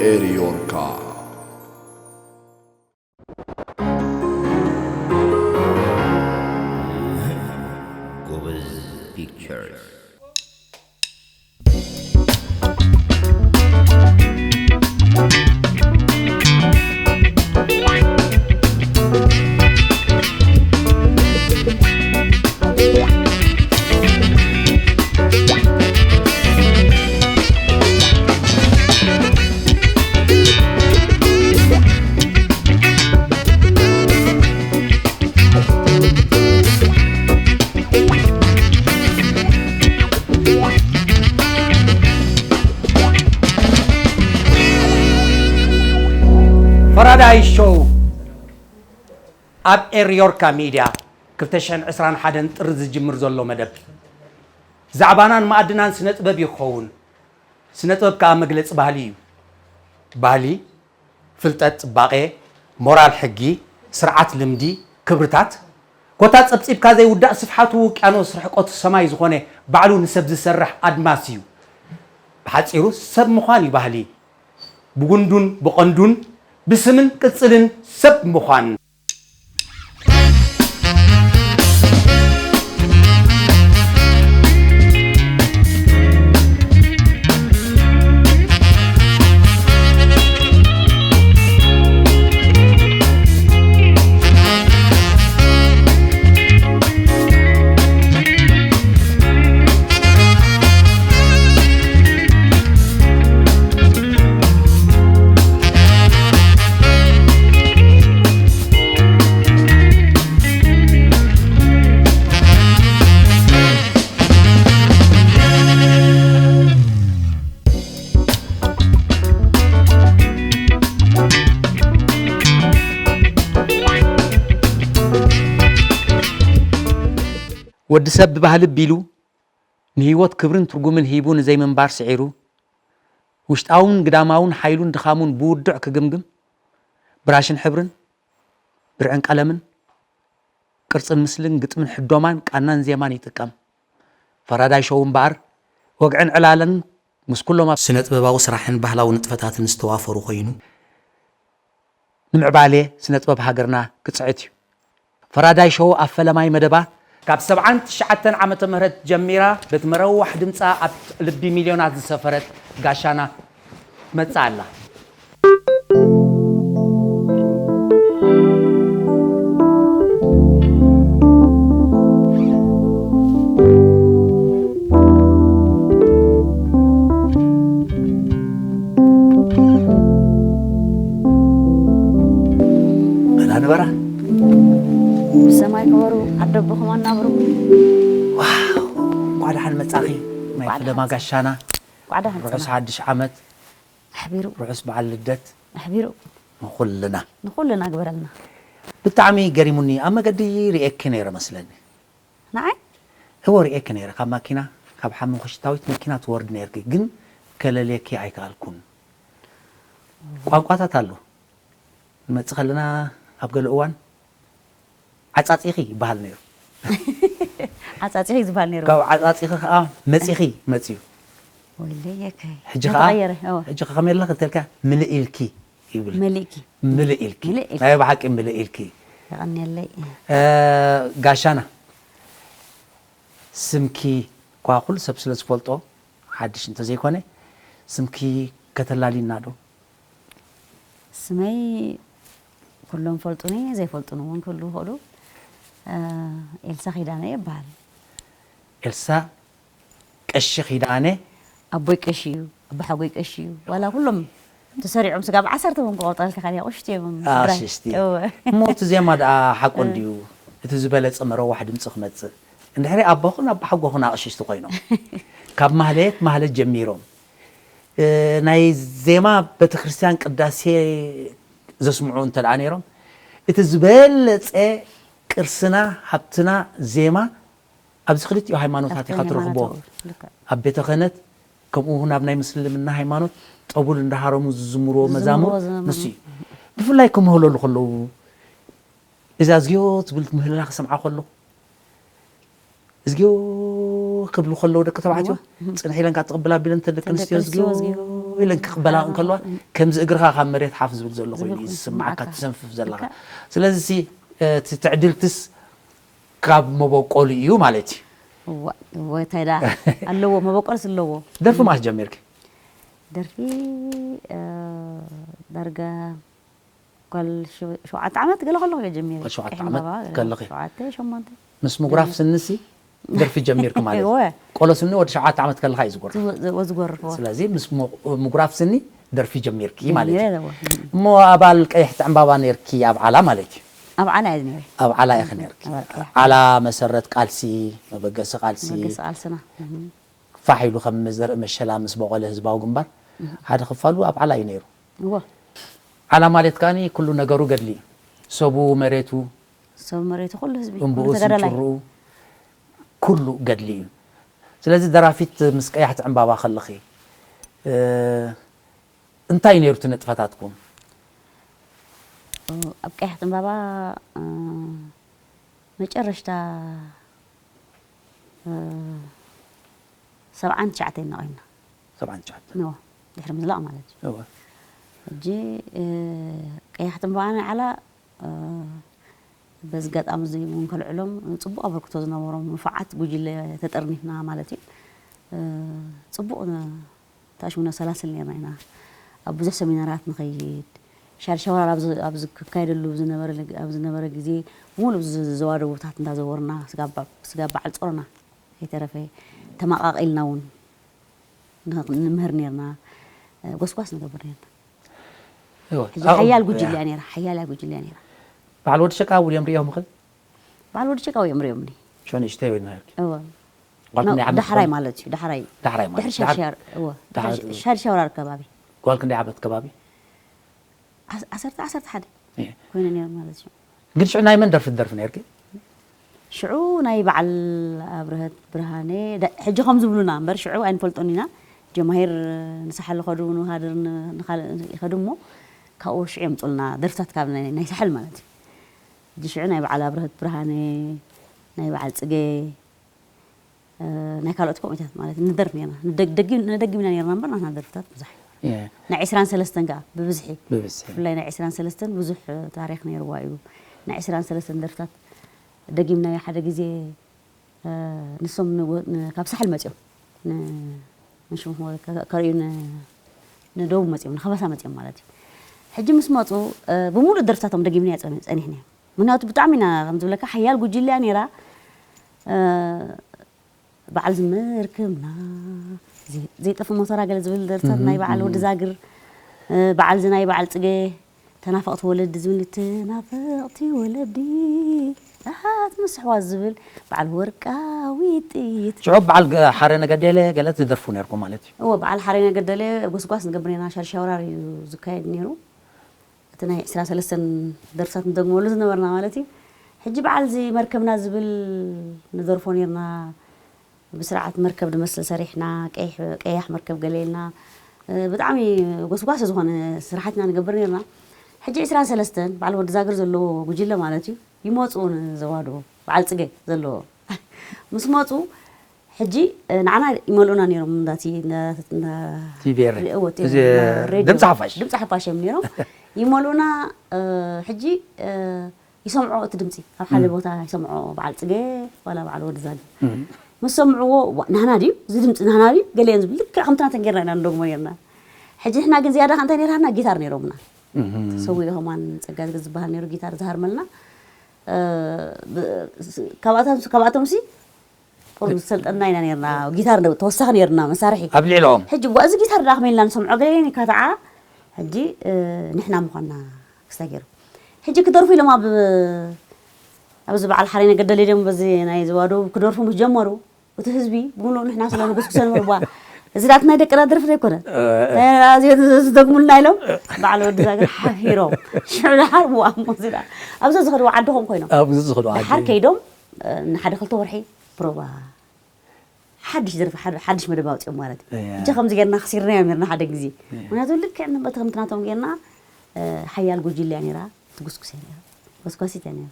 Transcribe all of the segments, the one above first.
ኤሪዮርካ። ጎበዝ ፒክቸርስ። ፈራዳይ ሾው ኣብ ኤሪዮርካ ሚድያ ክልተ ሽሕን ዕስራን ሓደን ጥሪ ዝጅምር ዘሎ መደብ ዛዕባናን መኣድናን ስነ ጥበብ እዩ ክኸውን። ስነ ጥበብ ከኣ መግለጺ ባህሊ እዩ። ባህሊ፣ ፍልጠት፣ ጽባቐ፣ ሞራል፣ ሕጊ፣ ስርዓት፣ ልምዲ፣ ክብርታት፣ ኮታ ጸብጺብካ ዘይውዳእ ስፍሓቱ ውቅያኖስ ርሕቀቱ ሰማይ ዝኾነ ባዕሉ ንሰብ ዝሰርሕ ኣድማስ እዩ። ብሓጺሩ ሰብ ምዃን እዩ ባህሊ። ብጉንዱን ብቐንዱን ብስምን ቅጽልን ሰብ ምዃን። ወዲ ሰብ ብባህሊ ኣቢሉ ንህይወት ክብርን ትርጉምን ሂቡ ንዘይምንባር ስዒሩ፣ ውሽጣውን ግዳማውን ሓይሉን ድኻሙን ብውዱዕ ክግምግም፣ ብራሽን ሕብርን፣ ብርዕን ቀለምን፣ ቅርጽን ምስልን፣ ግጥምን ሕዶማን፣ ቃናን ዜማን ይጥቀም። ፈራዳይ ሾው እምበኣር፣ ወግዕን ዕላለን ምስ ኩሎም ኣብ ስነ ጥበባዊ ስራሕን ባህላዊ ንጥፈታትን ዝተዋፈሩ ኮይኑ፣ ንምዕባሌ ስነ ጥበብ ሃገርና ክጽዕት እዩ። ፈራዳይ ሾው ኣብ ፈለማይ መደባ ካብ ሰብዓን ትሽዓተን ዓመተ ምህረት ጀሚራ በቲ መረዋሕ ድምጻ ኣብ ልቢ ሚልዮናት ዝሰፈረት ጋሻና ትመጽእ ኣላ። መላ ንበራ ብሰማይ ክበሩ ዓደቦኹም ኣናብሩ። ዋው፣ እንኳዕ ደሓን መጻኺ ናይ እንኳዕ ፈለማ ደሓን ጋሻና። እንኳዕ ደሓን ርሑስ ጸና ሓድሽ ዓመት፣ ኣሕቢሩ ርሑስ በዓል ልደት ኣሕቢሩ ንኹልና። ንኹልና ግበረልና። ብጣዕሚ ገሪሙኒ፣ ኣብ መገዲ ርኤኪ ነይረ መስለኒ። ንዓይ እወ ርኤኪ ነይረ፣ ካብ ማኪና፣ ካብ ሓመንኮሽታዊት መኪና ትወርድ ነይርኪ፣ ግን ከለልየኪ ኣይከኣልኩን። ቋንቋታት ኣሎ። ንመጽእ ከለና ኣብ ገለ እዋን ዓጻጺኺ ይበሃል ነይሩ። ዓጻጺኺ ዝበሃል ነይሩ። ካብ ዓጻጺኺ ከዓ መጺኺ መጽዩ። ወይለየከይ ሕጂ ከዓ ተቐየረ። እወ። ሕጂ ከዓ ከመይ ኣለኺ እንተልካ ምልእ ኢልኪ ይብል። መሊእኪ ምልእ ኢልኪ ምልእ ኢልኪ። ናይ ብሓቂ ምልእ ኢልኪ። የቐንየለይ። እ፣ ጋሻና ስምኪ እኳ ኩሉ ሰብ ስለ ዝፈልጦ ሓድሽ እንተዘይኮነ ስምኪ ከተላሊና ዶ? ስመይ ኩሎም ፈልጡኒ ዘይፈልጡኒ እውን ክህሉ ይኽእሉ። እ፣ ኤልሳ ኪዳነ ይበሃል። ኤልሳ ቀሺ ኪዳነ። ኣቦይ ቀሺ እዩ፣ ኣቦሓጎይ ቀሺ እዩ። ዋላ ኩሎም ተሰሪዖም ስጋብ ዓሰርተ እውን ክቆርጠልካ ካሊያ ቁሽቲ እዮም። ስድራይ። ኣሽሽቲ እወ። እሞ እቲ ዜማ ደኣ ሓቁ እንድዩ እቲ ዝበለጸ መረዋሕ ድምፂ ክመፅእ እንድሕሪ ኣቦኹን ኣቦሓጎኹን ኣቕሽሽቲ ኮይኖም ካብ ማህሌት ማህሌት ጀሚሮም እ፣ ናይ ዜማ ቤተክርስትያን ቅዳሴ ዘስምዑ እንተ ደኣ ነይሮም እቲ ዝበለጸ ቅርስና ሃብትና ዜማ ኣብዚ ክልቲኡ ሃይማኖታት ኢኻ ኣብቲ ትረኽቦ ሃይማኖት ልክዕ። ኣብ ቤተ ክህነት ከምኡ እውን ኣብ ናይ ምስልምና ሃይማኖት ጠቡል እንዳሃረሙ ዝዝምርዎ ዝዝምርዎ መዛሙር ዝምርዎ። ንሱ እዩ ብፍላይ ክምህለሉ ከለዉ እዛ እዝግዮ ትብል ምህለላ ክሰምዓ ከለኹ እዝግዮ ክብሉ ከለዉ ደቂ ተባዕትዮ እዋ። ፅንሕ ኢለን ካብ ትቕብል ኣቢለን እተን ደቂ ኣንስትዮ ደቂ ኣንስትዮ እዝግዮ እዝግዮ። ኢለን ክቕበላ እንከለዋ፣ ከምዚ እግርኻ ካብ መሬት ሓፍ ዝብል ዘሎ ኮይኑ እዩ ዝስምዓካ፣ ትሰንፍፍ ዘለኻ። ስለዚ እቲ ትዕድልትስ ካብ መበቆሉ እዩ ማለት እዩ። ወይታይ ዳ ኣለዎ፣ መበቆልስ ኣለዎ። ደርፊ ማስ ጀሚርኪ? ደርፊ ዳርጋ ጓል ሸውዓተ ዓመት ገለ ከለኹ እየ ጀሚረ። ሸውዓተ ዓመት ከለኺ? ሸውዓተ ሸሞንተ። ምስ ምጉራፍ ስንሲ ደርፊ ጀሚርኪ ማለት እዩ። ቆሎ ስኒ ወዲ ሸውዓተ ዓመት ከለኻ እዩ ዝጎርፍ። ዝጎርፍ። ስለዚ ምስ ምጉራፍ ስኒ ደርፊ ጀሚርኪ ማለት እዩ። እሞ ኣባል ቀይሕ ዕምባባ ነርኪ ኣብ ዓላ ማለት እዩ። ኣብ ዓላ እየ ነይረ። ኣብ ዓላ ኢኺ ነርኪ። ዓላ መሰረት ቃልሲ፣ መበገሲ ቃልሲ። መበገሲ ቃልስና። ፋሕ ኢሉ ከም ዘርኢ መሸላ ምስ በቖለ ህዝባዊ ግንባር ሓደ ክፋሉ ኣብ ዓላ እዩ ነይሩ። ዓላ ማለት ከኣ ኩሉ ነገሩ ገድሊ እዩ። ሰቡ፣ መሬቱ፣ ሰብ መሬቱ ኩሉ ህዝቢ እምብኡ፣ ስንጭርኡ ኩሉ ገድሊ እዩ። ስለዚ ደራፊት ምስ ቀያሕቲ ዕምባባ ከለኺ እንታይ ነይሩ እቲ ንጥፈታትኩም? ኣብ ቀያሕቲ ዕምባባ መጨረሽታ ሰብዓን ትሽዓተን ኢና ቆይምና። ሰብዓን ትሽዓተ ድሕሪ ምዝላቕ ማለት እዩ። ሕጂ ቀያሕቲ ዕምባባ ናይ ዓላ በዚ ኣጋጣሚ እዚ እውን ከልዕሎም ጽቡቕ ኣበርክቶ ዝነበሮም ንፉዓት ጉጅለ ተጠርኒፍና ማለት እዩ። ጽቡቕ ተኣሽሙና ሰላስል ነርና ኢና። ኣብ ብዙሕ ሰሚናራት ንኸይድ ሻድሻይ ወራር ኣብ ዝካየደሉ ኣብ ዝነበረ ግዜ ሙሉእ ዘዋደቡታት እንዳዘወርና ስጋብ በዓል ጾሮና ኣይተረፈ ተመቓቒልና እውን ንምህር ነርና፣ ጎስጓስ ንገብር ነርና። ሕጂ ሓያል ጉጅለ እያ ነይራ፣ ሓያል እያ ጉጅለ እያ ነይራ። በዓል ወዲ ሸቃ ውልዮም ሪኦም ኽል በዓል ወዲ ሸቃ ውልዮም ሪኦምኒ። ሸንሽተይ ወይ ናይርኪ እወ ጓልኩም ናይ ዓመት ዳሕራይ ማለት እዩ፣ ዳሕራይ ዳሕራይ ማለት ድሕሪ ሻድሻይ እወ ሻድሻይ ወራር ከባቢ ጓልክ እንታይ ዓመት ከባቢ ዓሰርተ ዓሰርተ ሓደ ኮይነ ነይረ ማለት እዩ። ግን ሽዑ ናይ መን ደርፊ ትደርፊ ነርኪ? ሽዑ ናይ በዓል ኣብርሀት ብርሃነ ሕጂ ከም ዝብሉና እምበር ሽዑ ኣይንፈልጦን ኢና። ጀማሂር ንሳሕል ኸዱ ንሃድር ንኻልእ ይኸዱ እሞ ካብኡ ሽዑ የምፁልና ደርፍታት ካብ ናይ ሳሕል ማለት እዩ። ሕጂ ሽዑ ናይ በዓል ኣብርሀት ብርሃነ ናይ በዓል ፅገ ናይ ካልኦት ከምኡታት ማለት ንደርፍ ነርና። ንደጊምና ነርና እምበር ናትና ደርፍታት ብዙሕ ናይ ዕስራን ሰለስተን ከዓ ብብዝሒ ብፍላይ ናይ ዕስራን ሰለስተን ብዙሕ ታሪክ ነይርዋ እዩ። ናይ ዕስራን ሰለስተን ደርፍታት ደጊምናዮ ሓደ ግዜ ንሶም ካብ ሳሕል መፅኦም ንሽም ከርእዩ ንደቡብ መፅኦም ንከበሳ መፅኦም ማለት እዩ። ሕጂ ምስ መፁ ብሙሉእ ደርፍታቶም ደጊምናዮ ፀኒሕና። ምክንያቱ ብጣዕሚ ኢና ከምዝብለካ ሓያል ጉጅለያ ነይራ። በዓል ዝመርክብና ዘይጠፍ ሞተራ ገለ ዝብል ደርፍታት ናይ በዓል ወዲ ዛግር በዓል ዝናይ በዓል ፅገ ተናፈቕቲ ወለዲ ዝብል ተናፈቕቲ ወለዲ ኣሃት ምስ ኣሕዋት ዝብል በዓል ወርቃዊ ጥይት ሽዑ በዓል ሓረ ነገደለ ገለ ትደርፉ ነርኩም ማለት እዩ። እወ በዓል ሓረ ነገደለ ጎስጓስ ንገብር ኢና። ሻድሻይ ወራር እዩ ዝካየድ ነይሩ። እቲ ናይ ዕስራ ሰለስተን ደርፍታት ንደግመሉ ዝነበርና ማለት እዩ። ሕጂ በዓል እዚ መርከብና ዝብል ንደርፎ ነርና። ብስርዓት መርከብ ዝመስል ሰሪሕና ቀያሕ መርከብ ገለ ኢልና ብጣዕሚ ጎስጓስ ዝኾነ ስራሓትና ንገብር ነርና። ሕጂ ዕስራን ሰለስተን በዓል ወዲ ዛግር ዘለዎ ጉጅለ ማለት እዩ ይመፁ ንዘዋዶ በዓል ፅገ ዘለዎ ምስ መፁ ሕጂ ንዓና ይመልኡና ነይሮም እንዳቲ ድምፂ ሓፋሽ ድምፂ ሓፋሽ እዮም ነይሮም ይመልኡና። ሕጂ ይሰምዖ እቲ ድምፂ ኣብ ሓደ ቦታ ይሰምዖ በዓል ፅገ ዋላ በዓል ወዲ ዛጊ ምስ ሰምዕዎ ናህና ድዩ እዚ ድምፂ ናህና ድዩ ገሊአን ዝብል ልክዕ ከምቲ ናተን ጌርና ኢና ንደግሞ ኔርና። ሕጂ ንሕና ግን ዝያዳ እንታይ ኔርና ጊታር ኔሮምና ተሰዊኡ ከማን ፀጋ ዝበሃል ኔሩ ጊታር ዝሃርመልና። ካብኣቶም ሲ ቁሩብ ዝሰልጠና ኢና ኔርና ጊታር ተወሳኺ ኔርና መሳርሒ ኣብ ልዕሊኦም። ሕጂ ዋ እዚ ጊታር ዳ ከመይ ኢልና ንሰምዖ ገለ ኢካትዓ ሕጂ ንሕና ምዃንና ክስታይ ገይሩ ሕጂ ክደርፉ ኢሎም ኣብ ኣብዚ በዓል ሓሬ ነገደለ ድዮም በዚ ናይ ዝባዶ ክደርፉ ምስ ጀመሩ እቲ ህዝቢ ብምሉእ ንሕና ስለ ንጉስጉሰ ንብርባ እዚ ዳት ናይ ደቅና ደርፊ ዘይኮነ ዝደግሙልና ኢሎም በዓል ወዲ ዛግር ሓፊሮም ሽዑ ድሓር ብዋ እሞ እዚ ኣብዚ ዝኸድዎ ዓድኹም ኮይኖም ኣብዚ ዝኸድዎ ዓዲ ድሓር ከይዶም ንሓደ ክልተ ወርሒ ፕሮባ ሓድሽ ደርፊ ሓድሽ መደብ ኣውፅኦም ማለት እዩ። እጃ ከምዚ ጌርና ክሲርናዮም ኔርና ሓደ ግዜ ምክንያቱ ልክዕ ንበቲ ከምቲ ናቶም ጌርና ሓያል ጉጅለያ ነይራ ትጉስጉስ እያ ነይራ ጎስጓሲት እያ ነይራ።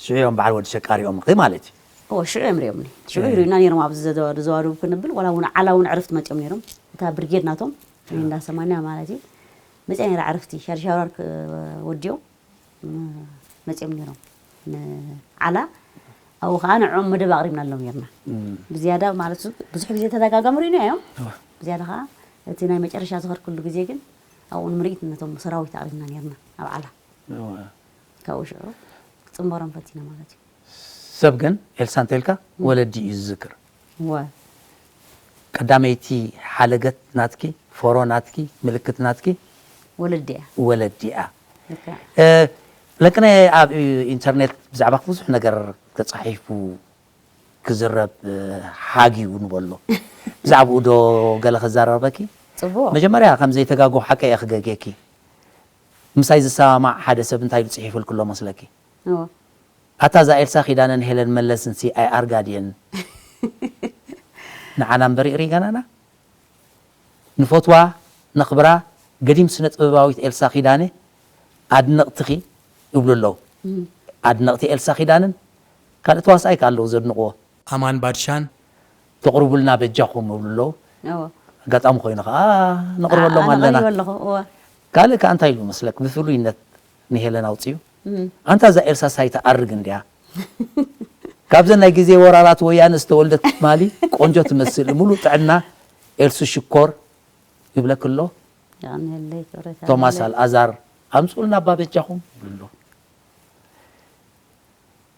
ሽዑ እዮም በዓል ወዲ ሸቃ ሪኦም ማለት እዩ። እወ ሽዑ እዮም ሪኦምኒ። ሽዑ ይርእዩና ነይሮም ኣብዚ ዘዋደቡ ክንብል ዋላ እውን ዓላ እውን ዕርፍቲ መፂኦም ነይሮም እታ ብርጌድ ናቶም እንዳ ሰማንያ ማለት እዩ። መፅያ ነይራ ዕርፍቲ ሻድሻውራር ወዲኦም ም- መፅዮም ነይሮም ንዓላ። ኣብኡ ከዓ ንዕኦም መደብ ኣቕሪብናሎም ነርና። ብዝያዳ ማለት ብዙሕ ግዜ ተደጋጋሚ ርኢና እዮም። ብዝያዳ ከዓ እቲ ናይ መጨረሻ ዝኸድኩሉ ግዜ ግን ኣብኡ ንምርኢት ነቶም ሰራዊት ኣቕሪብና ነርና ኣብ ዓላ። ካብኡ ሽዑ ክፅንበሮም ፈቲና ማለት እዩ። ሰብ ግን ኤልሳ እንተልካ ወለዲ እዩ ዝዝክር። ወ ቀዳመይቲ ሓለገት ናትኪ፣ ፎሮ ናትኪ፣ ምልክት ናትኪ ወለዲ እያ። ወለዲ እያ። ልክዕ። ለቅነ ኣብ ኢንተርኔት ብዛዕባኪ ብዙሕ ነገር ተፃሒፉ ክዝረብ ሓጊኡ ንበሎ። ብዛዕባኡ ዶ ገለ ክዛረበኪ? ፅቡቅ። መጀመርያ ከም ዘይተጋጎ ሓቀ እየ ክገግየኪ። ምሳይ ዝሰማማዕ ሓደ ሰብ እንታይ ኢሉ ፅሒፉልኪ ኣሎ መስለኪ? እዎ። ኣታ እዛ ኤልሳ ኪዳነን ሄለን መለስንሲ ኣይኣርጋድየን ንዓና እምበር ይቕሪ ገናና ንፈትዋ ነኽብራ ገዲም ስነ ጥበባዊት ኤልሳ ኪዳነ ኣድነቕትኺ ይብሉ ኣለዉ። ኣድነቕቲ ኤልሳ ኪዳነን ካልእ ተዋሳኣይ ከ ኣለዉ ዘድንቕዎ? ኣማን ባድሻን ተቕርቡልና በጃኹም ይብሉ ኣለዉ። እዎ። ኣጋጣሚ ኮይኑ ከዓ ነቕርበሎም ኣነ ኣለና። ቀሪበ ኣለኹ። እዎ። ካልእ ከዓ እንታይ ኢሉ መስለክ ብፍሉይነት ንሄለን ኣውፅዩ ኣንታ እዛ ኤልሳ ሳይ ትኣርግ እንድያ ካብዘን ናይ ግዜ ወራራት ወያነ ዝተወልደት ትማሊ ቆንጆ ትመስል ሙሉእ ጥዕና ኤልሱ ሽኮር ይብለክ ኣሎ። የቐንየለይ ክብረት ቶማስ ኣለለይ። ኣልኣዛር ኣምፅኡልና ኣባ በጃኹም ይብሉ።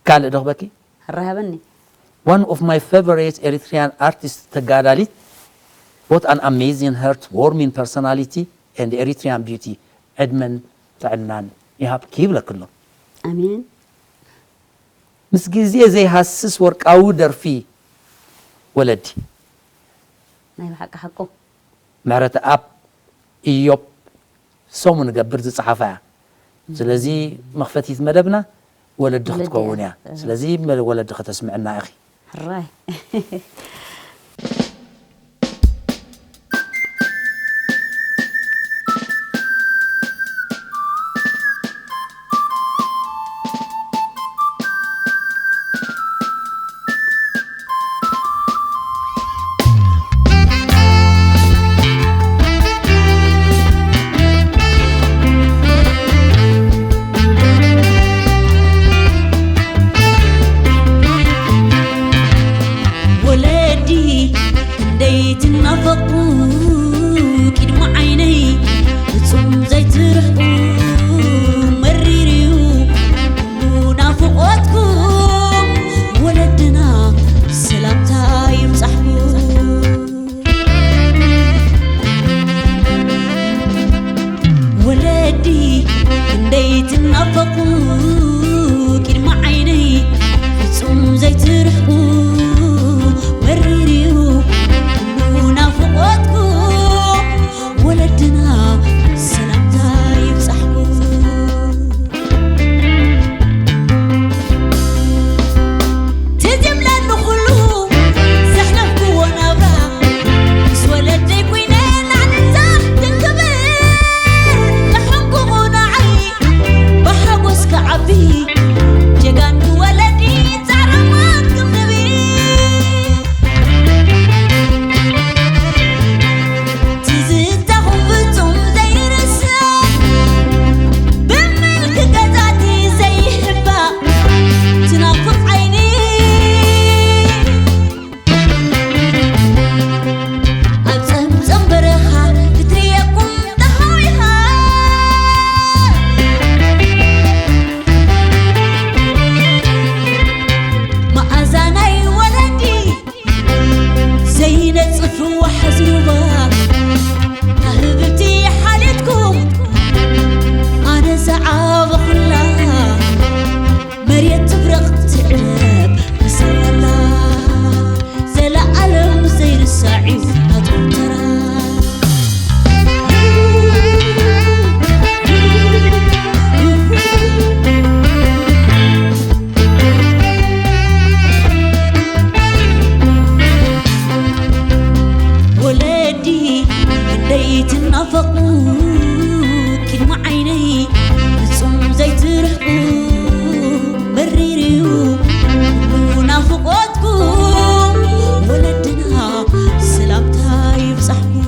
ካልእ ዶ ክበኪ ረሃበኒ። One of my favorite Eritrean artists ተጋዳሊት both an amazing heartwarming personality and Eritrean beauty ዕድመን ጥዕናን ይሃብኪ ይብለክ ኣሎ። ኣሜን። ምስ ግዜ ዘይሃስስ ወርቃዊ ደርፊ ወለዲ ናይ ብሓቂ ሓቁ። ምሕረተኣብ ኢዮብ ሰሙ ንገብር ዝፀሓፋ እያ። ስለዚ መኽፈቲት መደብና ወለዲ ወለዲ ክትከውን እያ። እያ። ስለዚ ወለዲ ከተስምዕና ኢኺ። ሕራይ። ወለዲ ክንደይ ትናፈቁ ቂድሚ ዓይነይ ፍጹም ዘይትርሕቁ መሪር እዩ ኩሉ ናፍቆትኩም ወለድና ሰላምታ ይብጻሕኩም። ወለዲ ክንደይ ትናፈቁ ቂድሚ ዓይነይ ፍጹም ዘይትርሕቁ መሪር እዩ ኩሉ ናፍቆትኩም ወለድና ሰላምታ ይብጻሕኩም። ትዝምለኒ ኩሉ ዘሕለፍክዎ ናብራ ምስ ወለደይ ኮይነ ናንታ ክንክብር ንሕንቁቑ ንዓይ ብሓጎስ ክዓቢ ጀጋኑ ወለዲ ጻዕራማት ክንብል። ትዝታኹም ፍጹም ዘይርሳዕ ብምልኪ ገዛእቲ ዘይሕባእ ትናፍቕ ዓይኒ ኣብ ጸምጸም በረኻ ክትርእየኩም ተሃዊኻ መኣዛ ናይ ወለዲ ዘይነጽፍ ዋሕዝ ሩባ ካህብቲ ሓልየትኩም ኣነ ዝዓበኹላ መሬት ትብረቕ ትዕረብ ብሰላ ዘለኣለም ዘይርሳዕ እዩ ናትኩም ተራ። ወለዲ ክንደይ ትናፈቁ ኪድማ ዓይነይ ፍጹም ዘይትርሕቁ መሪር እዩ ኩሉ ናፍቆትኩም ወለድና ሰላምታ ይብጻሕኩም።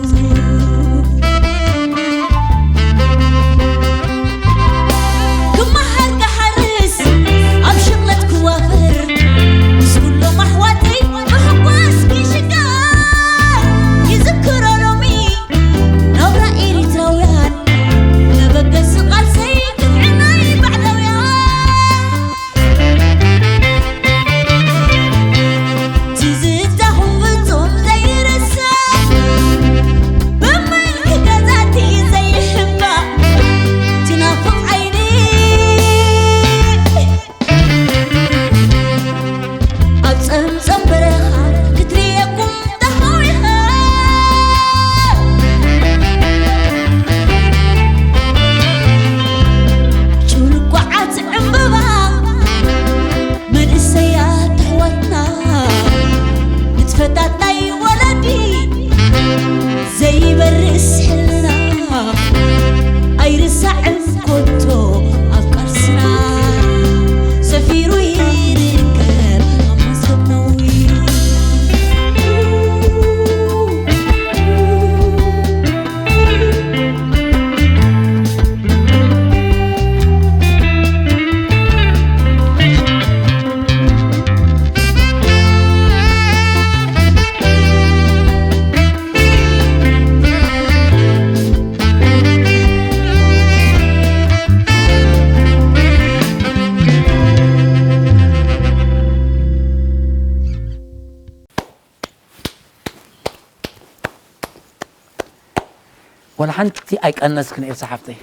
ወላ ሓንቲ ኣይቀነስክን ኤልሳ ሓፍተይ።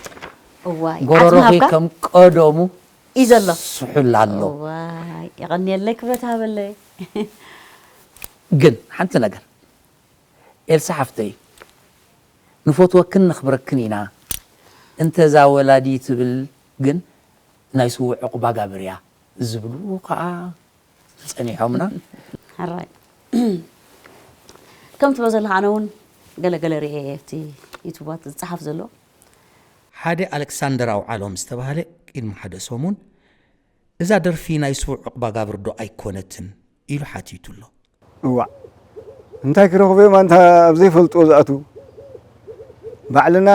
እዋይ ጎረሮኺ ዓጽሚ ሃብካ ከም ቀደሙ እዩ ዘሎ። ስሑል ኣሎ። እዋይ የቐንየለይ ክብረት ሃበለይ። ግን ሓንቲ ነገር ኤልሳ ሓፍተይ ንፈትወክን ነኽብረክን ኢና። እንተ እዛ ወላዲ ትብል ግን ናይ ስዉእ ዕቑባ ጋብር እያ ዝብሉ ከዓ ጸኒሖምና። ሕራይ ከም ትብሎ ዘለኻ ኣነ እውን ገለገለ ርኤ ኣብቲ ዩቱባት ዝፀሓፍ ዘሎ ሓደ ኣሌክሳንደር ኣውዓሎም ዝተባህለ ቅድሚ ሓደ ሰሙን እዛ ደርፊ ናይ ስዉእ ዕቑባ ጋብር ዶ ኣይኮነትን ኢሉ ሓቲቱ ኣሎ። እዋዕ እንታይ ክረኽቡ እዮም ኣንታ ኣብ ዘይፈልጥዎ ዝኣትዉ። ባዕልና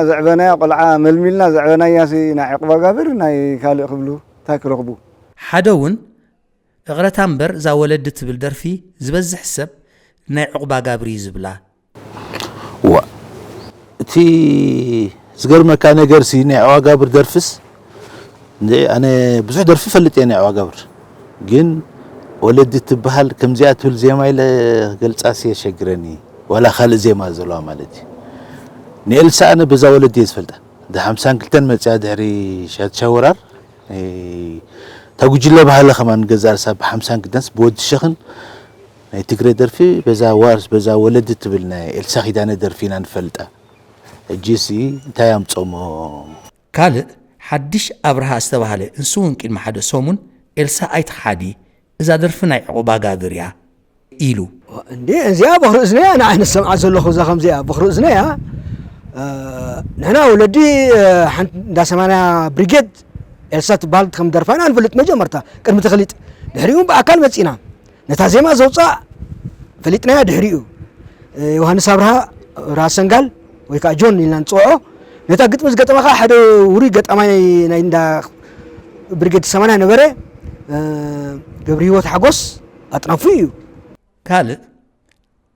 ዘዕበናያ ቆልዓ መልሚልና ዘዕበናያሲ ናይ ዕቑባ ጋብር ናይ ካልእ ክብሉ እንታይ ክረኽቡ። ሓደ እውን እቕረታ እምበር እዛ ወለዲ ትብል ደርፊ ዝበዝሕ ሰብ ናይ ዕቑባ ጋብር እዩ ዝብላ። ዋ እቲ ዝገርመካ ነገር ሲ ናይ ዕቑባ ጋብር ደርፍስ እንደ ኣነ ብዙሕ ደርፊ ፈልጥ እየ ናይ ዕቑባ ጋብር ግን ወለዲ ትበሃል ከምዚኣ ትብል ዜማ ኢለ ክገልጻስ የሸግረኒ ዋላ ካልእ ዜማ ዘለዋ ማለት እዩ ንኤልሳ ኣነ በዛ ወለዲ እየ ዝፈልጣ ድ ሓምሳን ክልተን መፅያ ድሕሪ ሻትሻ ወራር እታ ጉጅለ ባህሊ ከማን ገዛ ርሳ ብሓምሳን ክልተንስ ብወዲ ሸኽን ናይ ትግረ ደርፊ በዛ ዋርስ በዛ ወለዲ ትብል ናይ ኤልሳ ኪዳነ ደርፊ ኢና ንፈልጣ ሕጂሲ እንታይ ኣምፀሞ ካልእ ሓድሽ ኣብርሃ ዝተባህለ ንሱ እውን ቅድሚ ሓደ ሰሙን ኤልሳ ኣይትሓዲ እዛ ደርፊ ናይ ዕቑባ ጋብር እያ ኢሉ። እንዴ እዚኣ በኽሪ እዝነያ ንዓይ ንሰምዓ ዘለኹ እዛ ከምዚኣ በኽሪ እዝነያ ንሕና ወለዲ ሓንቲ እንዳ ሰማንያ ብሪጌድ ኤልሳ ትበሃል ከም ደርፋና ንፈልጥ መጀመርታ ቅድሚ ተኽሊጥ ድሕሪኡ ብኣካል መፂና ነታ ዜማ ዘውፃእ ፈሊጥናያ ድሕሪኡ ዮሃንስ ኣብርሃ ራሰንጋል ወይ ከዓ ጆን ኢልና ንፅውዖ ነታ ግጥሚ ዝገጠመ ከዓ ሓደ ውሩይ ገጣማይ ናይ እንዳ ብሪጌድ ሰማንያ ነበረ ገብረ ህይወት ሓጎስ ኣጥናፉ እዩ ካልእ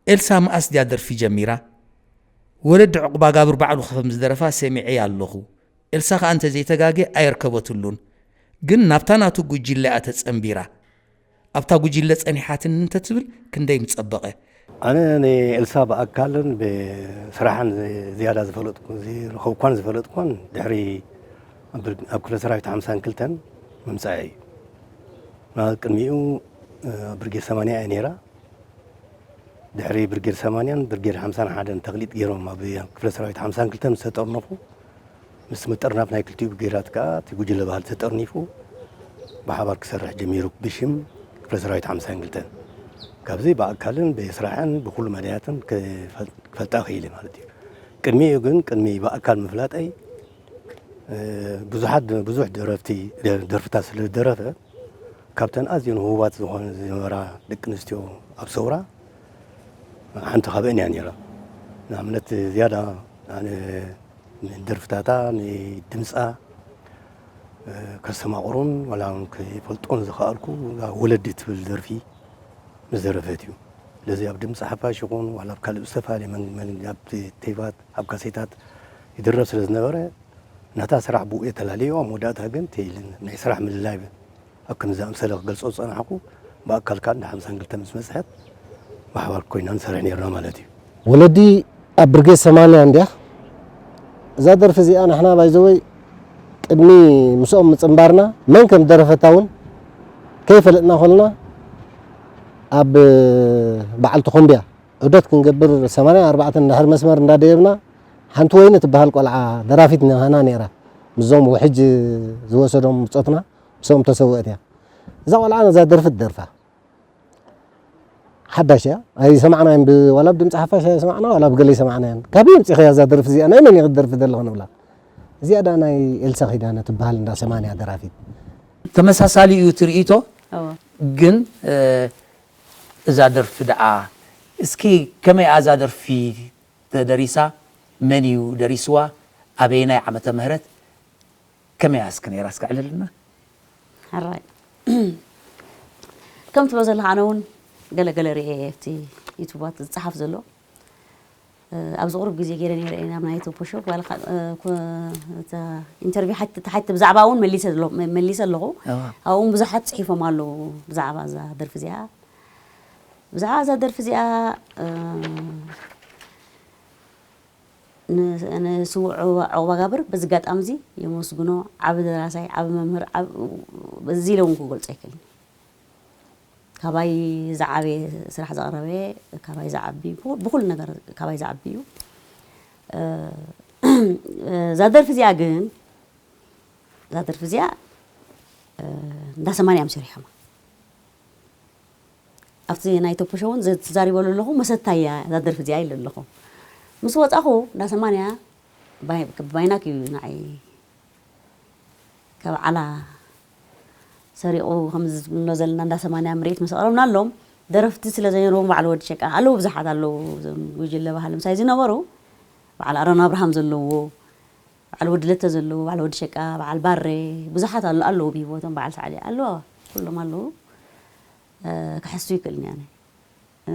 ኤልሳ መኣስ ድያ ደርፊ ጀሚራ? ወለዲ ዕቑባ ጋብር ባዕሉ ከም ዝደረፋ ሰሚዐያ ኣለኹ። ኤልሳ ከኣ እንተዘይተጋግየ ኣየርከበትሉን። ግን ናብታ ናቱ ጉጅለ እያ ተጸንቢራ። ኣብታ ጉጅለ ጸኒሓትኒ እንተትብል ክንደይ ምጸበቐ። ኣነ ንኤልሳ ብኣካልን ብስራሕን ዝያዳ ዝፈለጥኩ ዝረኸብኳን ዝፈለጥኳን ድሕሪ ኣብ ክፍለ ሰራዊት ሓምሳን ክልተን ምምጻእ እዩ። ቅድሚኡ ኣብ ብርጌድ ሰማንያ እያ ነይራ። ድሕሪ ብርጌድ ሰማንያን ብርጌድ ሓምሳን ሓደን ተኽሊጥ ገይሮም ኣብ ክፍለ ሰራዊት ሓምሳን ክልተን ምስ ተጠርነፉ ምስ ምጥርናፍ ናይ ክልቲኡ ብርጌዳት ከዓ እቲ ጉጅለ ባህሊ ተጠርኒፉ ብሓባር ክሰርሕ ጀሚሩ ብሽም ክፍለ ሰራዊት ሓምሳን ክልተን ካብዚ ብኣካልን ብስራሕን ብኩሉ መዳያትን ክፈልጣ ክኢለ ማለት እዩ ቅድሚኡ ግን ቅድሚ ብኣካል ምፍላጠይ ብዙሓት ብዙሕ ደረፍቲ ደርፍታት ስለ ዝደረፈ ካብተን ኣዝየን ህቡባት ዝኾነ ዝነበራ ደቂ ኣንስትዮ ኣብ ሰውራ ሓንቲ ካብአን እያ ነይራ። ንኣብነት ዝያዳ ኣነ ንደርፍታታ ንድምፃ ከስተማቕሩን ዋላ እውን ክፈልጦን ዝኸኣልኩ ወለዲ ትብል ደርፊ ምስ ደረፈት እዩ። ስለዚ ኣብ ድምፂ ሓፋሽ ይኹን ዋላ ኣብ ካልእ ዝተፈላለየ መንገዲ ኣብ ቴይባት ኣብ ካሴታት ይድረፍ ስለ ዝነበረ ናታ ስራሕ ብኡ እየ ተላልዮ ኣብ መወዳእታ ግን ተይልን ናይ ስራሕ ምልላይ ኣብ ከምዚ ዝኣምሰለ ክገልጾ ዝጸናሕኩ ብኣካል ከኣ እንዳ ሓምሳን ክልተ ምስ በጽሐት ብሓባር ኮይና ንሰርሕ ነይርና ማለት እዩ። ወለዲ ኣብ ብርጌድ ሰማንያ እንድያ እዛ ደርፊ እዚኣ ንሕና ባይዘወይ ቅድሚ ምስኦም ምጽንባርና መን ከም ደረፈታ እውን ከይፈለጥና ከለና ኣብ በዓል ተኾምብያ ዑደት ክንገብር ሰማንያ ኣርባዕተ እንድሕር መስመር እንዳደየብና ሓንቲ ወይኒ ትበሃል ቆልዓ ደራፊት ንሃና ነይራ ምስዞም ውሕጅ ዝወሰዶም ብጾትና ምስኦም ተሰወእት እያ እዛ ቆልዓ ነዛ ደርፊ ትደርፋ ሓዳሽ እያ ኣይሰማዕናን ዋላ ብድምፂ ሓፋሽ ኣይሰማዕና ዋላ ብገለ ይሰማዕናያን ካበይ ኣምፂኸያ እዛ ደርፊ እዚኣ ናይ መን ኢኺ ትደርፊ ዘለኺ ንብላ እዚኣ ዳ ናይ ኤልሳ ኪዳነ ትበሃል እንዳ ሰማንያ ደራፊት ተመሳሳሊ እዩ ትርኢቶ ግን እዛ ደርፊ ደኣ እስኪ ከመይ እዛ ደርፊ ተደሪሳ መን እዩ ደሪስዋ ኣበየናይ ዓመተ ምህረት ከመይ ኣስክ ነይራ እስከ ዕልልና ሕራይ ከም ትብሎ ዘለኻ ኣነ እውን ገለ ገለ ርኤ ኣብቲ ዩቱባት ዝፀሓፍ ዘሎ ኣብዚ ቁሩብ ግዜ ገይረ ነይረ እየ ናብ ናይ ቶፖ ሾፕ ዋላ ኢንተርቪው ሓቲ ብዛዕባ እውን መሊሰ ኣለኹ ኣብኡ እውን ብዙሓት ፅሒፎም ኣለዉ ብዛዕባ እዛ ደርፊ እዚኣ ብዛዕባ እዛ ደርፊ እዚኣ ንስውዕ ዑቕባጋብር በዚ ኣጋጣሚ እዚ የመስግኖ። ዓቢ ደራሳይ፣ ዓቢ መምህር፣ ዓቢ፣ በዚ ኢለ እውን ክገልጾ ኣይክእልን። ካባይ ዝዓበየ ስራሕ ዘቕረበ፣ ካባይ ዝዓቢ፣ ብኹ-፣ ብኹሉ ነገር ካባይ ዝዓቢ እዩ። እ፣ እዛ ደርፊ እዚኣ ግን፣ እዛ ደርፊ እዚኣ፣ እ፣ እንዳ ሰማንያ እዮም ሰሪሖማ። ኣብቲ ናይ ቶፖ ሾው እውን ዘ-፣ ተዛሪበሉ ኣለኹ፣ መሰታ እያ እዛ ደርፊ እዚኣ ኢለ ኣለኹ። ምስ ወጻኹ እንዳ ሰማንያ ባይ-፣ ባይናክ እዩ ንዓይ ካብ ዓላ ሰሪቑ ከምዚ ንብሎ ዘለና እንዳ ሰማንያ ምርኢት ምስ ኣቕረብናሎም፣ ደረፍቲ ስለ ዘይነበሩ በዓል ወዲ ሸቃ ኣለዉ፣ ብዙሓት ኣለዉ፣ እዞም ጉጅለ ባህሊ ምሳይ ዝነበሩ፣ በዓል ኣሮን ኣብርሃም ዘለዎ፣ በዓል ወዲ ለተ ዘለዎ፣ በዓል ወዲ ሸቃ፣ በዓል ባሬ፣ ብዙሓት ኣሎ-፣ ኣለዉ ብህይወቶም፣ በዓል ሳዕዲ ኣለዉ፣ ኩሎም ኣለዉ። እ፣ ክሕሱ ይክእልኒ ኣነ። እ?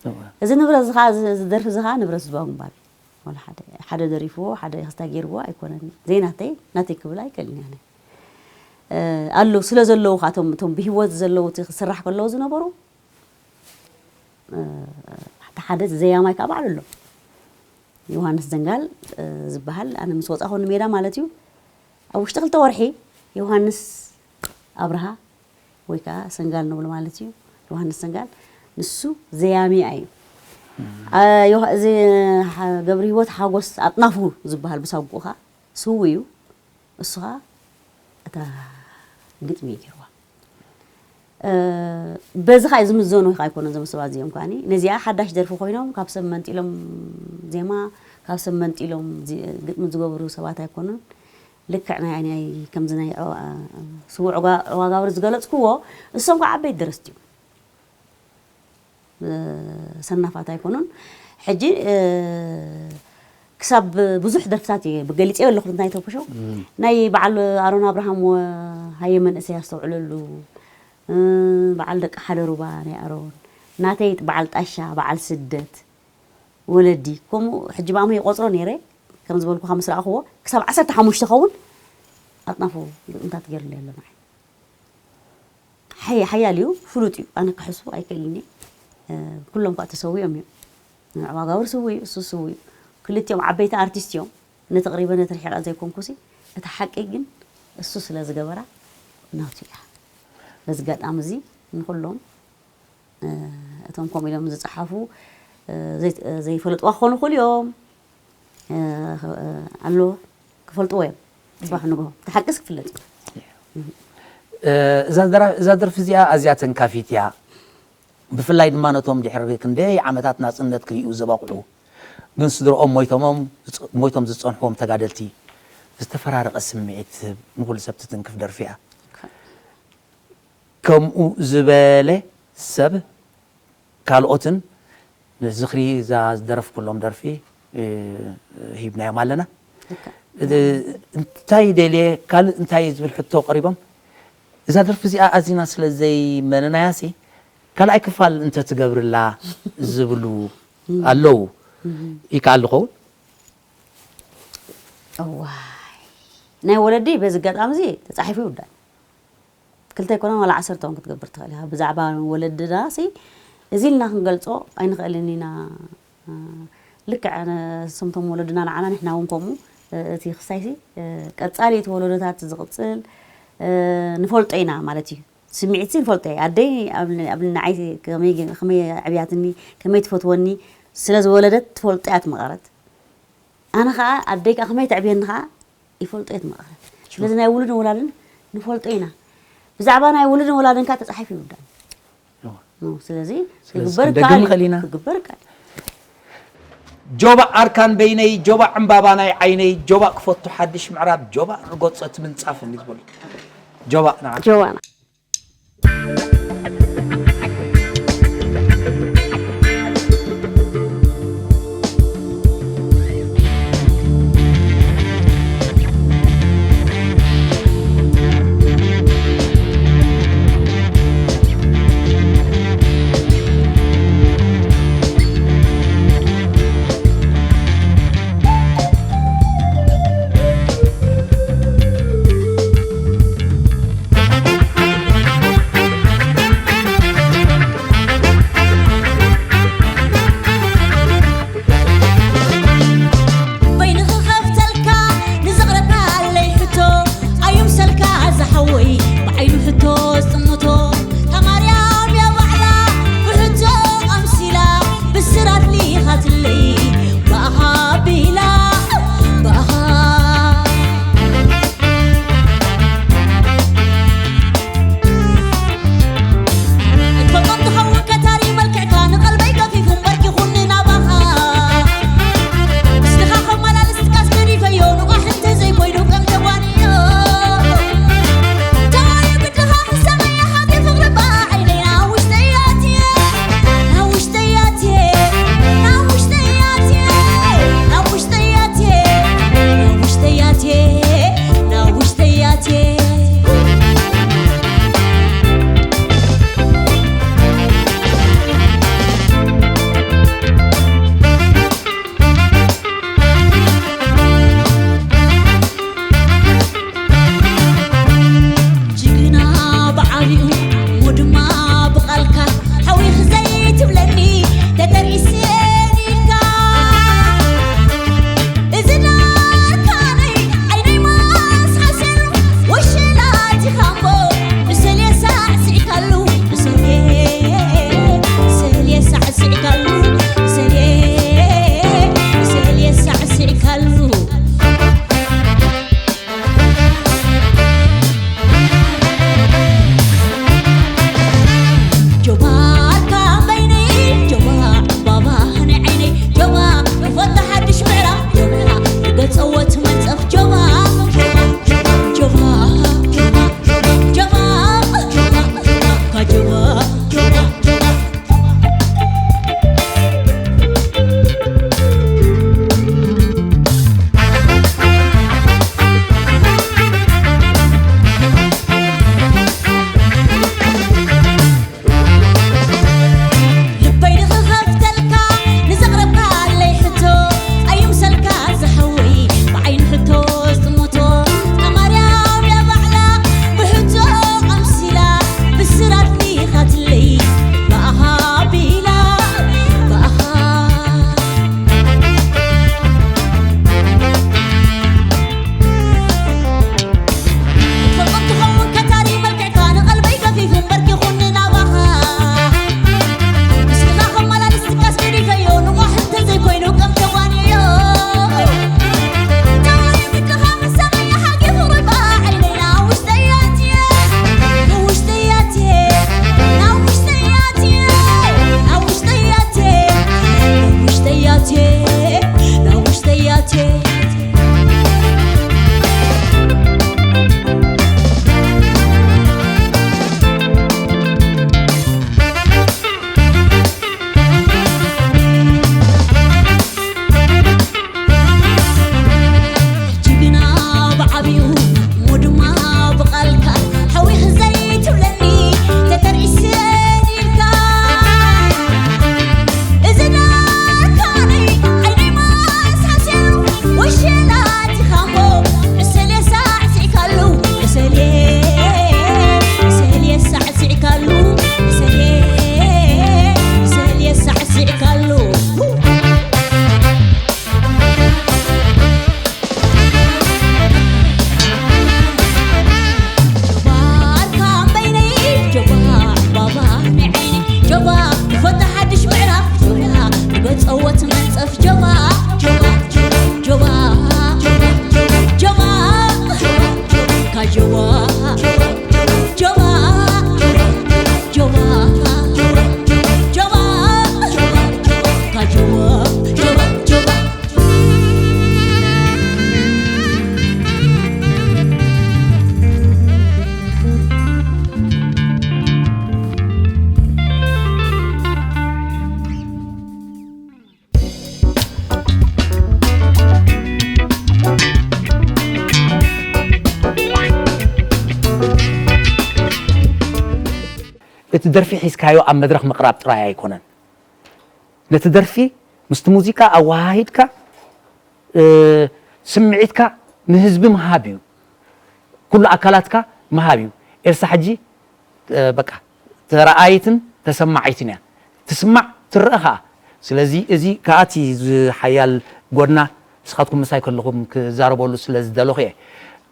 እወ። እዚ ንብረት እዚ ኸዓ፣ እዚ፣ እዚ ደርፊ እዚ ኸዓ ንብረት ህዝባዊ ግንባር እዩ። ዋላ ሓደ፣ ሓደ ደሪፍዎ፣ ሓደ ክስታይ ገይርዎ ኣይኮነን። ዘይናተይ፣ ናተይ ክብል ኣይክእልን እየ ኣነ። እ፣ ኣለዉ፣ ስለ ዘለዉ ኸዓ፣ እቶም፣ እቶም ብህይወት ዘለዉ፣ እቲ ክስራሕ ከለዉ ዝነበሩ፣ እ፣ እቲ ሓደ ዘያማይ ከዓ ባዕሉ ኣሎ። ዮሃንስ ዘንጋል፣ እ፣ ዝበሃል፣ ኣነ ምስ ወጻኹ ንሜዳ ማለት እዩ። ኣብ ውሽጢ ክልተ ወርሒ ዮሃንስ ኣብርሃ ወይ ከዓ ሰንጋል ንብሎ ማለት እዩ። ዮሃንስ ሰንጋል ንሱ ዘያሚ እዩ። እም። አ፣ ዮሃ-፣ እዚ ሓ-፣ ገብረ ህይወት ሓጎስ ኣጥናፉ ዝበሃል ብሳጉኡ ኸዓ ስዉእ እዩ። እሱ ኸዓ እታ ግጥሚ እዩ ገይርዋ። እ፣ በዚ ኸዓ ዝምዘኑ ኣይኮኑን እዞም ሰባት እዚኦም ከዓኒ። ነዚኣ ሓዳሽ ደርፊ ኮይኖም ካብ ሰብ መንጢሎም ዜማ፣ ካብ ሰብ መንጢሎም ዚ-፣ ግጥሚ ዝገብሩ ሰባት ኣይኮኑን። ልክዕ ናይ፣ ናይ ከምዚ ናይ ዑ-፣ እ፣ ስዉእ ዑጋ-፣ ዑጋጋብር ዝገለጽክዎ፣ እሶም ከዓ ዓበይቲ ደረስቲ እዮም። እ፣ ሰናፋት ኣይኮኑን። ሕጂ፣ እ፣ ክሳብ ብዙሕ ደርፍታት እየ ገሊጸዮ ኣለኹ፣ ናይ ቶፕ ሾው። እም። ናይ በዓል ኣሮን ኣብርሃም ወ-፣ ሃየ መንእሰይ ኣስተውዕለሉ፣ እ፣ በዓል ደቂ ሓደ ሩባ ናይ ኣሮን፣ ናተይ በዓል ጣሻ፣ በዓል ስደት፣ ወለዲ፣ ከምኡ ሕጂ ብኣሞ ይቆጽሮ ነይረ፣ ከም ዝበልኩኻ ምስ ረኣኽዎ፣ ክሳብ ዓሰርተ ሓሙሽተ ኸውን ኣጥናፉ ግጥምታት ገይሩለይ ኣሎ ንዓይ። ሓይ-፣ ሓያል እዩ፣ ፍሉጥ እዩ። ኣነ ክሕሱ ኣይክእልን እየ። እ፣ ኩሎም ከዓ ተሰዊኦም እዮም። ዑጋጋብር ስዉእ እዩ፣ እሱ ስዉእ እዩ። ክልቲኦም ዓበይቲ ኣርቲስት እዮም። ነቲ ቅሪበ ነቲ ርሒቐ ዘይኮንኩሲ፣ እቲ ሓቂ ግን እሱ ስለ ዝገበራ ናቱ እያ። በዚ ኣጋጣሚ እዚ ንኹሎም፣ እ፣ እቶም ከምኡ ኢሎም ዝጸሓፉ፣ እ፣ ዘይ-፣ ዘይፈልጥዋ ክኾኑ ይኽእሉ እዮም። እ፣ ኽ-፣ እ፣ ኣሎ፣ ክፈልጥዎ እዮም። ጽባሕ ንግሆ። እቲ ሓቂስ ክፍለጥ እዩ። እ፣ እዛ ደራ-፣ እዛ ደርፊ እዚኣ ኣዝያ ተንካፊት እያ። ብፍላይ ድማ ነቶም ድሕሪ ክንደይ ዓመታት ናጽነት ክርእዩ ዝበቕዑ፣ ግን ስድርኦም ሞይቶሞም፣ ሞይቶም ዝጸንሕዎም ተጋደልቲ ዝተፈራረቐ ስምዒት ትህብ፣ ንኹሉ ሰብ ትትንክፍ ደርፊ እያ። ከምኡ ዝበለ ሰብ ካልኦትን ንዝኽሪ እዛ ዝደረፍኩሎም ደርፊ፣ እ፣ ሂብናዮም ኣለና። ልክዕ። እ፣ እንታይ ደልየ፣ ካልእ እንታይ ዝብል ሕቶ ቀሪቦም፣ እዛ ደርፊ እዚኣ ኣዚና ስለ ዘይመነናያሲ፣ ካልኣይ ክፋል እንተትገብርላ ዝብሉ እም። ኣለዉ። እም። ይከኣል ዝኸውን? እዋይ። ናይ ወለዲ በዚ ኣጋጣሚ እዚ ተጻሒፉ ይውዳእ። ክልተ ኣይኮነን፣ ዋላ ዓሰርተ እውን ክትገብር ትኽእል ኢኻ። ብዛዕባ ወለድናሲ እዚ ኢልና ክንገልጾ ኣይንኽእልን ኢና። እ፣ ልክዕ ነ-፣ ንሶም እቶም ወለድና ንዓና፣ ንሕና እውን ከምኡ። እ፣ እቲ ክስታይሲ፣ እ፣ ቀጻሊ እቲ ወለዶታት ዝቕጽል፣ እ፣ ንፈልጦ ኢና ማለት እዩ። ስምዒትሲ ንፈልጦ እየ። ኣደይ ኣብ ን-፣ ኣብ ንዓይ ከመይ ገ-፣ ከመይ ኣዕብያትኒ፣ ከመይ ትፈትወኒ ስለ ዝወለደት ትፈልጦ እያ እቲ መቐረት። ኣነ ኸዓ ኣደይ ከኣ ከመይ ተዕብየኒ ኸዓ ይፈልጦ እየ እቲ መቐረት። ስለዚ ናይ ውሉድን ወላድን ንፈልጦ ኢና። ብዛዕባ ናይ ውሉድን ወላድን ከኣ ተጻሒፉ ይውዳእ። እዋ። ኖ፣ ስለዚ ስለዚ ክግበር ክንደግም ይከኣል እዩ። ንኽእል ኢና። ክግበር ይከኣል እዩ። ጆባእ ኣርካን በይነይ፣ ጆባእ ዕምባባ ናይ ዓይነይ፣ ጆባእ ክፈቱ ሓድሽ ምዕራብ፣ ጆባእ ርገጾ እቲ ምንጻፍ እንዲ ዝበሉ። ጆባእ ንዓኻ። ጆባእ ንዓኻ። ትለይ ብኣኻ ቢላ ብኣኻ ኣይትፈልጦን ትኸውን ከታሪ መልክዕካ ንቐልበይ ገፊፉ በርኪኹኒ ናባኻ ምስኻ ከመላልስ ትቃስ ገዲፈዮ ንቋሕ እንተዘይኮይኑ ከም ተጓንዮ ተዋዩ ግድኻ ክሰመየ ሃገ ፍቕሪ በዓይነይ ናብ ውሽጠይ ኣትየ ናብ ውሽጠይ ኣትየ ናብ ውሽጠይ ኣትየ ናብ ውሽጠይ ኣትየ ናብ ውሽጠይ ኣትየ ናብ ውሽጠይ ኣትየ ጅግና ብዓቢኡ እሞ ድማ ብቓልካ ሓዊኽ ዘይትብለኒ ተተርኢሰ ኢልካ እዚ ዳርካነይ ዓይነይ ማስሓሰሉ ወሸላ ቲኻሞ ብሰልየ ሳዕሲዕካሉ ብሰልየ ብሰልየ ሳዕሲዕካሉ ብሰልየ ብሰልየ ሳዕሲዕካሉ ጆባካ በይነይ ጆባ ዕምባባ ናይ ዓይነይ ጆባ ክፈታ ሓድሽ ምዕራፍ ጆባ ንገጸወት መንጸፍ ጆባ ጆባ ጆባ ጆባ ካጆባ ጆባ ልበይ ንኽኸፍተልካ ንዘቕረብካለይ ሕቶ ኣይምሰልካ ዝሓወይ ብዓይኒ ሕቶ ዝጥምቶ ማርያም እያ ባዕላ ብሕቶ ኣምሲላ ብስራት ኒኻትለይ ብኣኻ ኣቢላ ብኣኻ ትፈልጦ ትኸውን ከታሪ መልክዕካ ንቐልበይ ገፊፉ በርኪኹኒ ናባኻ ምስልኻ ከመላልስ ትካስ ገዲፈዮ ንዋሕ እንተዘይኮይኑ ከም ተጓንዮ ተዋሂብትኻ ምስ ሰማይ ሓቂ ፍቕሪ በዓይነይ ናብ ውሽጠይ ኣትየ ናብ ውሽጠይ ኣትየ ናብ ውሽጠይ ኣትየ ናብ ውሽጠይ ኣትየ ናብ ውሽጠይ ኣትየ ናብ ውሽጠይ ኣትየ ጅግና ብዓቢኡ እሞ ድማ ብቓልካ ሓዊኽ ዘይትብለኒ ተተርኢሰ ኢልካ እዚ ዳርካነይ ዓይነይ ማስሓስያኑ ወሸላ ቲኻሞ ዕሰልየ ሳዕሲዕካሉ ዕሰልየ ዕሰልየ ሳዕሲዕካሉ ዕሰልየ ዕሰልየ ሳዕሲዕካሉ ጆባ ኣርካን በይነይ ጆባ ዕምባባ ናይ ዓይነይ ጆባ ክፈታ ሓድሽ ምዕራፍ ጆባ ንገጸወት መንጸፍ ጆባ ጆባ ጆባ ጆባ ካጆባ ጆባ ጆባ ጆባ ካጆባ ጆባ ጆባ እቲ ደርፊ ሒዝካዮ ኣብ መድረኽ ምቕራብ ጥራይ ኣይኮነን። ነቲ ደርፊ ምስቲ ሙዚቃ ኣወሃሂድካ ስምዒትካ ንህዝቢ ምሃብ እዩ። ኩሉ ኣካላትካ ምሃብ እዩ። ኤልሳ ሕጂ በቃ ተረኣይትን ተሰማዓይትን እያ። ትስማዕ ትረአ ኸኣ። ስለዚ እዚ ከኣ እቲ ሓያል ጎድና ንስኻትኩም ምሳይ ከለኹም ክዛረበሉ ስለ ዝደለኹ እየ።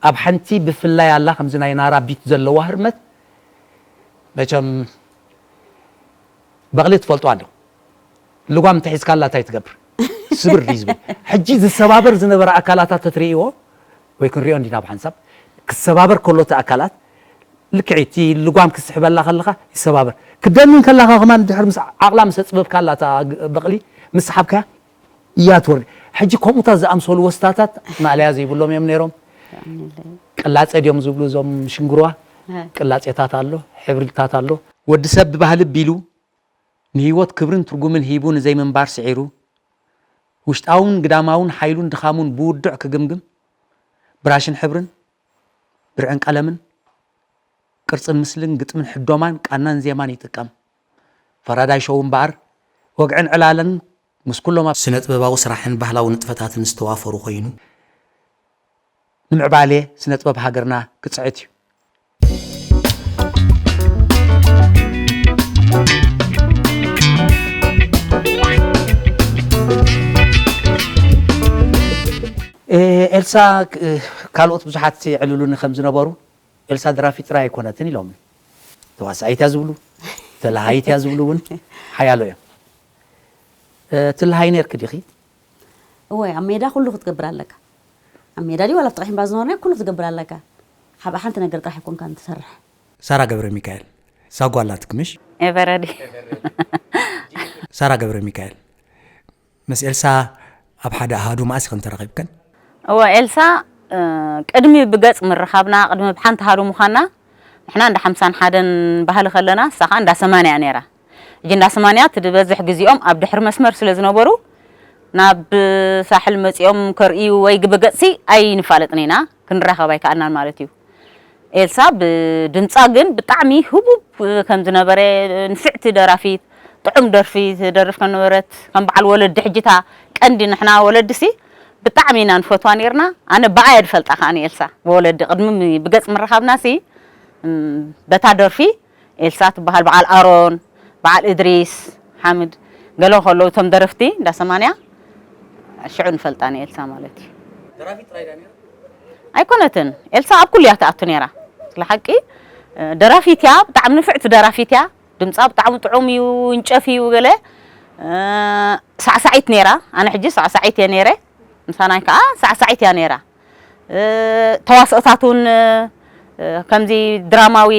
ኣብ ሓንቲ ብፍላይ ኣላ ከምዚ ናይ ናራ ቢት ዘለዋ ህርመት መቸም በቕሊ ትፈልጡ ኣለኹ። ልጓም እንተሒዝካላ እንታይ ትገብር? ስብር ድዩ ዝብል? ሕጂ ዝሰባበር ዝነበረ ኣካላታ ተትርእይዎ፣ ወይ ክንሪኦ እንዲና ብሓንሳብ፣ ክሰባበር ከሎ እቲ ኣካላት፣ ልክዕ እቲ ልጓም ክስሕበላ ከለኻ ይሰባበር። ክደንን ከላኻ ከማን ድሕር ምስ ዓቕላ ምስ ኣጽበብካላ እታ ግ-፣ በቕሊ ምስ ሰሓብካያ እያ ትወርድ። ሕጂ ከምኡታት ዝኣምሰሉ ወስታታት ማእለያ ዘይብሎም እዮም ነይሮም። ቅላጼ ድዮም ዝብሉ እዞም ሽንግርዋ? እ። ቅላጼታት ኣሎ፣ ሕብርታት ኣሎ። ወዲ ሰብ ብባህሊ ቢሉ ንህይወት ክብርን ትርጉምን ሂቡ ንዘይምንባር ስዒሩ፣ ውሽጣውን ግዳማውን ሓይሉን ድኻሙን ብውዱዕ ክግምግም፣ ብራሽን ሕብርን፣ ብርዕን ቀለምን፣ ቅርጽን ምስልን፣ ግጥምን ሕዶማን፣ ቃናን ዜማን ይጥቀም። ፈራዳይ ሾው እምበኣር፣ ወግዕን ዕላለን ምስ ኩሎም ኣብ ስነ ጥበባዊ ስራሕን ባህላዊ ንጥፈታትን ዝተዋፈሩ ኮይኑ፣ ንምዕባሌ ስነ ጥበብ ሃገርና ክጽዕት እዩ። ኤ-፣ ኤልሳ፣ ክ-፣ ካልኦት ብዙሓት ይዕልሉኒ ከም ዝነበሩ፣ ኤልሳ ደራፊት ጥራይ ኣይኮነትን ኢሎም። ተዋሳኢት እያ ዝብሉ፣ ተላሃይት እያ ዝብሉ እውን ሓያሎ እዮም። እ፣ ትልሃይ ነርኪ ዲኺ? እወ፣ ኣብ ሜዳ ኩሉ ክትገብር ኣለካ። ኣብ ሜዳ ድዩ ዋላ ኣብቲ ቃሒምባ ዝነበርና ኩሉ ክትገብር ኣለካ። ሓብ ሓንቲ ነገር ጥራሕ ኣይኮንካን ትሰርሕ። ሳራ ገብረ ሚካኤል፣ ሳጓ ኣላትኪ ምሽ? ኤቨረዲ። ሳራ ገብረ ሚካኤል፣ ምስ ኤልሳ ኣብ ሓደ ኣሃዱ መኣስ ኢኽን ተራኺብክን? እወ፣ ኤልሳ፣ እ፣ ቅድሚ ብገጽ ምርኻብና፣ ቅድሚ ብሓንቲ ኣሃዱ ምዃንና፣ ንሕና እንዳ ሓምሳን ሓደን ባህሊ ከለና፣ ንሳ ኸኣ እንዳ ሰማንያ እያ ነይራ። ሕጂ እንዳ ሰማንያ እቲ ዝበዝሕ ግዜኦም ኣብ ድሕሪ መስመር ስለ ዝነበሩ፣ ናብ ሳሕል መጺኦም ከርእዩ ወይ ግብገጽሲ ኣይንፋለጥን ኢና፣ ክንራኸብ ኣይከኣልናን ማለት እዩ። ኤልሳ ብድምጻ ግን ብጣዕሚ ህቡብ ከም ዝነበረ፣ ንፍዕቲ ደራፊት፣ ጥዑም ደርፊ ትደርፍ ከም ነበረት፣ ከም በዓል ወለዲ ሕጂ እታ ቀንዲ ንሕና ወለድሲ ብጣዕሚ ኢና ንፈትዋ ኔርና። ኣነ ብኣ እየ ዝፈልጣ ከኣ ንኤልሳ፣ ብወለዲ ቅድሚ ም-፣ ብገጽ ምርኻብናሲ፣ እም፣ በታ ደርፊ ኤልሳ ትበሃል፣ በዓል ኣሮን፣ በዓል እድሪስ ሓምድ፣ ገለ ከለዉ እቶም ደረፍቲ እንዳ ሰማንያ ሽዑ ንፈልጣ ንኤልሳ ማለት እዩ። ኣይኮነትን። ኤልሳ ኣብ ኩሉ እያ ትኣቱ ነይራ። ስለ ሓቂ፣ እ፣ ደራፊት እያ፣ ብጣዕሚ ንፍዕቲ ደራፊት እያ። ድምጻ ብጣዕሚ ጥዑም እዩ፣ እንጨፍ እዩ ገለ። እ፣ ሳዕሳዒት ነይራ። ኣነ ሕጂ ሳዕሳዒት እየ ነይረ። ምሳናይ ከኣ ሳዕሳዒት እያ ነይራ። እ፣ ተዋስኦታት እውን፣ እ፣ ከምዚ ድራማዊ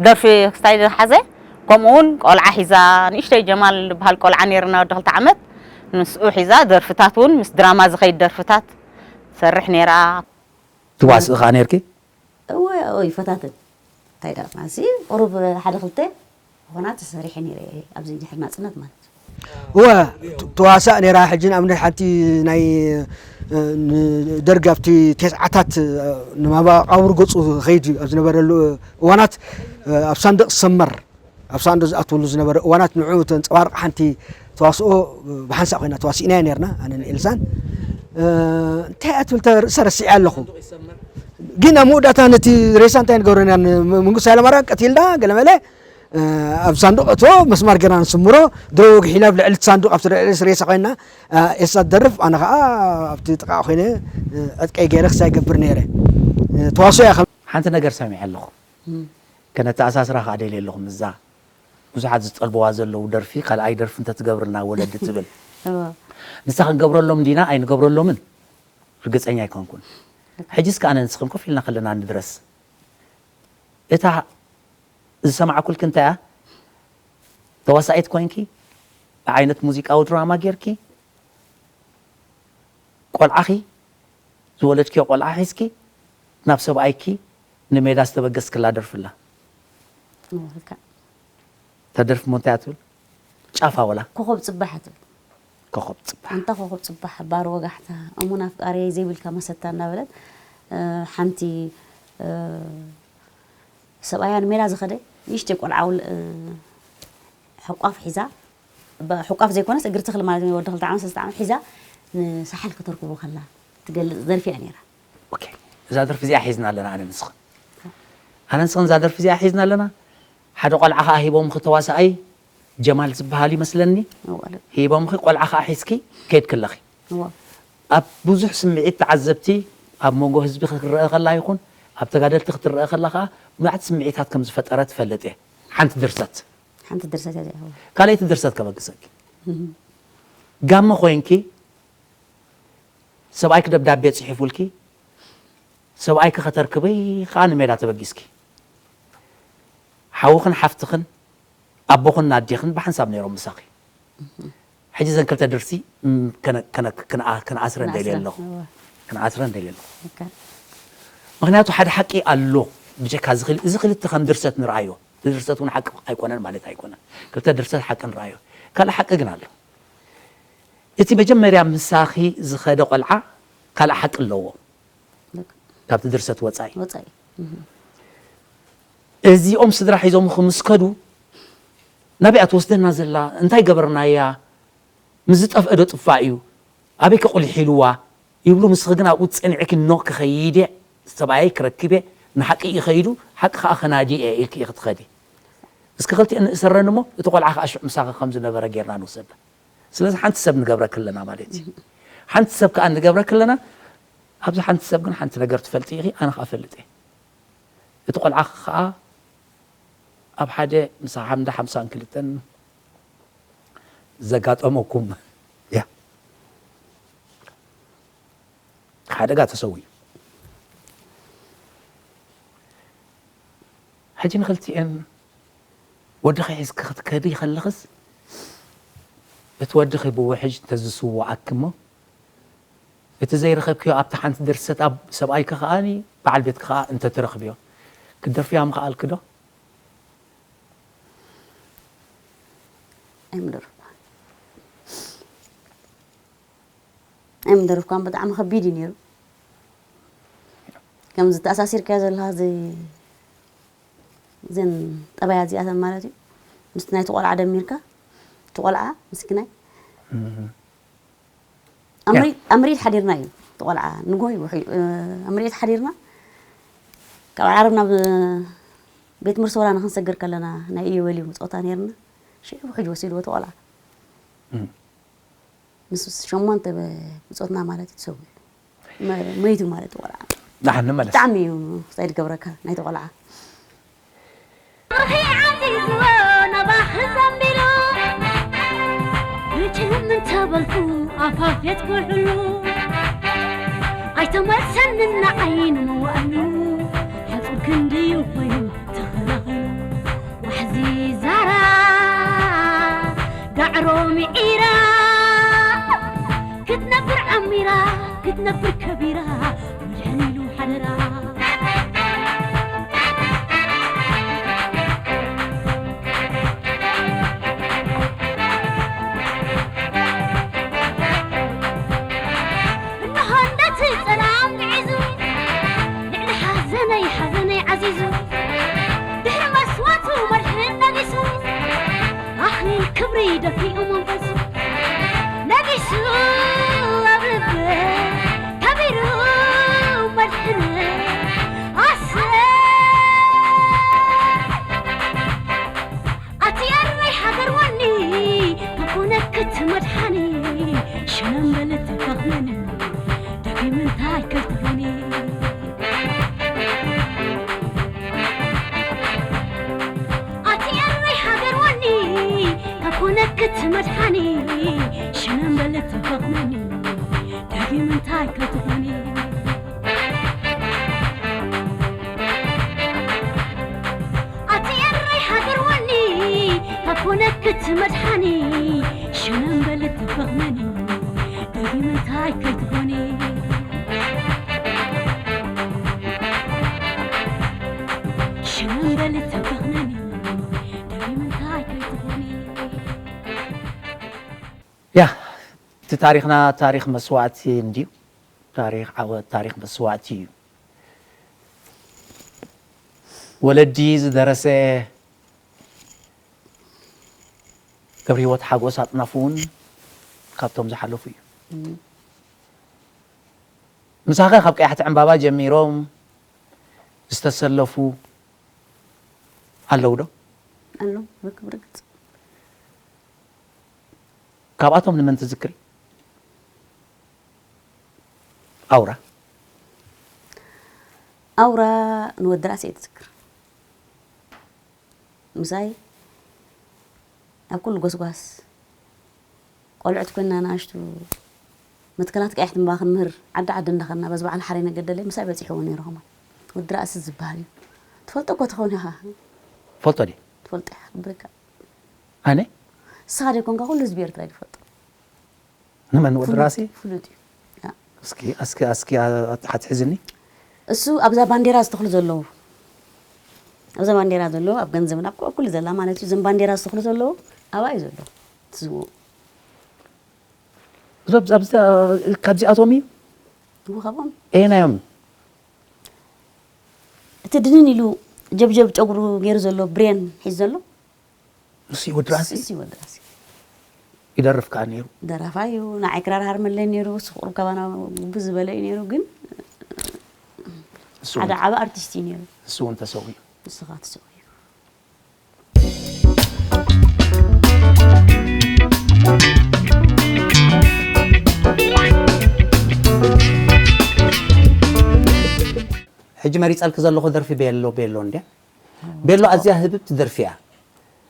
ደርፊ ክስታይ ዝሓዘ፣ ከምኡ እውን ቆልዓ ሒዛ፣ ንእሽተይ ጀማል ዝበሃል ቆልዓ ነይርና ወዲ ክልተ ዓመት፣ ምስኡ ሒዛ ደርፍታት እውን ምስ ድራማ ዝኸይድ ደርፍታት ትሰርሕ ነይራ። ትዋስእ ኸኣ ነይርኪ? እወ፣ እወ፣ ይፈታተን። እንታይ ደኣ፣ ማሲ ቁሩብ ሓደ ክልተ ኾና ተሰሪሐ ነይረ ኣብዚ ድሕሪ ናጽነት ማለት እዩ። እወ፣ ት-፣ ተዋሳእ ነይራ። ሕጂ ንኣብነት ሓንቲ ናይ፣ እ፣ ንደርግ ኣብቲ ተስዓታት፣ እ፣ ንመቓብር ገጹ ኸይድ ኣብ ዝነበረሉ እዋናት፣ እ፣ ኣብ ሳንዱቕ ሰመር፣ ኣብ ሳንዱቕ ዝኣትወሉ ዝነበረ እዋናት ንዕኡ ተንጸባርቕ ሓንቲ ተዋስኦ፣ እ፣ ብሓንሳእ ኮይና ተዋሲእናያ ነይርና፣ ኣነን ኤልሳን። እ፣ እንታይ እያ ትብል ተ-፣ ርእሳ ረሲዐ ኣለኹ። ግን ኣብ መወዳእታ ነቲ ሬሳ እንታይ ንገብሮ ኢና? ን-፣ መንግስቱ ሃይለማርያም ቀቲልና ገለመለ፣ እ፣ ኣብ ሳንዱቕ እቶ መስማር ጌርና ንስምሮ፣ ድሮ ወግሒና ኣብ ልዕሊ እቲ ሳንዱቕ ኣብቲ ልዕሊ ሬሳ ኮይና፣ እ፣ ኤልሳ ትደርፍ፣ ኣነ ኸኣ ኣብቲ ጥቓ ኮይነ፣ እ፣ ዕጥቀይ ገይረ ክሳይ ገብር ነይረ። እ፣ ተዋስኦ እያ ከም ሓንቲ ነገር ሰሚዐ ኣለኹ። እም። ከነተኣሳስራ ከኣ ደልየ ኣለኹ ምስዛ ብዙሓት ዝጠልብዋ ዘለዉ ደርፊ፣ ካልኣይ ደርፊ እንተትገብርና ወለዲ ትብል። እወ። ንሳ ክንገብረሎም ዲና ኣይንገብረሎምን ርግጸኛ ኣይኮንኩን። ሕጂስ ከኣ ኣነ ንስኽን ኮፍ ኢልና ከለና ንድረስ። እታ ዝሰማዕኩልኪ እንታይ እያ? ተዋሳኢት ኮይንኪ፣ ብዓይነት ሙዚቃዊ ድራማ ጌርኪ፣ ቆልዓኺ፣ ዝወለድክዮ ቆልዓ ሒዝኪ፣ ናብ ሰብኣይኪ ንሜዳ ዝተበገስክላ ደርፊ ኣላ። እወ፣ ልክዕ። እታ ደርፊ እሞ እንታይ እያ ትብል? ጫፋ ወላ? ኮኾብ ጽባሕ እያ ትብል። ኮኾብ ጽባሕ። ኣንታ ኮኾብ ጽባሕ፣ ባር ወጋሕታ፣ እሙን ኣፍቃሪየይ ዘይብልካ መሰታ እናበለት፣ እ፣ ሓንቲ፣ እ፣ ሰብኣያ ንሜዳ ዝኸደ ንእሽተይ ቆልዓ ውል-፣ እ፣ ሕቋፍ ሒዛ፣ ብ-፣ ሕቋፍ ዘይኮነስ እግሪ ተኽሊ ማለት እዩ፣ ወዲ ክልተ ዓመት፣ ሰለስተ ዓመት ሒዛ ንሳሕል ከተርክቦ ከላ ትገልጽ ደርፊ እያ ነይራ። ኦኬ። እዛ ደርፊ እዚኣ ሒዝና ኣለና ኣነ ንስኽን። ኣነ ንስኽን እዛ ደርፊ እዚኣ ሒዝና ኣለና። ሓደ ቆልዓ ኸኣ ሂቦምኺ ተዋሳኣይ ጀማል ዝበሃል ይመስለኒ። እወ፣ ልክ። ሂቦምኺ ቆልዓ ኸኣ ሒዝኪ ከይድኪ ኣለኺ። እወ። ኣብ ብዙሕ ስምዒት ተዓዘብቲ ኣብ መንጎ ህዝቢ ክትረአ ከላ ይኹን ኣብ ተጋደልቲ ክትረአ ከላ ኸኣ መዓት ስምዒታት ከም ዝፈጠረ ትፈልጥ እየ። ሓንቲ ድርሰት። ሓንቲ ድርሰት እያ እዚኣ። እወ። ካልኣይቲ ድርሰት ከበግሰኪ። ጋመ ኮይንኪ፣ ሰብኣይኪ ደብዳቤ ጽሒፉልኪ፣ ሰብኣይኪ ከተርክቢ ከኣ ንሜዳ ተበጊስኪ። ሓውኽን ሓፍትኽን ኣቦኽን ኣዴኽን ብሓንሳብ ነይሮም ምሳኺ። ሕጂ እዘን ክልተ ድርሲ፣ ም፣ ከነ-፣ ከነ-፣ ከነኣ-፣ ከነኣስረን ደልየ ኣለኹ። ከነኣስረን ደልየ ኣለኹ። ምኽንያቱ ሓደ ሓቂ ኣሎ። ብጀካ እዚ ክል-፣ እዚ ክልተ ከም ድርሰት ንርኣዮ። እቲ ድርሰት እውን ሓቂ ኣይኮነን ማለት ኣይኮነን። ክልተ ድርሰት ሓቂ ንርኣዮ። ካልእ ሓቂ ግን ኣሎ። እቲ መጀመርያ ምሳኺ ዝኸደ ቆልዓ ካልእ ሓቂ ኣለዎ። ካብቲ ድርሰት ወጻኢ። ወጻኢ። እዚኦም ስድራ ሒዞምኺ ምስ ከዱ፣ ናበይ እያ ትወስደና ዘላ? እንታይ ገበርናያ? ምስ ዝጠፍአ ዶ ጥፋእ እዩ? ኣበይ ከ ቁሊሕ ኢልዋ? ይብሉ፣ ምስኺ ግን ኣብኡ ጸኒዕኪ፣ ኖ፣ ክኸይድ እየ፣ ሰብኣየይ ክረክብ እየ፣ ንሓቂ እዩ ከይዱ፣ ሓቂ ከኣ ከናዲ እየ ኢልኪ ኢኺ ትኸዲ። እስኪ ክልቲኤን ንእሰረን እሞ፣ እቲ ቆልዓ ከኣ ሽዑ ምሳኺ ከም ዝነበረ ጌርና ንውሰዳ። ስለዚ ሓንቲ ሰብ ንገብረኪ ኣለና ማለት እዩ። ሓንቲ ሰብ ከኣ ንገብረኪ ኣለና። ኣብዚ ሓንቲ ሰብ ግን ሓንቲ ነገር ትፈልጢ ኢኺ፣ ኣነ ከኣ እፈልጥ እየ። እቲ ቆልዓ ከኣ ኣብ ሓደ ምስ ሓምዳ ሓምሳን ክልተን ዘጋጠመኩም፣ ያ፣ ሓደጋ ተሰዊኡ። ሕጂ ንክልቲኤን ወድኺ ሒዝኪ ክትከዲ ከለኽስ፣ እቲ ወድኺ ብውሕጅ እንተዝስውኣኪ እሞ፣ እቲ ዘይረኸብክዮ ኣብታ ሓንቲ ድርሰት ኣብ ሰብኣይኪ ከኣ በዓል ቤትኪ ከኣ እንተትረኽብዮ፣ ክትደፍርያ ምኸኣልኪ ዶ? ኣይምደርፍኳን። ኣይምደርፍኳን፣ ብጣዕሚ ከቢድ እዩ ነይሩ። ከምዚ ተኣሳሲርካዮ ዘለኻ እዚ፣ እዘን ጠባያት እዚኣተን ማለት እዩ። ምስቲ ናይቲ ቆልዓ ደሚርካ፣ እቲ ቆልዓ ምስኪናይ፣ እም። ኣምሪ-፣ ኣምሪት ሓዲርና እዩ። እቲ ቆልዓ ንግሆ እዩ ውሑ-፣ እ፣ ኣምሪት ሓዲርና፣ ካብ ዓረብ ናብ ቤት ምርሶላ ንክንሰግር ከለና፣ ናይ ኢዮቤልዩ ምጾታ ነይርና። ሽዑ ውሕጅ ወሲድዎ እቲ ቆልዓ። እም። ምስ ሸሞንተ በ-፣ ብጾትና ማለት እዩ ተሰዊኡ። መ-፣ መይቱ ማለት እዩ ቆልዓ። ደሓን ንመለስ። ብጣዕሚ እዩ ሳይድ ገብረካ ናይቲ ቆልዓ። ብርኺ ዓዚዝዎ ናባኺ ዘንቢሉ፣ ብጭህም እንተበልኩ ኣፋፍየት ኩሕሉ፣ ኣይተመልሰንን ንዓይ ንመዋእሉ፣ ሓጹር ክንድዩ ኮይኑ ተኸላኸሉ። ዋሕዚ ዛራ ጋዕሮ ምዒራ፣ ክትነብር ዓሚራ፣ ክትነብር ከቢራ፣ መድሕን ኢሉ ሓደራ። እንሆ እንደቲ ጸላም ግዒዙ፣ ልዕሊ ሓዘነይ ሓዘነይ ዓዚዙ፣ ድሕሪ መስዋእቱ መድሕን ነጊሱ፣ ኣኽሊል ክብሪ ደፊኡ መንፈሱ፣ ነጊሱ ኣብ ልበይ ከቢሩ መድሕነይ ኣሰይ። ኣቲ ኤረይ ሃገር ወኒ፣ ከኮነክት መድሓኒ፣ ሸነምበለት ፈኽመኒ፣ ደጊም እንታይ ከይትኾኒ። ኣቲ ኤረይ ሃገር ወኒ፣ ከኮነክት መድሓኒ፣ ሸነምበለት ፈኽመኒ፣ ደጊም እንታይ ከይትኾኒ። ኣቲ ኤረይ ሃገር ወኒ፣ ከኮነክት መድሓኒ፣ ሸነምበለት ፈኽመኒ፣ ደጊም እንታይ ከይትኾኒ። ሸነምበለት ፈኽመኒ፣ ደጊም እንታይ ከይትኾኒ። ያ፣ እቲ ታሪኽና ታሪኽ መስዋእቲ እንድዩ። ታሪኽ ዓወት፣ ታሪኽ መስዋእቲ እዩ። ወለዲ ዝደረሰ ገብረህይወት ሓጎስ ኣጥናፉ እውን ካብቶም ዝሓለፉ እዩ። እም። ምሳኸ ካብ ቀያሕቲ ዕምባባ ጀሚሮም ዝተሰለፉ ኣለዉ ዶ? ኣለዉ፣ ርክብ ርግጽ። ካብኣቶም ንመን ትዝክሪ? ኣውራ? ኣውራ ንወዲ ራእሲ እየ ትዝክር። ምሳይ ኣብ ኩሉ ጎስጓስ፣ ቆልዑት ኮይና ንኣሽቱ መትከላት ቀያሕቲ እምባ ክንምህር ዓዲ ዓዲ እንዳኸድና በዚ በዓል ሓረይ ነገደለይ ምሳይ በፂሕዎ ነይሩ። ከማን ወዲ ራእሲ ዝበሃል እዩ። ትፈልጦ እኮ ትኸውን ኢኻ። ፈልጦ ድየ? ትፈልጦ ኢኻ ክብረካ። ኣነ? ንስኻ ዘይኮንካ ኩሉ ህዝቢ ኤርትራ እዩ ዝፈልጦ። ንመን ወዲ ራእሲ? ፍሉጥ እዩ። ያ። እስኪ እስኪ እስኪ ኣትሓትሕዝኒ። እሱ ኣብዛ ባንዴራ ዝተኽሉ ዘለዉ ኣብዛ ባንዴራ ዘለዉ ኣብ ገንዘብን ኣብ ኩሉ ዘላ ማለት እዩ። እዞም ባንዴራ ዝተኽሉ ዘለዉ ኣብኣ እዩ ዘሎ። ትዝብኡ እዞም ኣብዚ ካብዚኣቶም እዩ እዎ ካብኦም ኤናዮም እቲ ድንን ኢሉ ጀብጀብ ጨጉሩ ገይሩ ዘሎ ብሬን ሒዙ ዘሎ ንሱ እዩ ወዲ ራእሲ እሱ ወዲ ራእሲ ይደርፍ ከዓ ነይሩ። ደራፋይ እዩ። ንዓይ ክራር ሃርመለይ ነይሩ። እሱ ቁሩብ ካባና ጉብዝ ዝበለ እዩ ነይሩ። ግን እሱ ሓደ እውን- ዓቢ ኣርቲስት እዩ ነይሩ። እሱ እውን ተሰዊኡ። ንስኻ ትስቕ እዩ። ሕጂ መሪፀልክ ዘለኹ ደርፊ ቤሎ ቤሎ እንድያ። ቤሎ ኣዝያ ህብብቲ ደርፊ እያ።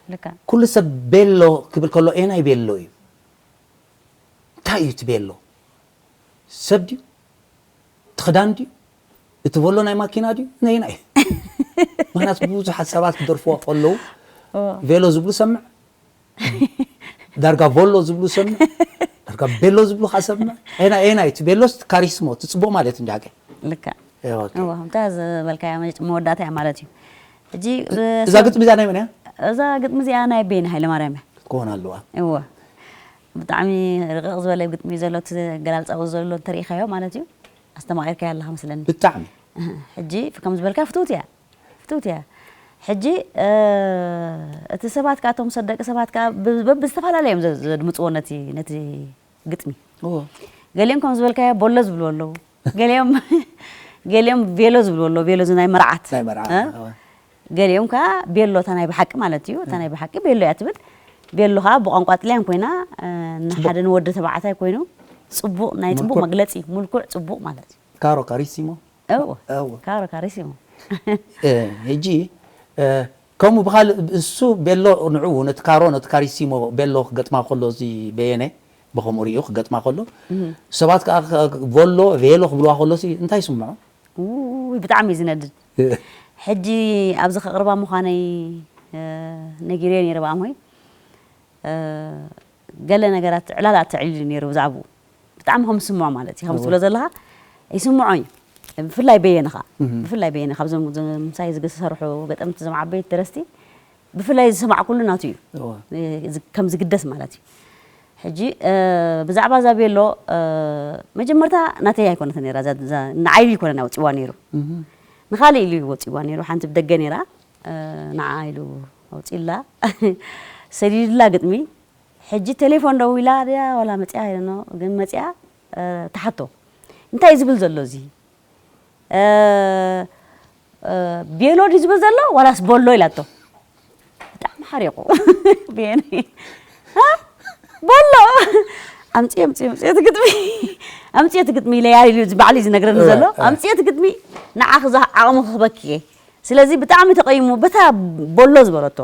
ልካ ኩሉ ሰብ ቤሎ ክብል ከሎ ኤናይ ቤሎ እዩ። እንታይ እዩ እቲ ቤሎ? ሰብ ድዩ? እቲ ክዳን ድዩ? እቲ ቮሎ ናይ ማኪና ድዩ? ነይና እዩ። ምክንያቱ ብዙሓት ሰባት ክደርፍዎ ከለዉ ቬሎ ዝብሉ ሰምዕ፣ ዳርጋ ቮሎ ዝብሉ ሰምዕ፣ ዳርጋ ቤሎ ዝብሉ ከዓ ሰምዕ። ኤና ኤና እቲ ቤሎስ ካሪስሞ እቲ ፅቡቅ ማለት እንዲ ሓቂ ልካ ኤ፣ ኦኬ። እዋ ከምታ ዝበልካያ መወዳእታ እያ ማለት እዩ። ሕጂ እዛ ግጥሚ እዚኣ ናይ መን እያ? እዛ ግጥሚ እዚኣ ናይ ቤኒ ሃይለማርያም እያ። ክትከውን ኣለዋ። እወ ብጣዕሚ ርቕቕ ዝበለ ግጥሚ እዩ ዘሎ እቲ ገላልፃ ዘሎ እንተሪኢኻዮ ማለት እዩ። ኣስተማቒርካያ ኣለኻ መስለኒ። ብጣዕሚ ሕጂ ከም ዝበልካ ፍትውቲ እያ ፍትውቲ እያ። ሕጂ እቲ ሰባት ከዓ እቶም ሰብ ደቂ ሰባት ከዓ በብዝተፈላለየ እዮም ዘድምፅዎ ነቲ ነቲ ግጥሚ። እዎ። ገሊኦም ከም ዝበልካዮ ቦሎ ዝብልዎ ኣለዉ። ገሊኦም ገሊኦም ቬሎ ዝብልዎ ኣለዉ። ቬሎ እዚ ናይ መርዓት ናይ መርዓት እ? እዎ። ገሊኦም ከዓ ቤሎ እታ ናይ ብሓቂ ማለት እዩ። እታ ናይ ብሓቂ ቤሎ እያ ትብል። ቤሎ ከዓ ብቋንቋ ጥልያን ኮይና እ፣ ንሓደ ንወዲ ተባዕታይ ኮይኑ ፅቡቕ ናይ ፅቡቕ ምልኩዕ። መግለፂ ምልኩዕ ፅቡቕ ማለት እዩ። ካሮ ካሪሲሞ እዎ እዎ። ካሮ ካሪሲሞ እ፣ ሕጂ እ፣ ከምኡ ብካልእ እሱ ቤሎ ንዕኡ ነቲ ካሮ ነቲ ካሪሲሞ ቤሎ ክገጥማ ከሎ እዚ በየነ ብከምኡ ሪኡ ክገጥማ ከሎ ሰባት ከዓ ከ- ቮሎ ቬሎ ክብልዋ ከሎ ሲ እንታይ ይስምዖ? ውይ ብጣዕሚ እዩ ዝነድድ። ሕጂ ኣብዚ ከቕርባ ምዃነይ እ፣ ነጊረዮ ነይረ ብኣሞይ እ፣ ገለ ነገራት ዕላላት ተዕሊሉ ነይሩ ብዛዕባኡ ብጣዕሚ ከም ዝስምዖ ማለት እዩ ከም ትብሎ ዘለኻ ይስምዖ እዩ። ብፍላይ በየነ ኸዓ ብፍላይ በየነ ካብዞም ዞም ምሳይ ዝሰርሑ ገጠምቲ ዞም ዓበይቲ ደረስቲ ብፍላይ ዝሰማዕኩሉ ናቱ እዩ። እዋ። እ፣ ዝ- ከም ዝግደስ ማለት እዩ። ሕጂ እ፣ ብዛዕባ እዛ ቤሎ እ፣ መጀመርታ ናተይ ኣይኮነትን ነይራ እዛ- እዛ ንዓይ ኢሉ ኣይኮነን ኣውፂዋ ነይሩ። ንኻልእ ኢሉ እዩ ወፂዋ ነይሩ። ሓንቲ ብደገ ነይራ እ፣ ንዓ ኢሉ ኣውፂላ ሰዲድላ ግጥሚ። ሕጂ ቴሌፎን ደዊላ ድያ ዋላ መፅያ ኣይደኖ ግን መፅያ እ፣ ትሓቶ እንታይ እዩ ዝብል ዘሎ እዚ እ፣ እ፣ ቤሎ ድዩ ዝብል ዘሎ ዋላስ ቦሎ ኢላቶ። ብጣዕሚ ሓሪቑ ቤኒ እ፣ ቦሎ ኣምፅየ ኣምፅየ ኣምፅየ እቲ ግጥሚ ኣምፅየ እቲ ግጥሚ ኢለያ ኢሉ እዚ ባዕሉ እዩ ዝነግረኒ ዘሎ እ፣ እ። ኣምፅየ እቲ ግጥሚ ንዓኺ ዝዓቕሙ ክህበኪ እየ። ስለዚ ብጣዕሚ ተቐይሙ በታ ቦሎ ዝበለቶ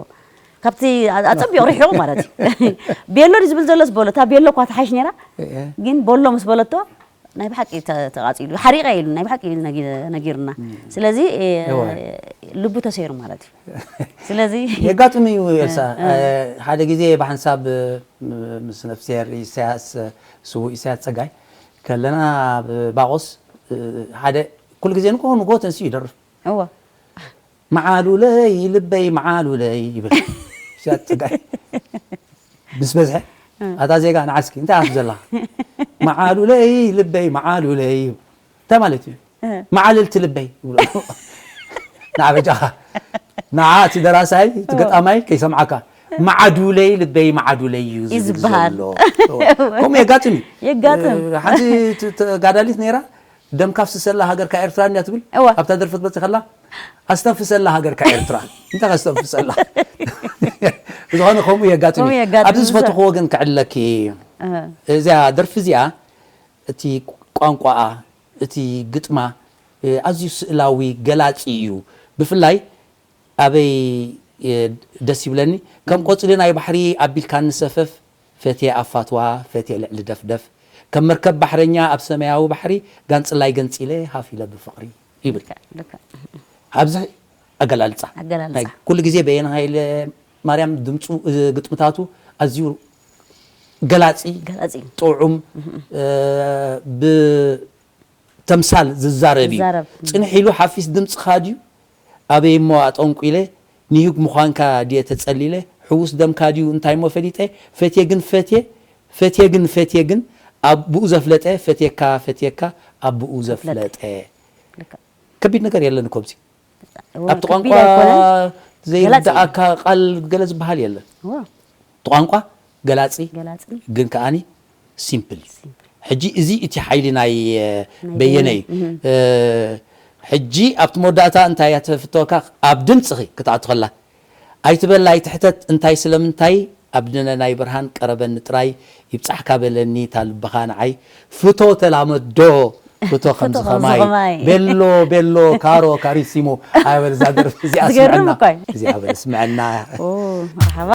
ካብቲ ኣ- ኣፀቢቑ ርሒቑ ማለት እዩ። ቤሎ ድዩ ዝብል ዘሎስ በሎ እታ ቤሎ እኳ ትሓይሽ ነይራ እየ። ግን ቦሎ ምስ በለቶ ናይ ብሓቂ ተ- ተቓፂሉ ሓሪቐ ኢሉ ናይ ብሓቂ እዩ ነጊ- ነጊሩና። ስለዚ እ፣ እወ። ልቡ ተሰይሩ ማለት እዩ። ስለዚ የጋጥም እዩ ኤልሳ። ሓደ ግዜ ብሓንሳብ እ፣ ምስ ነፍስሄር ኢሳያስ ስዉእ ኢሳያስ ጸጋይ ከለና ኣብ ባቆስ እ፣ ሓደ ኩሉ ግዜ ንግሆ ንግሆ ተንስኡ ይደርፍ እወ መዓሉለይ ልበይ መዓሉለይ ይብል። ኢሳያስ ጸጋይ ምስ በዝሐ ኣታ ዜጋ ንዓስኪ እንታይ ኣፍ ዘለኻ መዓሉለይ ልበይ መዓሉለይ እንታይ ማለት እዩ? መዓልልቲ ልበይ ይብሎ። ንዓ በጃኻ ንዓ እቲ ደራሳይ እቲ ገጣማይ ከይሰምዓካ መዓዱለይ ልበይ መዓዱለይ እዩ እዩ ዝብል ዝበሃል። ዘሎ። ከምኡ የጋጥም እዩ። የጋጥም። ሓንቲ ት- ተጋዳሊት ነይራ ደምካ ኣፍስሰላ ሃገርካ ኤርትራ እንድያ ትብል እወ። ኣብታ ደርፊ ክትመጽእ ከላ ኣስተንፍሰላ ሃገርካ ኤርትራ እንታይ ከስተንፍሰላ ዝኾነ ከምኡ የጋጥም ከምኡ እዩ። የጋጥም ኣብዚ እዩ። ዝፈተኽዎ ግን ክዕለኪ እህ። እዚኣ ደርፊ እዚኣ እቲ ቋንቋኣ እቲ ግጥማ እ፣ ኣዝዩ ስእላዊ ገላጺ እዩ። ብፍላይ ኣበይ እ፣ ደስ ይብለኒ ከም ቆጽሊ ናይ ባሕሪ ኣቢልካኒ ሰፈፍ ፈትየ ኣፋትዋ፣ ፈትየ ልዕሊ ደፍደፍ፣ ከም መርከብ ባሕረኛ ኣብ ሰማያዊ ባሕሪ፣ ጋንጽላይ ገንጺለ ሃፍ ኢለ ብፍቕሪ ይብል። ልክዕ። ኣብዚ ኣገላልጻ ኣገላልጻ። ናይ ኩሉ ግዜ በየነ ሃይለ ማርያም ድምፁ፣ እ፣ ግጥምታቱ ኣዝዩ ገላጺ፣ ገላጺ እዩ። ጥዑም፣ እ፣ ብተምሳል ዝዛረብ እዩ። ዝዛረብ። ጽንሕ ኢሉ ሓፊስ ድምፅኻ ድዩ ኣበይ እሞ ኣጠንቁ ኢለ፣ ንዩግ ምዃንካ ድየ ተጸሊለ፣ ሕዉስ ደምካ ድዩ እንታይ እሞ ፈሊጠ፣ ፈትየ ግን ፈትየ፣ ፈትየ ግን ፈትየ ግን ኣብኡ ዘፍለጠ፣ ፈትየካ ፈትየካ ኣብኡ ዘፍለጠ። ልክዕ። ከቢድ ነገር የለን እኮ ኣብዚ። ኣብቲ ቋንቋ ከቢድ ኣይኮነን። ዘይርዳእካ ቃል ገለ ዝበሃል የለን። ዋው። እቲ ቋንቋ ገላጺ ገላጺ። ግን ከኣኒ ሲምፕል። ሕጂ እዚ እቲ ሓይሊ ናይ እ፣ ናይ በየነ እዩ። በየነ። እ፣ ሕጂ ኣብቲ መወዳእታ እንታይ እያ ተፍተወካ? ኣብ ድምፅኺ ክትኣቱ ከላ ኣይትበል ኣይትሕተት፣ እንታይ ስለምንታይ ኣብ ድነ ናይ ብርሃን ቀረበኒ ጥራይ ይብጻሕካ በለኒ እታ ልብኻ ንዓይ፣ ፍቶ ተላመዶ ፍቶ ከምዚ ፍቶ ከምዚ ኸማይ ኸማይ። ቤሎ ቤሎ ካሮ ካሪሲሞ። ኣበል እዛ ደርፊ እዚኣ ዝገርም ስምዐና። እኮ እዩ። እዚኣ በል ስምዐና። ኦ፣ መርሓባ።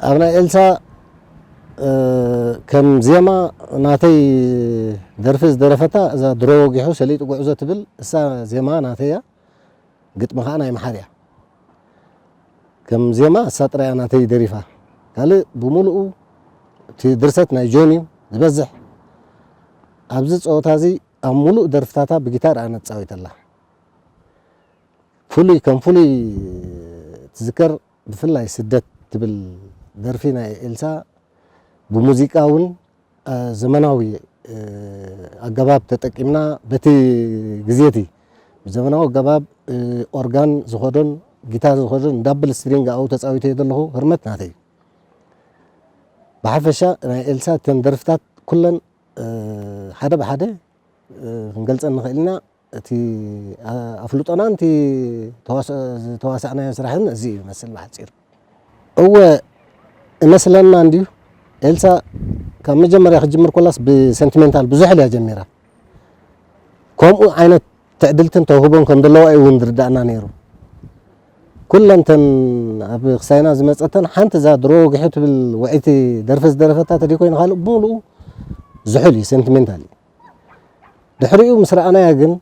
ኣብ ናይ ኤልሳ፣ እ፣ ከም ዜማ ናተይ ደርፊ ዝደረፈታ እዛ ድሮ ወጊሑ ሰሊጡ ጉዕዞ ትብል፣ እሳ ዜማ ናተይ እያ፣ ግጥሚ ኸኣ ናይ መሓሪ እያ። ከም ዜማ እሳ ጥራይ እያ ናተይ ደሪፋ። ካልእ ብምሉኡ እቲ ድርሰት ናይ ጆን እዩ ዝበዝሕ። ኣብዚ ጸወታ እዚ ኣብ ምሉእ ደርፍታታ ብጊታር እያ ነጻዊተላ። ፍሉይ፣ ከም ፍሉይ ትዝከር፣ ብፍላይ ስደት ትብል ደርፊ ናይ ኤልሳ ብሙዚቃ እውን፣ እ፣ ዘመናዊ፣ እ፣ ኣገባብ ተጠቂምና፣ በቲ ግዜ እቲ ብዘመናዊ ኣገባብ፣ እ፣ ኦርጋን ዝኸዶን ጊታር ዝኸዶን ዳብል ስትሪንግ ኣብኡ ተጻዊተዮ ዘለኹ ህርመት ናተይ እዩ። ብሓፈሻ ናይ ኤልሳ እተን ደርፍታት ኩለን፣ እ፣ ሓደ ብሓደ፣ እ፣ ክንገልጸን ንኽእል ኢና። እቲ፣ ኣ-፣ ኣፍልጦናን እቲ ተዋስ-፣ ዝተዋሳእናዮ ስራሕን እዚ እዩ ይመስል ብሓጺሩ። እወ፣ እመስለና እንድዩ። ኤልሳ ካብ መጀመርያ ክትጅምር ኮላስ ብሰንቲሜንታል ብዙሕ እያ ጀሚራ። ከምኡ ዓይነት ትዕድልትን ተውህቦን ከም ዘለዋ እዩ እውን ዝርዳእና ነይሩ። ኩለን እተን ኣብ ክሳይና ዝመጸተን ሓንቲ እዛ ድሮ ወጊሑ ትብል ውዕይቲ ደርፊ ዝደረፈታ ተደይ ኮይኑ ካልእ ብምሉኡ ዝሑል እዩ፣ ሰንቲሜንታል እዩ። ድሕሪኡ ምስ ረኣናያ ግን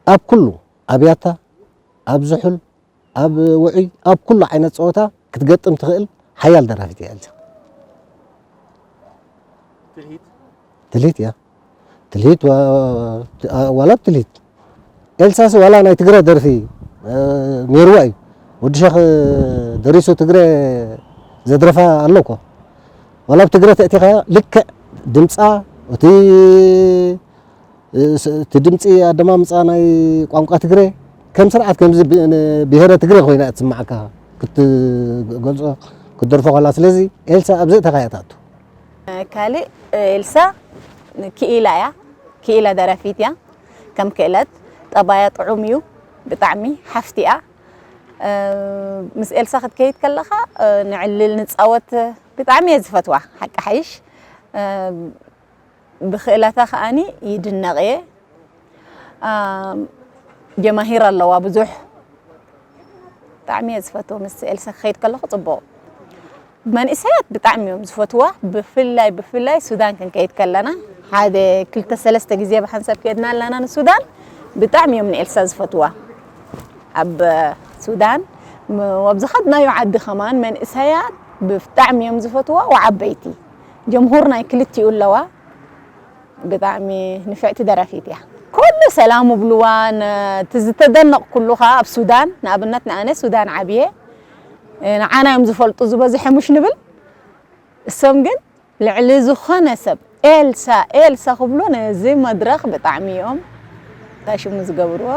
ኣብ ኩሉ፣ ኣብ ያታ፣ ኣብ ዝሑል፣ ኣብ ውዑይ፣ ኣብ ኩሉ ዓይነት ጸወታ ክትገጥም ትኽእል ሓያል ደራፊት እያ ኤልሳ። ትልሂት? ትልሂት እያ። ትልሂት ዋ-፣ ዋ-፣ ዋላ ትልሂት። ኤልሳስ ዋላ ናይ ትግረ ደርፊ፣ እ፣ ነይርዋ እዩ። ወዲ ሸኽ ደሪሱ ትግረ ዘድረፋ ኣሎ እኮ። ዋላ ብትግረ ተእቲኻያ ልክዕ ድምጻ፣ እቲ፣ እ፣ ስ-፣ እቲ ድምጺ ኣደማምጻ ናይ ቋንቋ ትግረ ከም ስርዓት ከምዚ ብ-፣ ን-፣ ብሄረ ትግረ ኮይና እያ ትስምዓካ ክትገልጾ፣ ክትደርፎ ከላ። ስለዚ ኤልሳ ኣብዚ እተኻያ ትኣቱ። ካልእ ኤልሳ ክኢላ እያ፣ ክኢላ ደራፊት እያ። ከም ክእለት ጠባያ ጥዑም እዩ፣ ብጣዕሚ ሓፍቲ እያ። እ፣ ምስ ኤልሳ ክትከይድ ከለኻ፣ እ፣ ንዕልል ንጻወት፣ ብጣዕሚ እየ ዝፈትዋ፣ ሓቂ ሓይሽ። እ፣ ብክእለታ ከኣኒ ይድነቕ እየ። እ፣ ጀማሂር ኣለዋ ብዙሕ። ብጣዕሚ እየ ዝፈትዎ፣ ምስ ኤልሳ ክኸይድ ከለኹ ጽቡቕ። መንእሰያት ብጣዕሚ እዮም ዝፈትዋ፣ ብፍላይ፣ ብፍላይ ሱዳን ክንከይድ ከለና፣ ሓደ ክልተ ሰለስተ ግዜ ብሓንሳብ ከድና ኣለና ንሱዳን። ብጣዕሚ እዮም ንኤልሳ ዝፈትዋ። ኣብ ሱዳን፣ ም-፣ ኣብ ዝኸድናዮ ዓዲ ከማን መንእሰያት ብጣዕሚ እዮም ዝፈትዋ፣ ወዓበይቲ። ጀምሁር ናይ ክልቲኡ ኣለዋ። ብጣዕሚ ንፍዕቲ ደራፊት እያ። ኩሉ ሰላም ይብልዋ። ን-፣ እቲ ዝተደነቕኩሉ ኸኣ ኣብ ሱዳን፣ ንኣብነት ንኣነ ሱዳን ዓብየ፣ ንዓና እዮም ዝፈልጡ ዝበዝሐ ምሽ ንብል። እሶም ግን ልዕሊ ዝኾነ ሰብ ኤልሳ፣ ኤልሳ ክብሉ ነዚ መድረኽ ብጣዕሚ እዮም እንታይ ሽሙ ዝገብርዎ።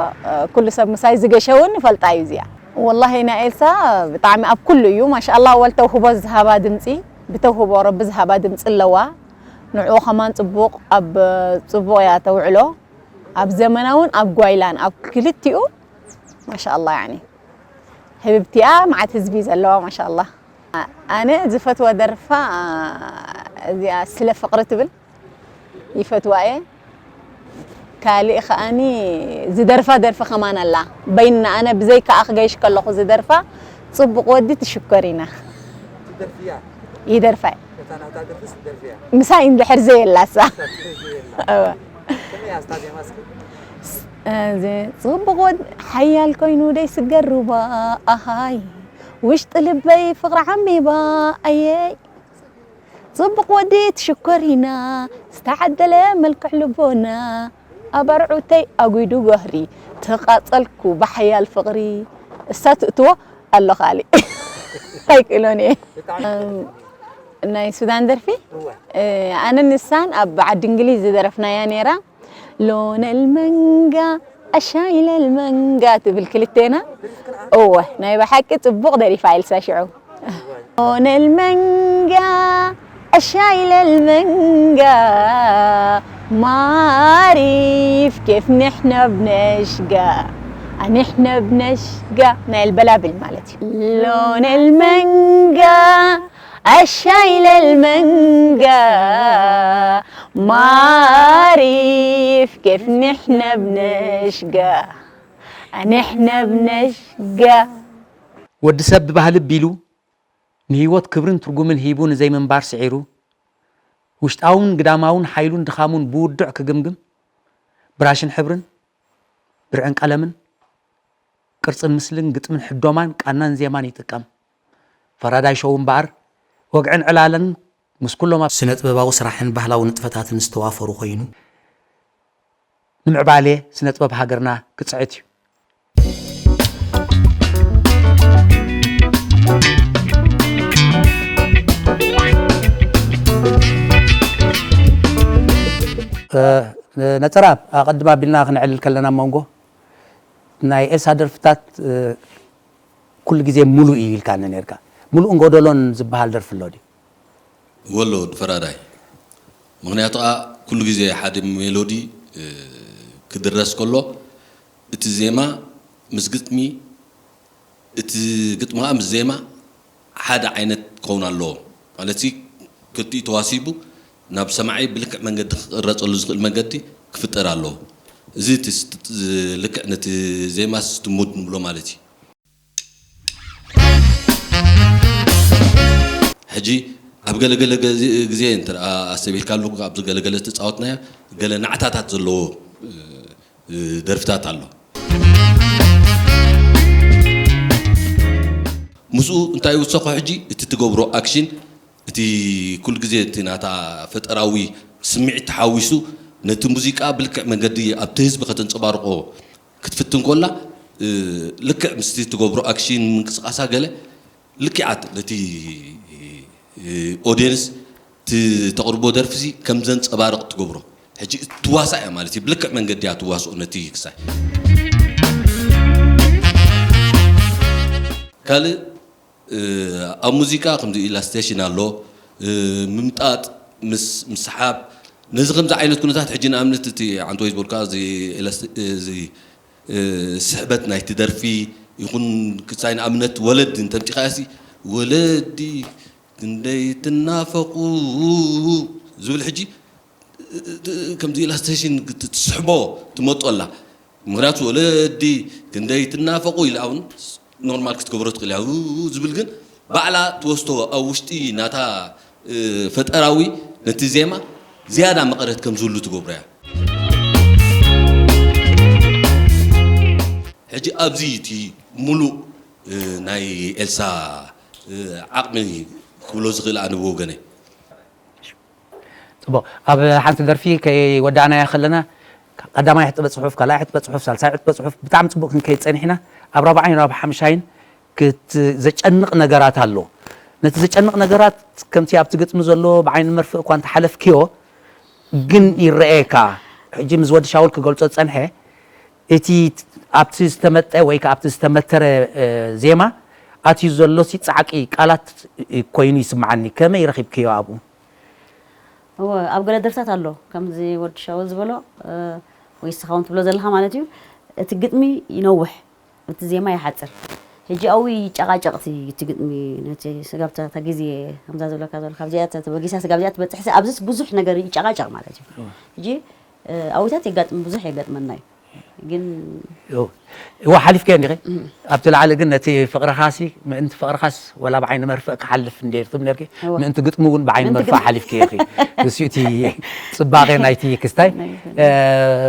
ኩሉ ሰብ ምሳይ ዝገሸ እውን ይፈልጣ እዩ እዚኣ። ወላሂ ናይ ኤልሳ ብጣዕሚ ኣብ ኩሉ እዩ። ማሻኣላ፣ ወል ተውህቦ ዝሃባ ድምፂ፣ ብተውህቦ ረቢ ዝሃባ ድምፂ ኣለዋ። ንዕኡ ከማን ጽቡቕ ኣብ ጽቡቕ እያ ተውዕሎ። ኣብ ዘመናውን ኣብ ጓይላን ኣብ ክልቲኡ ማሻኣላ፣ ያኒ ህብብቲ እያ፣ መዓት ህዝቢ ዘለዋ ማሻኣላ። ኣነ ዝፈትዋ ደርፋ እዚኣ ስለ ፍቕሪ ትብል ይፈትዋ እየ። ካልእ ከኣኒ ዝደርፋ ደርፊ ከማን ኣላ። በይና ኣነ ብዘይካኣ ክገይሽ ከለኹ ዝደርፋ ጽቡቕ ወዲ ትሽኮሪና። ትደርፍያ? ይደርፋ እየ። እታ ናታ ደርፍስ ትደርፍያ? ምሳይ እንድሕር ዘየላሳ። እሳ ትደርፍ ዘየላ። እወ። ከመይ እያ እስታ ዜማ እስኪ? እዚ ጽቡቕ ወዲ ሓያል ኮይኑ ደይ ስገር ሩባ ኣሃይ። ውሽጢ ልበይ ፍቕሪ ዓሚባ ኣየይ። ጽቡቕ ወዲ ትሽኮሪና፣ ዝተዓደለ መልክዕ ልቦና፣ ኣባርዑተይ ኣጒዱ ጎህሪ፣ ተቓጸልኩ ብሓያል ፍቕሪ። እሳ ትእትዎ ኣሎ ካልእ። ኣይክእሎን እየ። ብጣዕሚ እም፣ ናይ ሱዳን ደርፊ፣ እወ። እ፣ ኣነ ንሳን ኣብ ዓዲ እንግሊዝ ዝደረፍናያ ነይራ። ሎነል መንጋ ኣሻይለል መንጋ ትብል ክልቴና። እወ፣ ናይ ብሓቂ ጽቡቕ ደሪፋ ኤልሳ ሽዑ። ሎነል መንጋ ኣሻይለል መንጋ ማሪፍ ኬፍ ንሕና ብነሽጋ ኣንሕና ብነሽጋ ናይ ኣልበላብል ማለት እዩ። ሎነል መንጋ ኣሻይለል መንጋ ማሪፍ ኬፍ ንሕና ብነሽጋ ኣንሕና ብነሽጋ። ወዲ ሰብ ብባህሊ ኣቢሉ ንህይወት ክብርን ትርጉምን ሂቡ ንዘይምንባር ስዒሩ፣ ውሽጣውን ግዳማውን ሓይሉን ድኻሙን ብውዱዕ ክግምግም፣ ብራሽን ሕብርን፣ ብርዕን ቀለምን፣ ቅርጽን ምስልን፣ ግጥምን ሕዶማን፣ ቃናን ዜማን ይጥቀም። ፈራዳይ ሾው እምበኣር፣ ወግዕን ዕላለን ምስ ኩሎም ኣብ ስነ ጥበባዊ ስራሕን ባህላዊ ንጥፈታትን ዝተዋፈሩ ኮይኑ፣ ንምዕባሌ ስነ ጥበብ ሃገርና ክጽዕት እዩ። እ፣ ነጸራ ኣቐድም ኣቢልና ክንዕልል ከለና ኣብ መንጎ ናይ ኤልሳ ደርፍታት፣ እ፣ ኩሉ ግዜ ሙሉእ እዩ ኢልካኒ ነርካ። ሙሉእን ጎደሎን ዝበሃል ደርፊ ኣሎ ድዩ? ወሎ ወዲ ፈራዳይ። ምኽንያቱ ኸኣ ኩሉ ግዜ ሓደ ሜሎዲ፣ እ፣ ክድረስ ከሎ እቲ ዜማ ምስ ግጥሚ፣ እቲ ግጥሚ ኸኣ ምስ ዜማ ሓደ ዓይነት ክኸውን ኣለዎ። ማለትሲ ክልቲኡ ተዋሲቡ ናብ ሰማዒ ብልክዕ መንገዲ ክቕረጸሉ ዝኽእል መንገዲ ክፍጠር ኣለዎ። እዚ እቲ ስ-፣ ልክዕ ነቲ ዜማስ እቲ ሙድ ንብሎ ማለት እዩ። ሕጂ ኣብ ገለገለ ገዜ፣ ግዜ እንተ ደኣ ኣስተብሂልካሉ፣ ኣብ ገለገለ ዝተጻወትናዮ ገለ ናዕታታት ዘለዎ፣ እ፣ እ፣ ደርፍታት ኣሎ። ምስኡ እንታይ ይውሰኾ ሕጂ? እቲ ትገብሮ ኣክሽን፣ እቲ ኩል ግዜ እቲ ናታ ፈጠራዊ ስምዒት ተሓዊሱ ነቲ ሙዚቃ ብልክዕ መንገዲ ኣብቲ ህዝቢ ከተንጸባርቆ ክትፍትን ኮላ፣ እ፣ ልክዕ ምስቲ ትገብሮ ኣክሽን ምንቅስቃሳ ገለ ልክዓት ነቲ፣ እ፣ ኦድየንስ እቲ ተቕርቦ ደርፊ ሲ ከም ዘንጸባርቕ ትገብሮ። ሕጂ ትዋሳእ እያ ማለት እዩ። ብልክዕ መንገዲ እያ ትዋስኦ ነቲ ክሳይ። ካልእ፣ እ፣ ኣብ ሙዚቃ ከምዚ ኢላስቴሽን ኣሎ፣ እ፣ ምምጣጥ፣ ምስ-፣ ምስሓብ፣ ነዚ ከምዚ ዓይነት ኩነታት ሕጂ ንኣብነት እቲ ዓንተወይ ዝበልካ እዚ ኢላስቴ-፣ እዚ፣ እ፣ ስሕበት ናይቲ ደርፊ ይኹን ክሳይ ንኣብነት ወለዲ እንተምጺኻያሲ፣ "ወለዲ ክንደይ ትናፈቑ" ዝብል ሕጂ ከምዚ ኢላስቴሽን ትስሕቦ ትመጦ ኣላ። ምኽንያቱ ወለዲ ክንደይ ትናፈቑ ኢላ እውን ኖርማል ክትገብሮ ትኽእል እያ። ኡ ዝብል ግን ባዕላ ትወስዶ ኣብ ውሽጢ ናታ፣ እ፣ ፈጠራዊ ነቲ ዜማ ዝያዳ መቐረት ከም ዝህሉ ትገብሮ እያ። ሕጂ ኣብዚ እቲ ሙሉእ፣ እ፣ ናይ ኤልሳ፣ እ፣ ዓቕሚ ክብሎ ዝኽእል ኣነ ብወገነይ። ጽቡቕ። ኣብ ሓንቲ ደርፊ ከይወዳእናያ ከለና፣ ቀዳማይ ዕጥበ ጽሑፍ፣ ካልኣይ ዕጥበ ጽሑፍ፣ ሳልሳይ ዕጥበ ጽሑፍ፣ ብጣዕሚ ጽቡቕ ክንከይድ ጸኒሕና፣ ኣብ ራብዓይን ኣብ ሓምሻይን ክት-፣ ዘጨንቕ ነገራት ኣሎ። ነቲ ዘጨንቕ ነገራት ከምቲ ኣብቲ ግጥሚ ዘሎ ብዓይኒ መርፍእ እኳ እንተሓለፍክዮ፣ ግን ይረኣየካ። ሕጂ ምስ ወዲ ሻውል ክገልጾ ዝጸንሐ፣ እቲ ኣብቲ ዝተመጠ ወይ ከኣ ኣብቲ ዝተመተረ፣ እ፣ ዜማ ኣትዩ ዘሎሲ ጻዕቂ ቃላት ኮይኑ ይስምዓኒ። ከመይ ረኺብክዮ ኣብኡ? እወ፣ ኣብ ገለ ደርፍታት ኣሎ፣ ከምዚ ወዲ ሻውል ዝበሎ፣ እ፣ ወይ ንስኻ እውን ትብሎ ዘለኻ ማለት እዩ፣ እቲ ግጥሚ ይነውሕ፣ እቲ ዜማ ይሓጽር። ሕጂ ኣብኡ ይጨቃጨቅ እቲ፣ እቲ ግጥሚ፣ ነቲ ስጋብ እታ፣ እታ ግዜ፣ ከምዛ ዝብለካ ዘለኹ፣ ካብዚኣ እተ-፣ ተበጊሳ ስጋብ እዚኣ ትበጽሕሲ፣ ኣብዚስ ብዙሕ ነገር ይጨቃጨቅ ማለት እዩ። እወ። ሕጂ፣ እ፣ ኣብታት የጋጥም፣ ብዙሕ የጋጥመና እዩ። ግን ዮ፣ እዋ ሓሊፍከዮ እንዲኺ? እም። ኣብቲ ላዕሊ ግን ነቲ ፍቕርኻሲ፣ ምእንቲ ፍቕርኻስ ወላ ብዓይኒ መርፍእ ክሓልፍ እንድየ ትብል ነርኪ፣ እዋ። ምእንቲ ግጥሚ እውን ብዓይኒ ምእንቲ መርፍእ ግጥሚ። ሓሊፍክዮ ኢኺ። ንሱ እቲ ጽባቐ ናይቲ ክስታይ። ናይ እ፣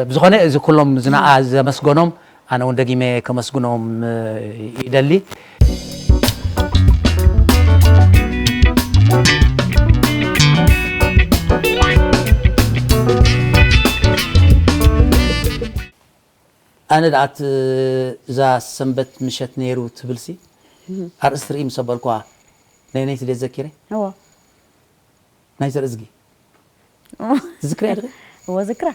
ብዝኾነ እዚ ኩሎም ዝና-፣ እም። ዘመስገኖም፣ ኣነ እውን ደጊመ ከመስግኖም፣ እ፣ ይደሊ። ኣነ ደኣ እቲ፣ እዛ ሰንበት ምሸት ነይሩ ትብልሲ፣ እህ። ኣርእስቲ ርኢ ምስ ኣበልኳ፣ ናይ ነይቲ ድየ ዘኪረ? እዎ። ናይ ዘርእዝጊ። እዎ። ትዝክርያ ድኺ? እዎ፣ ዝክራ።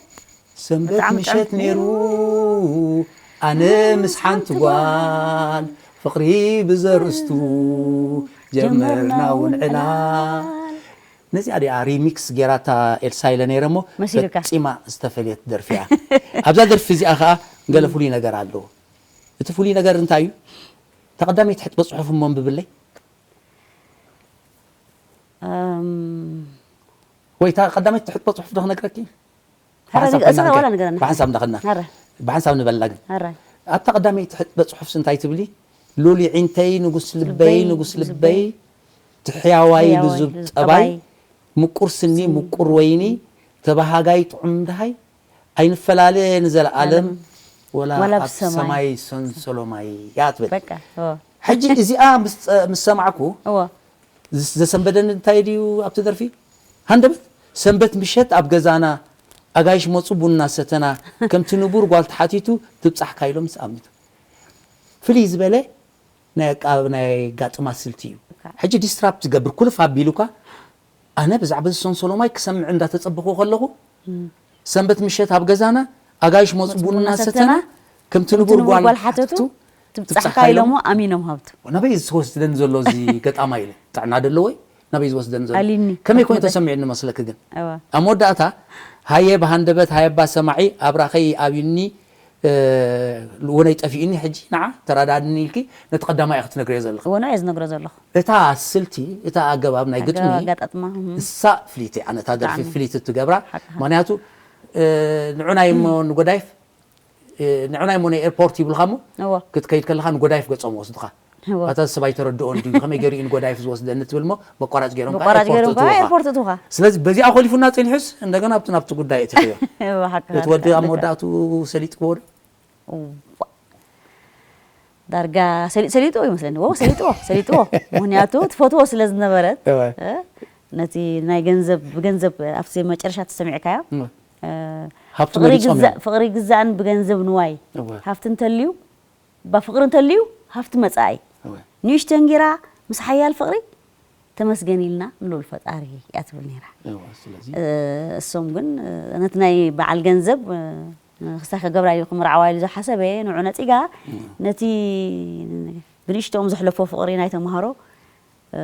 ሰንበት ብጣዕሚ ምሸት ጥዕምቲ ነይሩ፣ ነይሩ። ኣነ ምስ ሓንቲ ጓል፣ ፍቕሪ ብዘርእስቱ፣ ጀመርና ጀመርና እውን እውን ዕላል። ዕላል። ነዚኣ ዲኣ ሪሚክስ ጌራታ ኤልሳ ኢለ ነይረ እሞ፣ መሲሉካ። ፈጺማ ዝተፈልየት ደርፊ እያ። ኣብዛ ደርፊ እዚኣ ኸኣ ገለ ፍሉይ ነገር ኣለዎ። እቲ ፍሉይ ነገር እንታይ እዩ? እታ ቀዳመይቲ ሕጥበ ጽሑፍ እሞ ኣንብብለይ። እም። ወይ እታ ቀዳመይቲ ሕጥበ ጽሑፍ ዶ ክነግረኪ? ሀረ፣ ብሓንሳብ ንግ-፣ እዛ ከናንከ-፣ ዋላ ንገረና። ብሓንሳብ እንዳኸና። ሀረ። ብሓንሳብ ንበላ ግን። ሀረ። ኣብታ ቀዳመይቲ ሕጥበ ጽሑፍስ እንታይ ትብሊ? ሉል ይዒንተይ ንጉስ ልበይ፣ ልበይ፣ ንጉስ ንጉስ ልበይ፣ ልበይ። ትሕያዋይ ሕያዋይ ልዙብ ልዙብ ጠባይ፣ ጠባይ። ምቁር ስኒ፣ ስኒ። ምቁር ወይኒ፣ ተባሃጋይ ጥዑም ድሃይ፣ ኣይንፈላለ ንዘለዓለም፣ ዓለም። ወላ ወላ ኣብ ሰማይ። ሰማይ ሰንሰሎማይ እያ ትብል። በቃ፣ ኦ። ሕጂ እዚኣ ምስ ጸ-፣ ምስ ሰማዕኩ፣ እዎ። ዝ-፣ ዘሰንበደኒ እንታይ ድዩ ኣብቲ ደርፊ? ሃንደበት፣ ሰንበት ምሸት ኣብ ገዛና፣ ኣጋይሽ መጹ ቡና ሰተና፣ ከምቲ ንቡር ጓል ተሓቲቱ፣ ትብጻሕካ ኢሎም ምስ ኣሚቱ። ፍልይ ዝበለ ናይ ኣቃ-፣ ናይ ጋጥማ ስልቲ እዩ። እካ። ሕጂ ዲስትራፕት ዝገብር ኩልፍ ኣቢሉካ፣ ኣነ ብዛዕባ እዚ ሰንሰሎማይ ክሰምዕ እንዳተጸበኹ ከለኹ፣ እም። ሰንበት ምሸት ኣብ ገዛና፣ ኣጋይሽ መጹ መጹ ቡና ቡና ሰተና፣ ሰተና፣ ከምቲ ከምቲ ንቡር ንቡር ጓል ጓል ሓተቱ፣ ሓተቱ፣ ትብጻሕካ ትብጻሕካ ኢሎሞ ኢሎም። ኣሚኖም ሃብቱ። ናበይ ዝወስደኒ ዘሎ እዚ ገጣማይ ኢለ፣ ጥዕና ደለዎ ወይ? ናበይ ዝወስደኒ ዘሎ? ኣሊኒ፣ ከመይ ኮይኑ ኣሕመደ። ተሰሚዑኒ መስለኪ ግን? እዋ። ኣብ መወዳእታ፣ ሃየ ብሃንደበት፣ ሃየ እባ ሰማዒ፣ ኣብራኸይ ኣብዩኒ፣ እ፣ ወነይ ጠፊኡኒ፣ ሕጂ ንዓ ተራዳድኒ ኢልኪ፣ ነቲ ቀዳማይ ኢኺ ትነግርዮ ዘለኺ። እዎ፣ ንዑ እየ ዝነግሮ ዘለኹ። እታ ስልቲ፣ እታ ኣገባብ ናይ ኣገባብ ግጥሚ፣ ኣጋጣጥማ፣ እም። እሳ ፍልይቲ እያ፣ ነታ ደርፊ ብጣዕሚ። ፍልይቲ ትገብራ። ሓቅኻ። ምኽንያቱ፣ እ፣ ንዑናይ እሞ ንጎዳይፍ፣ እ፣ ንዑናይ እሞ ናይ ኤርፖርት ይብልኻ እሞ፣ እዎ። ክትከይድ ከለኻ ንጎዳይፍ ገጾም ወስድኻ። እዎ። ኣታ ሰብ ኣይተረድኦን ድዩ? ከመይ ገይሩ እዩ ንጎዳይፍ ዝወስደኒ ትብል እሞ፣ በቋራጭ ገይሮም ከዓ በቋራጭ ኤርፖርት ገይሮም ከዓ እትውኻ። ኤርፖርት እትውኻ። ስለዚ በዚኣ ኮሊፉና ጸኒሑስ፣ እንደገና ኣብቲ ናብቲ ጉዳይ እትኸዮ። እዎ፣ ሓቅኻ፣ እቲ ወዲ ኣብ ልክዕ። መወዳእቱ ሰሊጥዎ ዶ? እዋ። ዳርጋ ሰሊጥ-፣ ሰሊጥዎ ይመስለኒ። እዎ፣ ሰሊጥዎ፣ ሰሊጥዎ። ምኽንያቱ ትፈትዎ ስለ ዝነበረት፣ እወ። እ፣ ነቲ ናይ ገንዘብ፣ ብገንዘብ ኣብቲ መጨረሻ ተሰሚዕካዮ። እወ። እ፣ ሃብቲ ፍቕሪ መሪጾም ግዛእ-፣ እዮም። ፍቕሪ ግዛእን ብገንዘብ ንዋይ። እወ። ሃብቲ እንተልዩ፣ ባ ፍቕሪ እንተልዩ፣ ሃብቲ መጻኢ። እወ። ንእሽተን ጌራ ምስ ሓያል ፍቕሪ፣ ተመስገን ኢልና ንልኡል ፈጣሪ እያ ትብል ነይራ። እወ፣ ስለዚ እ፣ እሶም ግን፣ እ፣ ነቲ ናይ በዓል ገንዘብ፣ እ፣ ክስታይ ክገብራ እዩ ክምርዓዋ ኢሉ ዝሓሰበ ንዑ ነጺጋ፣ እም። ነቲ ብንእሽተኦም ዘሕለፎ ፍቕሪ ናይ ተምሃሮ፣ እ፣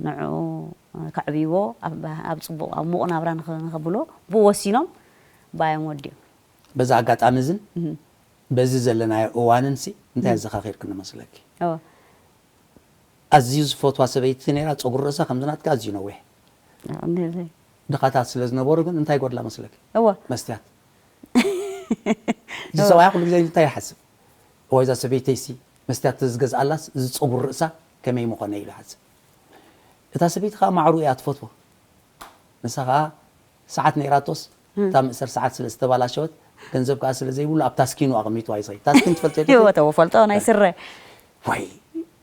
ንዑ ከዕብይዎ፣ ኣብ፣ ኣብ ጽቡቕ፣ ኣብ ምቑ ናብራ ንኸ-፣ ንኸብሎ ብኡ ወሲኖም ብኣዮም ወዲኦም። በዚ ኣጋጣሚ እዝን እም። በዚ ዘለናዮ እዋንን ሲ እንታይ እም። ኣዘኻኺርክኒ መስለኪ? እወ። ኣዝዩ ዝፈትዋ ሰበይቲ ነይራ፣ ጸጉሪ ርእሳ ከምዚ ናትካ ኣዝዩ ነዊሕ። ኣዎ፣ እንዴ ዘይ። ድኻታት ስለ ዝነበሩ ግን እንታይ ይጎድላ መስለኪ? እወ። መስትያት። እዚ እወ። ሰብኣያ ኩሉ ግዜ እንታይ ይሓስብ? እዋይ፣ እዛ ሰበይተይሲ መስትያት ተዝገዝኣላስ እዚ ጸጉሪ ርእሳ ከመይ ምኾነ ኢሉ ይሓስብ። እታ ሰበይቲ ከኣ ማዕሩ እያ ትፈትዎ። ንሳ ከኣ ሰዓት ነይራቶስ፣ እም። እታ መእሰር ሰዓት ስለ ዝተባላሸወት፣ ገንዘብ ከኣ ስለ ዘይብሉ ኣብ ታስኪኑ ኣቐሚጥዋ እዩ ዝኸይድ። ታስኪን ትፈልጥዮ ዲኺ? እወ፣ ተወ፣ ፈልጦ፣ ናይ ስረ። ዋይ፣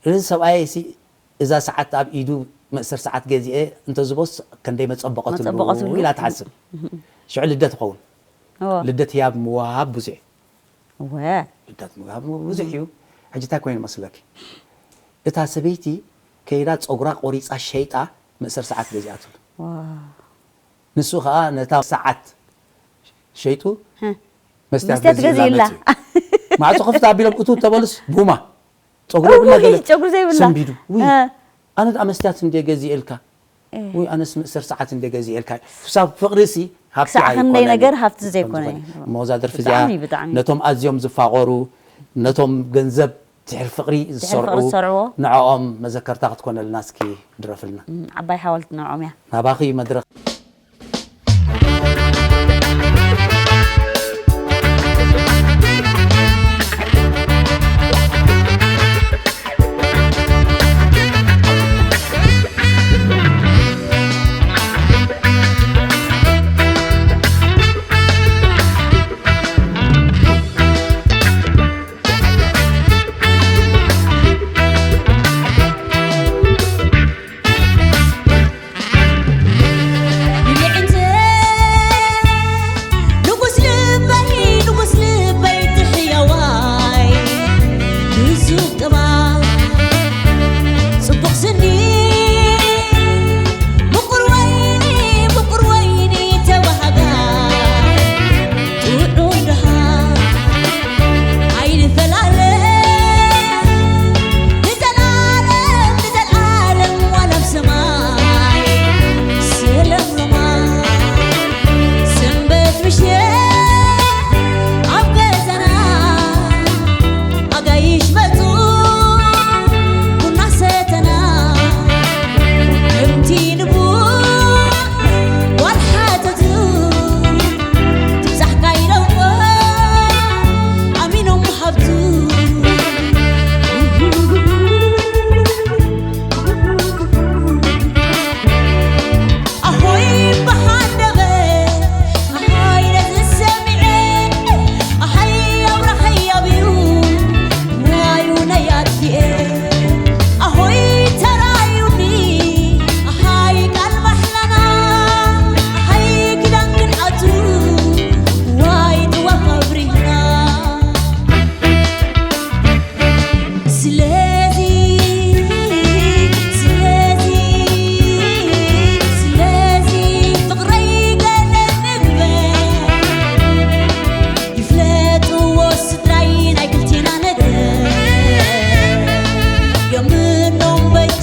እዚ ሰብኣየይሲ እዛ ሰዓት ኣብ ኢዱ መእሰር ሰዓት ገዚኤ እንተዝቦስ ክንደይ መጸበቐትሉ መጸበቐትሉ። ኢላ ትሓስብ። እም። ሽዑ ልደት ይኸውን። እወ። ልደት ህያብ ምውሃብ ብዙሕ እዩ። እወ። ልደት ምውሃብ ብዙሕ እዩ። ሕጂ እንታይ ኮይኑ መስለኪ? እታ ሰበይቲ ከይዳ ጸጉራ ቆሪጻ ሸይጣ መእሰር ሰዓት ገዚኣትሉ። ዋው። ንሱ ኸኣ ነታ ሰዓት ሸይጡ ህ። መስትያት መስትያት ገዚኡላ ገዚኡላ። መጺኡ። ማዕጾ ክፍት ኣቢሎም እቱ ተበሉስ ቡማ። ጸጉሪ የብላ እውይ፣ ገለ ጸጉሪ ዘይብላ። ሰንቢዱ። ውይ፣ እ። ኣነ ደኣ መስትያት እንደ ገዚኤልካ። እ። ውይ፣ ኣነስ መእሰር ሰዓት እንደ ገዚኤልካ። ክሳብ ፍቕሪሲ ሃብቲ ክሳዕ ክንደይ ኣይኮነን ነገር እዩ። ሃብቲ ዘይኮነ ሃብቲ እዩ። ዘይኮነ። እሞ እዛ ደርፊ እዚኣ ብጣዕሚ፣ ብጣዕሚ። ነቶም ኣዝዮም ዝፋቐሩ፣ ነቶም ገንዘብ ድሕሪ ፍቕሪ ድሕሪ ዝሰርዑ፣ ፍቕሪ ዝሰርዕዎ። ንዕኦም መዘከርታ ክትኮነልና እስኪ ድረፍልና። እም፣ ዓባይ ሓወልቲ ንዕኦም እያ። ናባኺ መድረኽ።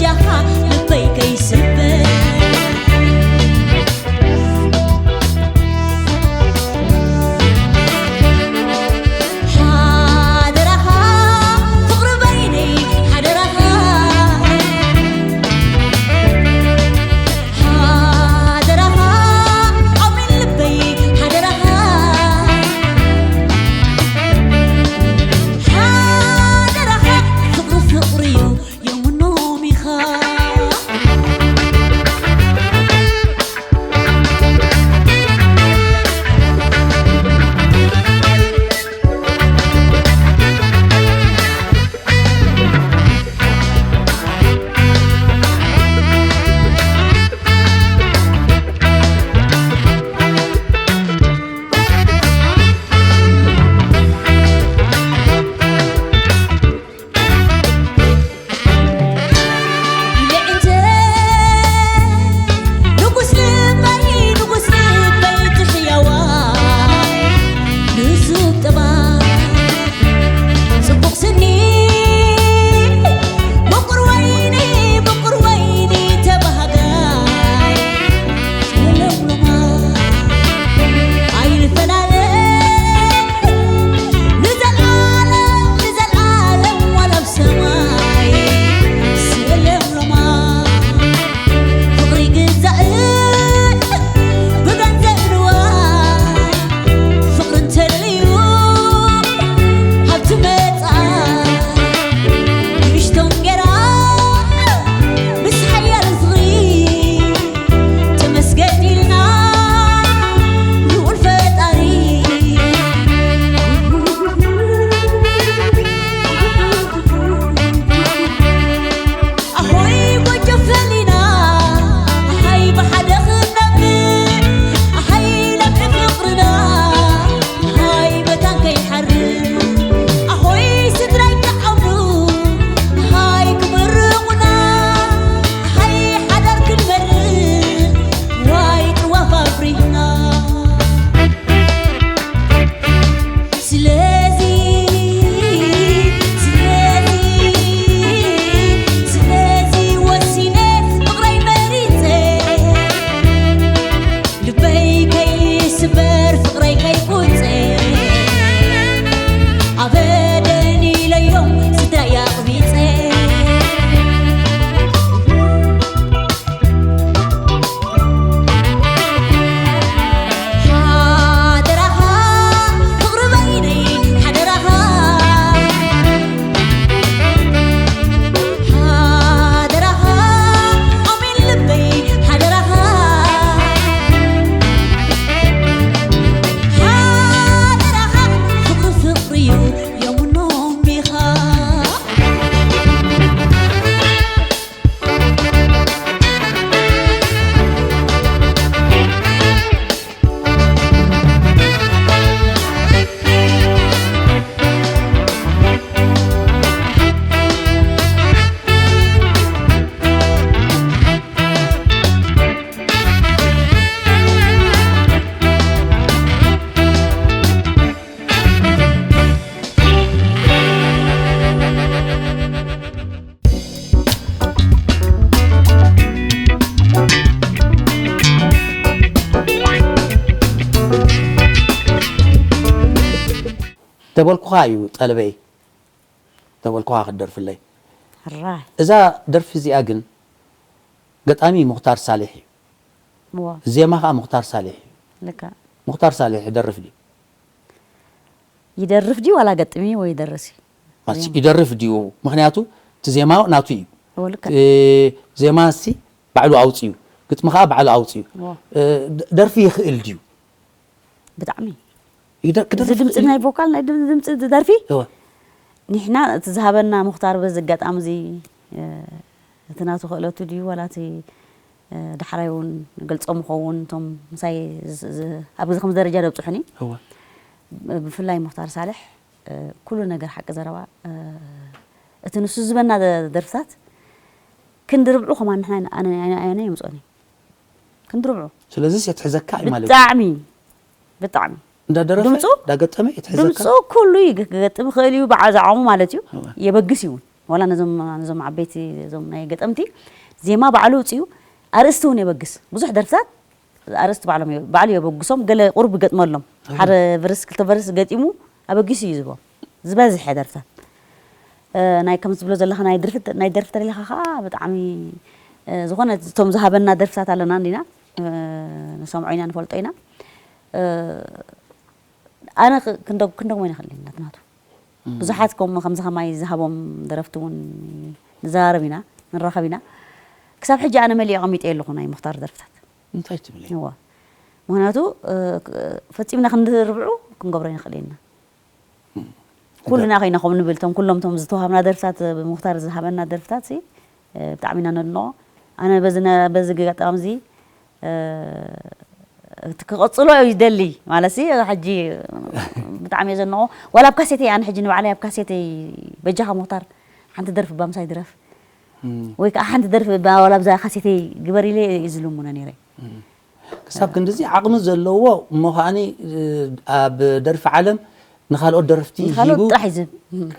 ልበይ ከይስበር ሓደራኻ ፍቕሪ በይነይ ሓደራኻ ሓደራኻ ኣሜን ልበይ ሓደራኻ ሓደራኻ ፍቕሪ ፍቕሪ እዩ የምኖም ኢኻ ተበልኩኻ እዩ ጠለበይ። ተበልኩኻ ክትደርፍለይ። ሕራይ። እዛ ደርፊ እዚኣ ግን ገጣሚ ሙኽታር ሳሊሕ እዩ። እዋ። ዜማ ኸዓ ሙኽታር ሳሊሕ እዩ። ልካ። ሙኽታር ሳሊሕ ይደርፍ ድዩ? ይደርፍ ድዩ ዋላ ገጥሚ ወይ ይደርስ እዩ? ኣቲ ዜማ። ይደርፍ ድዩ? ምኽንያቱ እቲ ዜማ ናቱ እዩ። እዎ፣ ልካ። እ፣ ዜማ ሲ ባዕሉ ኣውፅዩ፣ ግጥሚ ኸዓ ባዕሉ ኣውፅዩ። እዎ። እ፣ ደ-፣ ደርፊ ይኽእል ድዩ? ብጣዕሚ። ይደ-፣ እዚ ክደርፍ ድምፂ ይኽእል ናይ እዩ። ቮካል፣ ናይ ድም-፣ ድምፂ ደርፊ? እወ። ንሕና እቲ ዝሃበና ሙኽታር በዚ ኣጋጣሚ እዚ፣ እ፣ እቲ ናቱ ክእለቱ ድዩ ዋላ እቲ፣ እ፣ ዳሕራይ እውን ገልፆም ይኸውን እቶም ምሳይ ዝ-፣ ዝ-፣ ኣብዚ ከምዚ ደረጃ ደብፅሑኒ። እወ። ብ-፣ ብፍላይ ሙኽታር ሳልሕ፣ እ፣ ኩሉ ነገር ሓቂ ዘረባ፣ እ፣ እቲ ንሱ ዝበና ደ-፣ ደርፍታት ክንዲ ርብዑ ከማን ንሕና ኣነ፣ ኣነ፣ ኣነ የምፅኦኒ። ክንዲ ርብዑ። ስለዚስ የትሕዘካ እዩ ማለት እዩ። ብጣዕሚ፣ ብጣዕሚ። እንዳደረፈ፣ ድምፁ? እንዳገጠመ የትሕዘካ? ድምፁ ኩሉ እዩ፣ ክገጥም ይኽእል እዩ፣ ብዓዛዕሙ ማለት እዩ። እወ። የበግስ እዩ እውን። ዋላ ነዞም ነዞም ዓበይቲ እዞም ናይ ገጠምቲ ዜማ ባዕሉ ውፅኡ ኣርእስቲ እውን የበግስ። ብዙሕ ደርፍታት ኣርእስቲ ባዕሎም የ- ባዕሉ የበግሶም። ገለ ቁሩብ ይገጥመሎም ሓደ ቨርስ ክልተ ቨርስ ገጢሙ ኣበጊሱ እዩ ዝቦ ዝበዝሐ ደርፍታት። እ፣ ናይ ከም ዝብሎ ዘለኻ ናይ ደርፊ ናይ ደርፊ ተደሊኻ ከዓ ብጣዕሚ እ፣ ዝኾነ እቶም ዝሃበና ደርፍታት ኣለና እንዲና እ፣ ንሰምዖ ኢና ንፈልጦ ኢና። እ፣ ኣነ ክ- ክንደግ- ክንደግሞ ይንኽእል ኢና ናትናቱ ብዙሓት ከምኡ ከምዚ ከማይ ዝሃቦም ደረፍቲ እውን ንዘራረብ ኢና ንራኸብ ኢና። ክሳብ ሕጂ ኣነ መሊኦ ኣቐሚጠ ኣለኹ ናይ ሙኽታር ደርፍታት። እንታይ ትብሊ? እዋ ምክንያቱ እ፣ ክ- ፈፂምና ክንድርብዑ ክንገብሮ ይንኽእል ኢና። ኩልና ኮይና ከም ንብል እቶም ኩሎም እቶም ዝተዋሃብና ደርፍታት ብሙኽታር ዝሃበና ደርፍታት ሲ እ፣ ብጣዕሚ ኢና ነድንቆ። ኣነ በዚ ነ- በዚ ገጣሚ እዚ እ፣ እቲ ክቐፅሎ እዩ ይደሊ ማለት ሲ ሕጂ ብጣዕሚ እየ ዘንቆ። ዋላ ኣብ ካሴተይ ኣነ ሕጂ ንባዕለይ ኣብ ካሴተይ በጃኻ ሙኽታር ሓንቲ ደርፊ ባምሳይ ድረፍ ወይ ከዓ ሓንቲ ደርፊ ባ- ዋላ ብዛ ካሴተይ ግበር ኢለ እዩ ዝልምኖ ነይረ። ክሳብ ክንድዚ ዓቕሚ ዘለዎ እሞ ከዓኒ እ፣ ኣብ ደርፊ ዓለም ንካልኦት ደረፍቲ ንካልኦት ሂቡ ጥራሕ እዩ ዝብ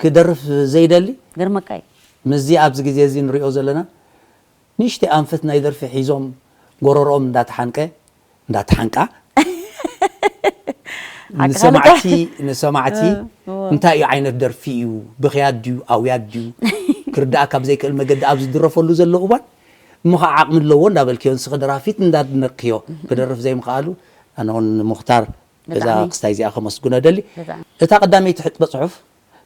ክደርፍ ዘይደሊ ገርመካ እዩ። ምስዚ ኣብዚ ግዜ እዚ ንሪኦ ዘለና ንእሽተይ ኣንፈት ናይ ደርፊ ሒዞም ጎረሮኦም እንዳተሓንቀ እንዳተሓንቃ ሓቂ ንሰማዕቲ ካልእ ንሰማዕቲ እ፣ እወ። እንታይ እዩ ዓይነት ደርፊ እዩ ብኽያት ድዩ ኣውያት ድዩ ክርዳእ ካብ ዘይክእል መገዲ ኣብ ዝድረፈሉ ዘሎ እዋን እሞ ከዓ ዓቕሚ ኣለዎ እንዳበልክዮ ንስኺ ደራፊት እንዳድነቅክዮ ክደርፍ ዘይምኽኣሉ ኣነ እውን ንሙኽታር በዛ ብጣዕሚ። ክስታይ እዚኣ ከመስግኖ ደሊ ብጣዕሚ። እታ ቀዳመይቲ ሕጥበ ፅሑፍ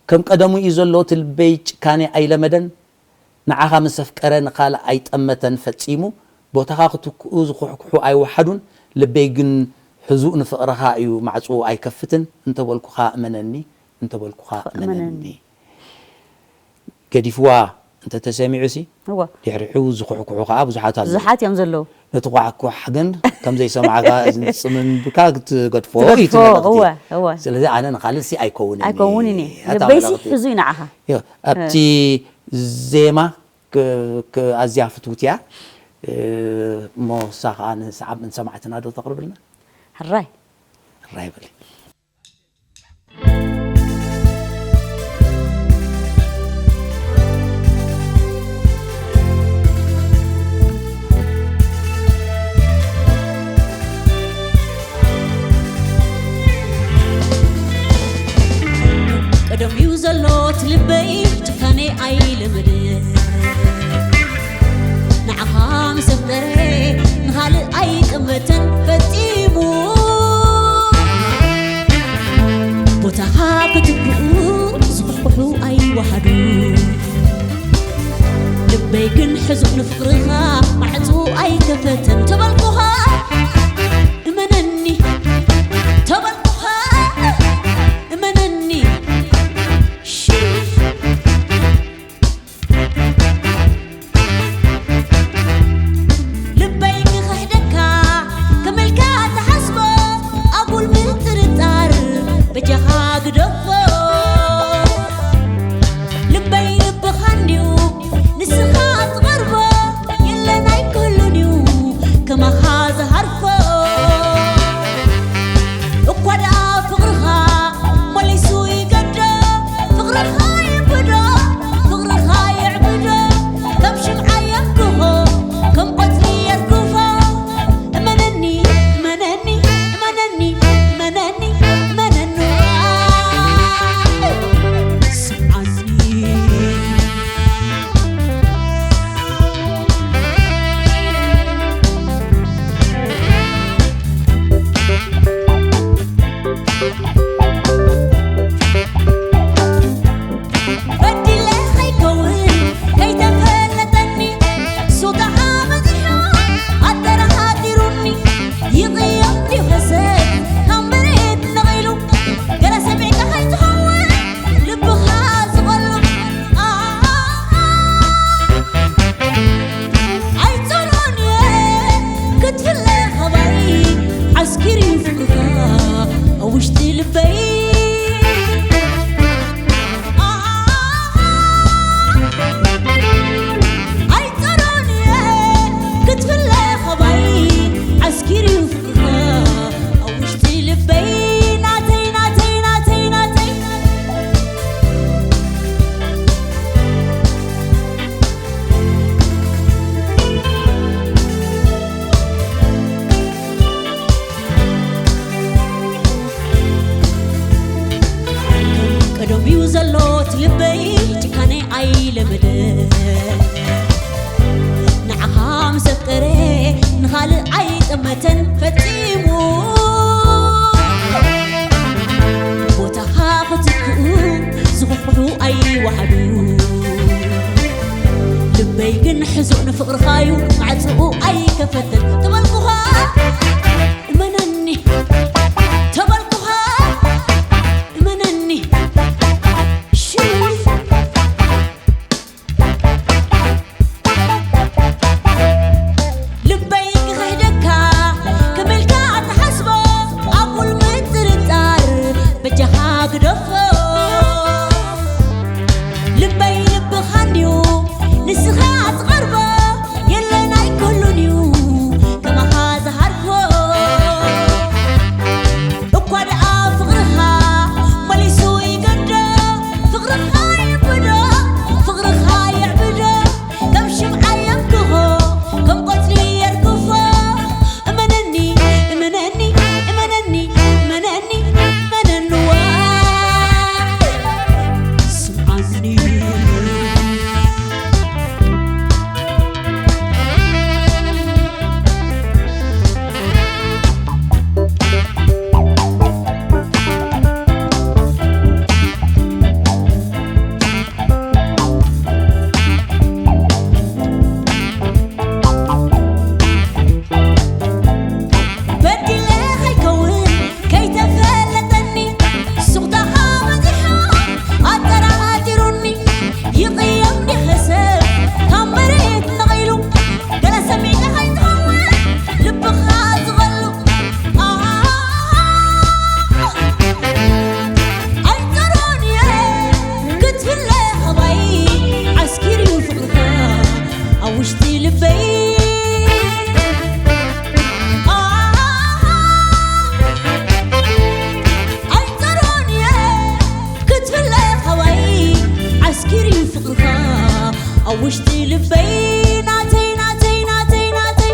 ከም ቀደሙ እዩ ዘሎ እቲ ልበይ ጭካኔ ኣይለመደን ንዓኻ ምስ ኣፍቀረ ንኻልእ ኣይጠመተን ፈጺሙ ቦታኻ ክትክኡ ዝኹሕኩሑ ኣይወሓዱን ልበይ ግን ሕዙእ ንፍቕርኻ እዩ ማዕፅኡ ኣይከፍትን እንተበልኩኻ እመነኒ እንተበልኩኻ እመነኒ እመነኒ። ገዲፍዋ እንተተሰሚዑ ሲ እወ ድሕሪሑ ዝኹሕኩሑ ከዓ ብዙሓት ኣለዉ ብዙሓት እዮም ዘለዉ። ነቲ ኳሕኳሕ ግን ከም ዘይሰማዕካ ዝንፅምንብካ ክትገድፎ እዩ ትገድፎ፣ እቲ መልእኽቲ። እወ፣ እወ። ስለዚ ኣነ ንኻልእ ሲ ኣይከውንን ኣይከውንን እዩ። ኣታ ልበይሲ መልእኽቲ። ሕዙ እዩ ንዓኻ። ዮ፣ ኣብቲ ዜማ ክ- ክ- ኣዝያ ፍትውቲ እያ እ፣ እሞ እሳ ከዓ ንሰዓብ ንሰማዕትና ዶ ተቕርብልና ሕራይ። ራይ በሊ ቀደም እዩ ዘሎ እቲ ልበይ ጭካኔ ኣይለመደ ንዓኻ ምስ ኣፍቀረ ንኻልእ ኣይጠመተን ፈጺሙ ቦታኻ ክትክኡ ዝኹሕኩሑ ኣይወሓዱ ልበይ ግን ሕዙእ ንፍቕርኻ ማዕጹ ኣይከፈተን ተበልኩኻ እመነኒ ተበልኩኻ እመነኒ ሺ ልበይ ክኽሕደካ ክምልካ ተሓስቦ ኣጉል ምጥርጣር በጃኻ ግደፎ ልበይ ልብኻ እንድዩ ንስኻ ትቐርቦ የለን ኣይክህሉን እዩ እዩ ማዕፅኡ ኣይከፈትን ተበልኩኻ እመነኒ ተበልኩኻ እመነኒ ሽው ልበይ ክኽሕደካ ክምልካ ትሓስቦ ኣጉል ምጥርጣር በጃኻ ግደፎ ልበይ ልብኻ እንድዩ ንስኻ ትቐርቦ የለን ኣይክህሉን እዩ ከማኻ ዝሃርፎ እኳ ደኣ ፍቕርኻ መሊሱ ይገዶ ፍቕርኻ ይብዶ ፍቕርኻ ይዕብዶ ከም ሽምዓ የምክኾ ከም ቆጽሊ የርግፎ እመነኒ እመነኒ እመነኒ እመነኒ እመነንዋ ስምዓኒ በዲለ ከይከውን ከይተፈለጠኒ ሱቕታኻ በዚሑ ኣጠራጢሩኒ ይቕየም ዲኸ ሰብ ካብ መሬት ነቒሉ ገለ ሰሚዕካ ከይትኸውን ልብኻ ዝቐሉ ኣይጠሮን እየ ክትፍለ ኸባይ ዓስኪር እዩ ፍቕርኻ ኣብ ውሽጢ ልበይ ኣይጠሮን እየ ክትፍለ ኸባይ ዓስኪር እዩ ፍቕርኻ ኣብ ውሽጢ ልበይ ናተይ ናተይ ናተይ ናተይ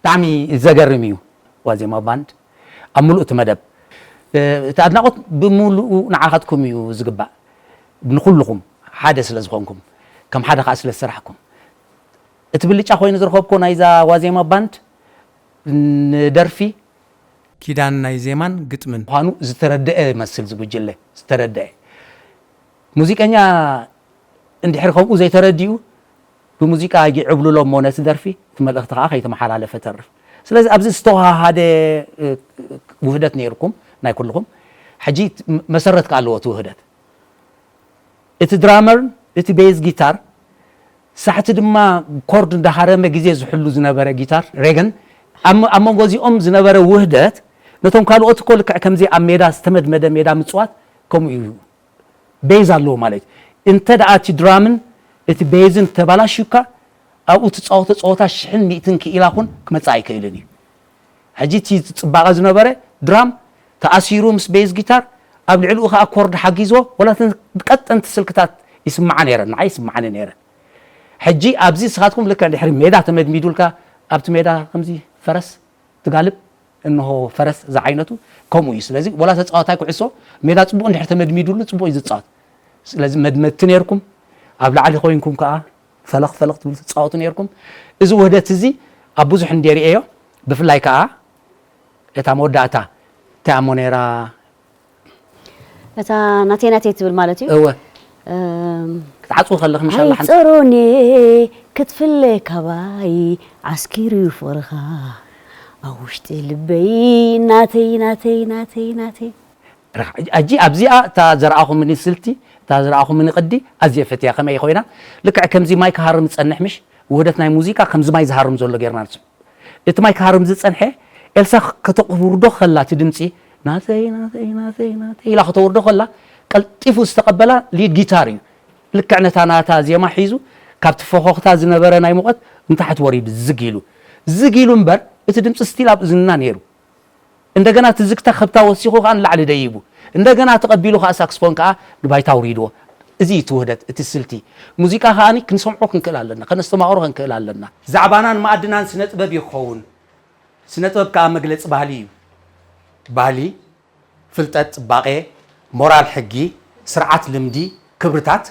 ብጣዕሚ ዘገርም እዩ ዋዜማ ባንድ ኣብ ምሉእ እቲ መደብ እቲ ኣድናቖት ብምሉኡ ንዓኻትኩም እዩ ዝግባእ ንኹልኹም ሓደ ስለ ዝኾንኩም ከም ሓደ ከዓ ስለ ዝሰራሕኩም እቲ ብልጫ ኮይኑ ዝረኸብኮ ናይዛ ዋዜማ ባንድ ንደርፊ ኪዳን ናይ ዜማን ግጥምን ምዃኑ ዝተረደአ መስል ዝጉጅለ ዝተረደአ ሙዚቀኛ እንድሕር ከምኡ ዘይተረዲኡ ብሙዚቃ ይዕብልሎ እሞ ነቲ ደርፊ እቲ መልእኽቲ ከዓ ከይተመሓላለፈ ተርፍ ስለዚ ኣብዚ ዝተወሃሃደ ውህደት ነይርኩም ናይ ኩልኹም ሕጂ መሰረት ከዓ ኣለዎ እቲ ውህደት እቲ ድራመርን እቲ ቤዝ ጊታር ሳሕቲ ድማ ኮርድ እንዳሃረመ ግዜ ዝሕሉ ዝነበረ ጊታር ሬገን ኣብ መንጎ እዚኦም ዝነበረ ውህደት ነቶም ካልኦት እኮ ልክዕ ከምዚ ኣብ ሜዳ ዝተመድመደ ሜዳ ምፅዋት ከምኡ እዩ ቤዝ ኣለዎ ማለት እዩ እንተ ደኣ እቲ ድራምን እቲ ቤዝን ተባላሽዩካ ኣብኡ ትፃወቶ ፀወታ ሽሕን ሚእትን ክኢላ ኩን ክመፅእ ኣይክእልን እዩ ሕጂ እቲ ፅባቐ ዝነበረ ድራም ተኣሲሩ ምስ ቤዝ ጊታር ኣብ ልዕሊኡ ከዓ ኮርድ ሓጊዝዎ ወላ እተን ቀጠንቲ ስልክታት ይስምዓ ነይረን ንዓይ ይስምዓኒ ነይረን ሕጂ ኣብዚ ንስኻትኩም ልክዕ ድሕሪ ሜዳ ተመድሚዱልካ ኣብቲ ሜዳ ከምዚ ፈረስ ትጋልብ እንሆ ፈረስ ዝዓይነቱ ከምኡ እዩ ስለዚ ወላ ተፃዋታይ ኩዕሶ ሜዳ ፅቡቅ እንድሕር ተመድሚዱሉ ፅቡቅ እዩ ዝፃወት ስለዚ መድመድቲ ነይርኩም ኣብ ላዕሊ ኮይንኩም ከኣ ፈለኽ ፈለኽ ትብሉ ትጻወቱ ነይርኩም። እዚ ውህደት እዚ ኣብ ብዙሕ እንዴ ርእየዮ፣ ብፍላይ ከኣ እታ መወዳእታ እንታይ እሞ ነይራ? እታ ናተይ ናተይ ትብል ማለት እዩ። እወ። እም፣ ክትዓጽው ከለኽ፣ ምሻላ ሓንቲ ኣይጸሮኔ ክትፍለ ካባይ ዓስኪሩ ፍቕርኻ ኣብ ውሽጢ ልበይ ናተይ ናተይ ናተይ ናተይ። ረኻ-፣ ኣጂ ኣብዚኣ እታ ዘርኣኹምኒ ስልቲ፣ እታ ዘርኣኹምኒ ቅዲ ኣዝየ ፈትያ። ከመይ ኮይና? ልክዕ ከምዚ ማይ ክሃርም ዝጸንሕ፣ ምሽ ውህደት ናይ ሙዚቃ ከምዚ ማይ ዝሃርም ዘሎ ጌርና ንሱ። እቲ ማይ ክሃርም ዝጸንሐ፣ ኤልሳ ከተውርዶ ከላ እቲ ድምጺ፣ ናተይ፣ ናተይ፣ ናተይ፣ ናተይ ኢላ ከተውርዶ ከላ፣ ቀልጢፉ ዝተቐበላ ሊድ ጊታር እዩ። ልክዕ ነታ ናታ ዜማ ሒዙ፣ ካብቲ ፈኾኽታ ዝነበረ ናይ ሙቐት ንታሕቲ ወሪዱ፣ ዝግ ኢሉ። ዝግ ኢሉ እምበር፣ እቲ ድምጺ ስቲል ኣብ እዝንና ነይሩ። እንደገና እቲ ዝግታ ከብታ ወሲኹ ከኣ ንላዕሊ ደይቡ፣ እንደገና ተቐቢሉ ከኣ ሳክስፎን ከኣ ንባይታ ኣውሪድዎ። እዚ እዩ እቲ ውህደት፣ እቲ ስልቲ። ሙዚቃ ከኣ ክንሰምዖ ክንክእል ኣለና፣ ከነስተማቕሮ ክንክእል ኣለና። ዛዕባናን መኣድናን ስነ ጥበብ እዩ ክኸውን። ስነ ጥበብ ከኣ መግለጺ ባህሊ እዩ። ባህሊ፣ ፍልጠት፣ ጽባቐ፣ ሞራል፣ ሕጊ፣ ስርዓት፣ ልምዲ፣ ክብርታት፣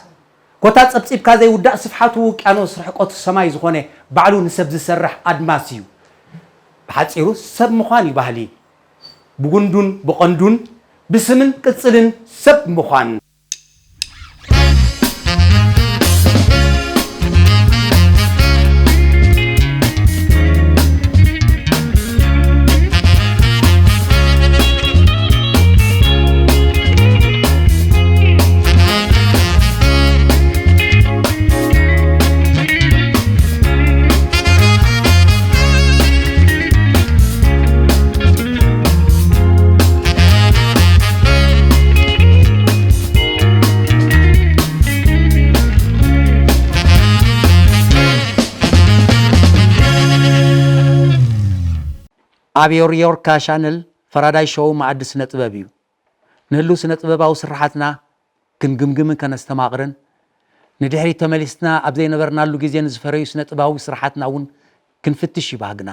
ኮታ ጸብጺብካ ዘይውዳእ ስፍሓቱ ውቅያኖስ ርሕቀቱ ሰማይ ዝኾነ ባዕሉ ንሰብ ዝሰርሕ ኣድማስ እዩ። ብሓጺሩ ሰብ ምዃን እዩ ባህሊ። ብጉንዱን ብቐንዱን ብስምን ቅጽልን ሰብ ምዃን። ኣብ ዮርዮርካ ሻነል ፈራዳይ ሾው መኣዲ ስነ ጥበብ እዩ። ንህሉው ስነ ጥበባዊ ስርሓትና ክንግምግምን ከነስተማቕርን፣ ንድሕሪት ተመሊስና ኣብ ዘይነበርናሉ ግዜ ንዝፈረዩ ስነ ጥበባዊ ስርሓትና እውን ክንፍትሽ እዩ ባህግና።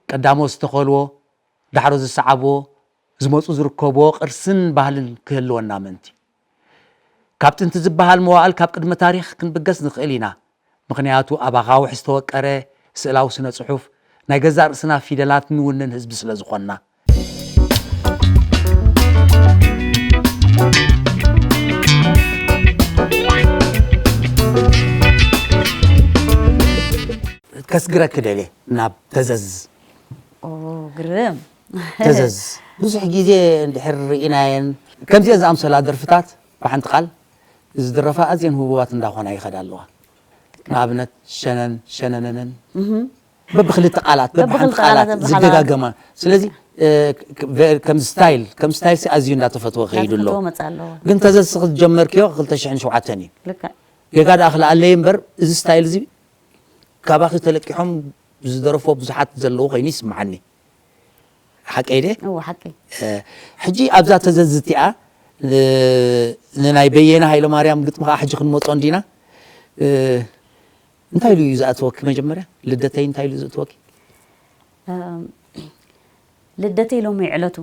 ቀዳሞት ዝተኸልዎ፣ ዳሕሮ ዝሰዓብዎ፣ ዝመጹ ዝርከብዎ ቅርስን ባህልን ክህልወና ምእንቲ። ካብ ጥንቲ ዝበሃል መዋእል ካብ ቅድመ ታሪኽ ክንብገስ ንኽእል ኢና። ምኽንያቱ ኣብ ኣኻውሕ ዝተወቀረ ስእላዊ ስነ ጽሑፍ ናይ ገዛእ ርእስና ፊደላት ንውንን ህዝቢ ስለ ዝኾንና። ከስግረኪ ደልየ ናብ ተዘዝ። ኦ፣ ግርም። ተዘዝ። ብዙሕ ግዜ እንድሕር ርኢናየን፣ ከምዚአን ዝኣምሰላ ደርፍታት ብሓንቲ ቃል ዝድረፋ ኣዝየን ህቡባት እንዳኾና ይኸዳ ኣለዋ። ንኣብነት ሸነን፣ ሸነነነን። በብኽልተ ቃላት፣ በብሓንቲ በብኽልተ ቃላት፣ ቃላት በብሓላ ዝደጋገማ። ስለዚ፣ እ፣ ክ-፣ ክ-፣ ከም ስታይል፣ ከም ስታይል ሲ ኣዝዩ እንዳተፈትወ ከይዱ ኣሎ። እንዳተፈትወ መጽእ ኣለዎ። ግን ተዘዝ ክትጀመርክዮ ክልተ ሽሕን ሸውዓተን እዩ። ልክዕ። ጌጋ ደኣ ክልኣለይ እምበር፣ እዚ ስታይል እዚ ካባኺ ተለቂሖም ዝደረፎ ብዙሓት ዘለዉ ኮይኑ ይስምዓኒ። ሓቀይ ድየ? እወ፣ ሓቀይ። እ፣ ሕጂ ኣብዛ ተዘዝ እቲኣ፣ እ፣ ንናይ በየነ ሃይለማርያም ግጥሚ ከኣ ሕጂ ክንመጾ እንዲና። እ፣ እንታይ ኢሉ እዩ ዝኣተወኪ መጀመርያ? ልደተይ እንታይ ኢሉ ዘእተወኪ? እም፣ ልደተይ ሎሚ ዕለቱ።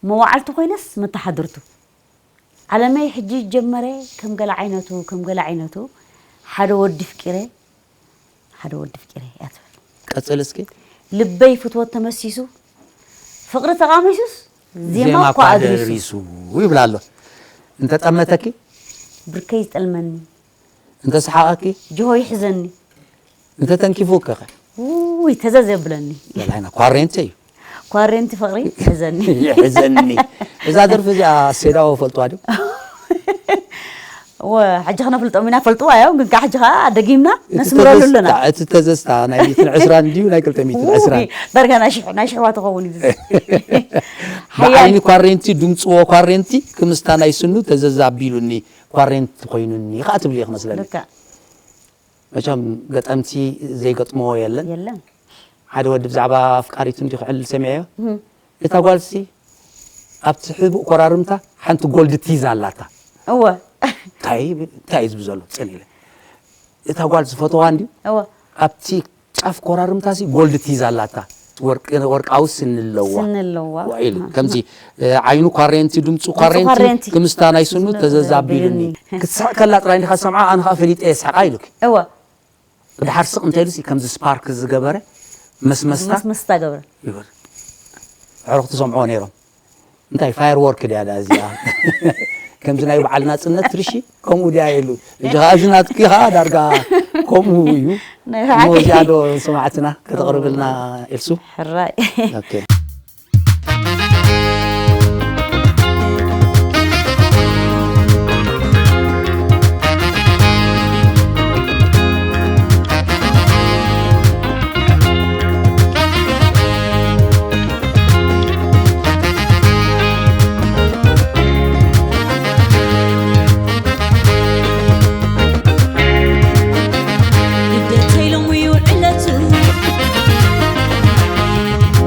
መዋዕልቱ ኮይነስ መተሓድርቱ። ዓለመይ ሕጂ ጀመረ ከም ገለ ዓይነቱ፣ ከም ገለ ዓይነቱ። ሓደ ወዲ ፍቂረ፣ ሓደ ወዲ ፍቂረ እያ ትብል። ቀጽል እስኪ። ልበይ ፍትወት ተመሲሱ፣ ፍቕሪ ተቓሚሱስ፣ ዜማ ዜማ እኳ እኳ ኣድሪሱ። ኣድሪሱ ይብል ኣሎ። እንተጠመተኪ? ብርከይ ይጠልመኒ። እንተሰሓቐኪ? ጅሆ ይሕዘኒ። እንተተንኪፉ ከኸ? ውይ፣ ተዘዝ የብለኒ። በላይና፣ ኳሬንቲ እዩ። ኳሬንቲ ፍቕሪ ይሕዘኒ። ይሕዘኒ። እዛ ደርፊ እዚኣ ሴዳዎ ፈልጥዋ ድዩ? እወ፣ ሕጂ ክነፍልጦም ኢና፣ ፈልጥዋ እዮም፣ ግን ከዓ ሕጂ ከዓ ደጊምና እቲ ነስምረሉ ኣለና። ተዘዝታ፣ እቲ ተዘዝታ ናይ ሚእትን ዕስራን ድዩ ናይ ክልተ ሚእትን ዕስራን? ውይ፣ ዳርጋ ናይ ሽሕ-፣ ናይ ሽሕዋ ትኸውን እዩ። ብዓይኒ ሓያል። ኳሬንቲ፣ ድምፅዎ ኳሬንቲ፣ ክምስታ ናይ ስኑ ተዘዝ ኣቢሉኒ፣ ኳሬንቲ ኮይኑኒ፣ ከዓ ትብሊ እዩ ክመስለኒ። ልክዕ። መቸም ገጠምቲ ዘይገጥምዎ የለን። የለን። ሓደ ወዲ ብዛዕባ ኣፍቃሪቱ እንዲዩ ክዕልል ሰሚዐዮ። እም። እታ ጓልሲ ኣብቲ ሕቡእ ኮራርምታ ሓንቲ ጎልድ ቲዝ ኣላታ። እወ። እንታይ፣ እንታይ እዩ ዝብል ዘሎ? ጽን ኢለ። እታ ጓል ዝፈተዋ እንዲዩ እወ። ኣብቲ ጫፍ ኮራርምታሲ ጎልድ ቲዝ ኣላታ። ወርቂ ወርቃዊ ስኒ ኣለዋ ስኒ ኣለዋ። ኢሉ ከምዚ እ፣ ዓይኑ ኳሬንቲ ድምፁ ኳሬንቲ ኳሬንቲ። ክምስታ ናይ ስኑ ተዘዛቢሉኒ ክትስሕቅ ከላ ጥራይ እንዲኻ ሰምዓ ኣነ ከዓ ፈሊጠ የስሕቃ ኢሉኪ እወ ድሓር ስቕ እንተ ኢሉሲ ከምዚ ስፓርክ ዝገበረ መስመስታ መስመስታ ገብረ ይብል ኣዕሩኽ ትሰምዕዎ ነይሮም እንታይ ፋየር ወርክ ድያ ዳ እዚኣ ከምዚ ናይ በዓል ናፅነት ትርሺ ከምኡ ድያ የሉ እዚ ከዓ እዚ ናትኪ ከዓ ዳርጋ ከምኡ እዩ ናይ እሞ ብሓቂ እዚኣ ዶ ሰማዕትና ከተቕርብልና ኤልሱ ሕራይ ኦኬ ልደተይ ሎሚ እዩ ዕለቱ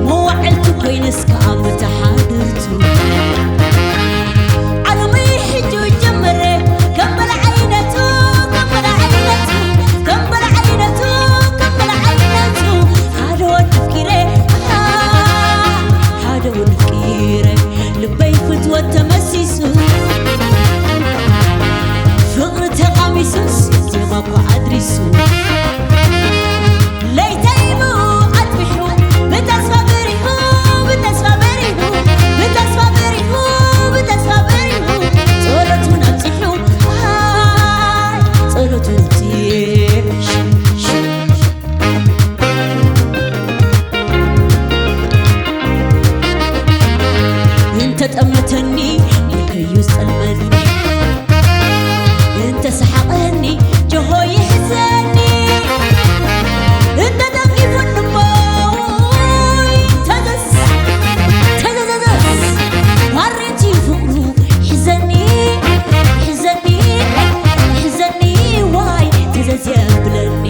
መዋዕልቱ ኮይነስ ከዓ መተሓድርቱ ዓለመይ ሕጂ ጀመረ ከም በለ ዓይነቱ ከም በለ ዓይነቱ ከም በለ ዓይነቱ ከም በለ ዓይነቱ ሓደ ወዲ ፍቂረ ኣሃ፣ ሓደ ወዲ ፍቂረ ልበይ ፍትወት ተመሲሱ ፍቕሪ ተቓሚሱስ ዜማ እኳ ኣድሪሱ ለይተይ ብኡ ኣጥቢሑ ብተስፋ በሪሁ ብተስፋ በሪሁ ብተስፋ በሪሁ ብተስፋ በሪሁ ጸሎቱን ኣብጺሑ ኣይ ጸሎቱን ኣብጺሑ እንተጠመተኒ ብልከዩ ዝጠልመኒ እንተሰሓቐኒ ጆሆ ይሕዘኒ እንተደጊፉኒ እሞ ተዘዝ ተዘዘዘዝ ዋሬንቲ ፍቕሩ ሕዘኒ ሕዘኒ ሕዘኒ ዋይ ተዘዝ የብለኒ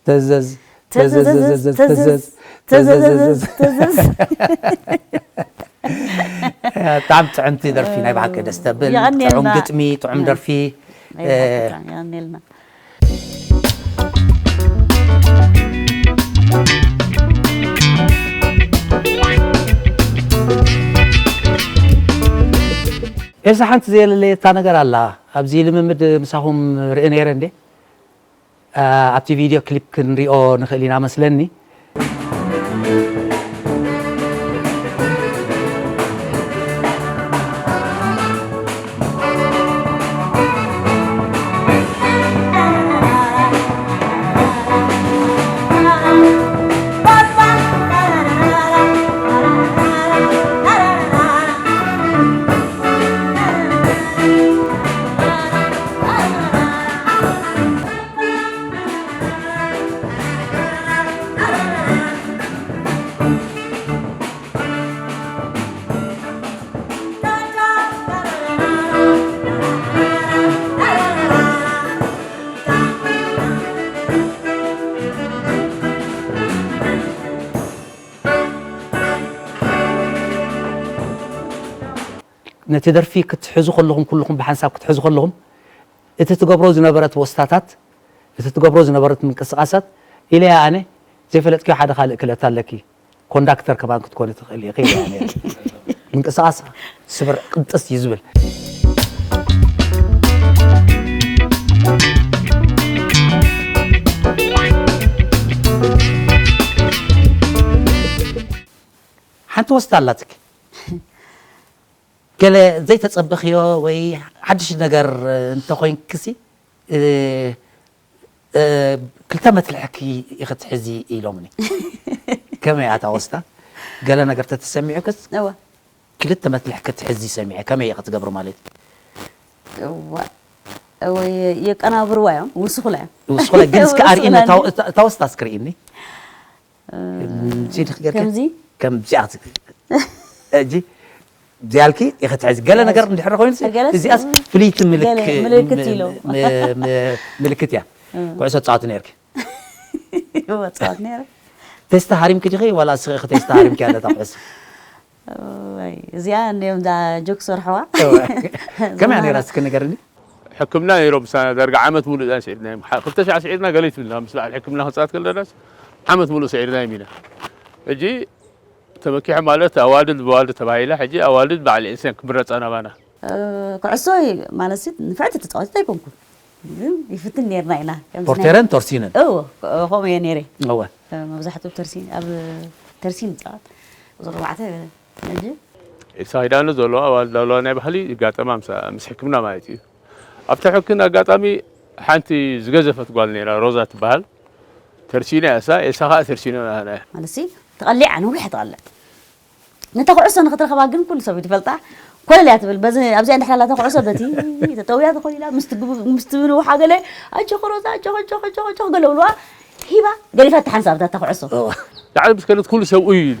ተዘዝ ተዘዘዘዘ ተዘዝ ተዘዘዘዘ ተዘዝ ተዘዘዘዘ ተዘዝ። ብጣዕሚ ጥዕምቲ ደርፊ፣ ናይ ብሓቂ ደስ ተብል። የቐንየልና። ጥዑም ግጥሚ፣ ጥዑም ናይ ደርፊ። ናይ ብሓቂ እ፣ ብጣዕሚ የቐንየልና። ኤልሳ፣ ሓንቲ ዘየለለየታ ነገር ኣላ። ኣብዚ ልምምድ ምሳኹም ርኢ ነይረ እንዴ? እ፣ ኣብቲ ቪድዮ ክሊፕ ክንሪኦ ንኽእል ኢና መስለኒ። ነቲ ደርፊ ክትሕዙ ከለኹም፣ ኩልኹም ብሓንሳብ ክትሕዙ ከለኹም፣ እቲ ትገብሮ ዝነበረት ወስታታት፣ እቲ ትገብሮ ዝነበረት ምንቅስቓሳት፣ ኢለያ ኣነ፣ ዘይፈለጥክዮ ሓደ ካልእ ክእለት ኣለኪ፣ ኮንዳክተር ከማን ክትኮኒ ትኽእሊ ኢኺ ኢለያ ነይረ። ምንቅስቓስ ስብር ቅንጥስ እዩ ዝብል። ሓንቲ ወስታ ኣላትኪ። ገለ ዘይተጸበኽዮ ወይ ሓድሽ ነገር እንተኾይንክሲ፣ እ፣ እ፣ ክልተ መትልሕኪ ኢኺ ትሕዚ ኢሎምኒ። ከመይ እያ እታ ወስታ? ገለ ነገር ተተሰሚዑክስ? እወ። ክልተ መትልሕ ክትሕዚ ሰሚዐ፣ ከመይ ኢኺ ትገብሪ ማለት? እወ። እወ፣ የ-፣ የቀናብርዋ እዮም፣ ይውስኹላ እዮም። ይውስኹላ፣ ግን እስከ ኣርእኒ፣ ይውስኹላ እታ፣ እዮም። እታ፣ እታ ወስታ እስከ ርእይኒ። እ፣ ከምዚ ዲኺ ጌርኪ? ከምዚ? ከምዚኣ ት-፣ ሕጂ እዚኣ ኢልኪ ኢኺ ትሕዚ። ገለ ነገር እንድሕር ኮይኑሲ፣ ገለስ እዚኣስ ፍልይቲ ምልክ-፣ ገለ ምልክት ም-፣ ኢሎም። ም-፣ ም-፣ ምልክት እያ። እ። ኩዕሶ ትጻወቲ ነይርኪ። እወ፣ እጻወት ነይረ። ቴስታ ሃሪምኪ ዲኺ ዋላ እስኺ ኢኺ ቴስታ ሃሪምኪ ኣለታ ኩዕሶ? እዋይ፣ እዚኣ እንድዮም እዛ ጆክ ሰርሕዋ። እወ። ከመይ እያ ነይራ እስኪ ንገርኒ? ሕክምና ነይሮም፣ ምሳና ዳርጋ ዓመት ሙሉእ እዛ ስዒርና እዮም። ሓ-፣ ክልተ ሻዕ ስዒርና ገለ ይትብልና፣ ምስ በዓል ሕክምና ክንጻወት ከለናስ ዓመት ሙሉእ ስዒርና እዮም ኢና። ሕጂ ተመኪሑ ማለት ኣዋልድ ብዋልድ ተባሂላ፣ ሕጂ ኣዋልድ በዓል ኤልሰን ክምረጻ ናባና። እ፣ ኩዕሶ ማለትሲ ንፍዕቲ ተጻዋቲት ኣይኮንኩን። ግን ይፍትን ነይርና ኢና። ከምዚ ናይ ፖርቴረን ቶርሲነን። እዎ፣ ከምኡ እየ ነይረ። እወ። እ፣ መብዛሕትኡ ተርሲን፣ ኣብ ተርሲን ይጻወት። ቁጽሪ ኣርባዕተ ነጂ። ኤልሳ ኪዳነ ዘለዋ ኣዋልድ ኣለዋ ናይ ባህሊ ይጋጠማ ምስ፣ ምስ ሕክምና ማለት እዩ። ኣብቲ ሕክምና ኣጋጣሚ ሓንቲ ዝገዘፈት ጓል ነይራ፣ ሮዛ ትበሃል። ተርሲና እያ እሳ፣ ኤልሳ ኸዓ ተርሲኖ ናህና እያ። ማለትሲ ትቐሊዕ እያ፣ ነዊሕ ትቐልዕ። ነታ ኩዕሶ ንኽትረኽባ ግን ኩሉ ሰብ እዩ ዝፈልጣ። ኮለል እያ ትብል። በዚ፣ ኣብዚኣ እንድሕር ኣላ እታ ኩዕሶ በቲ ተጠውያ ትኾይላ፣ ምስቲ ግቡ-፣ ምስቲ ንውሓ ገለ፣ "ኣጆኺ ሮዛ፣ ኣጆኺ፣ ኣጆኺ፣ ኣጆኺ፣ ኣጆኺ" ገለ ብልዋ፣ ሂባ፣ ገዲፋ ትሓንሳብ እታ ኩዕሶ። እዋ። ላዕሊ ምስ ከደት ኩሉ ሰብ "ኡይ" ኢሉ።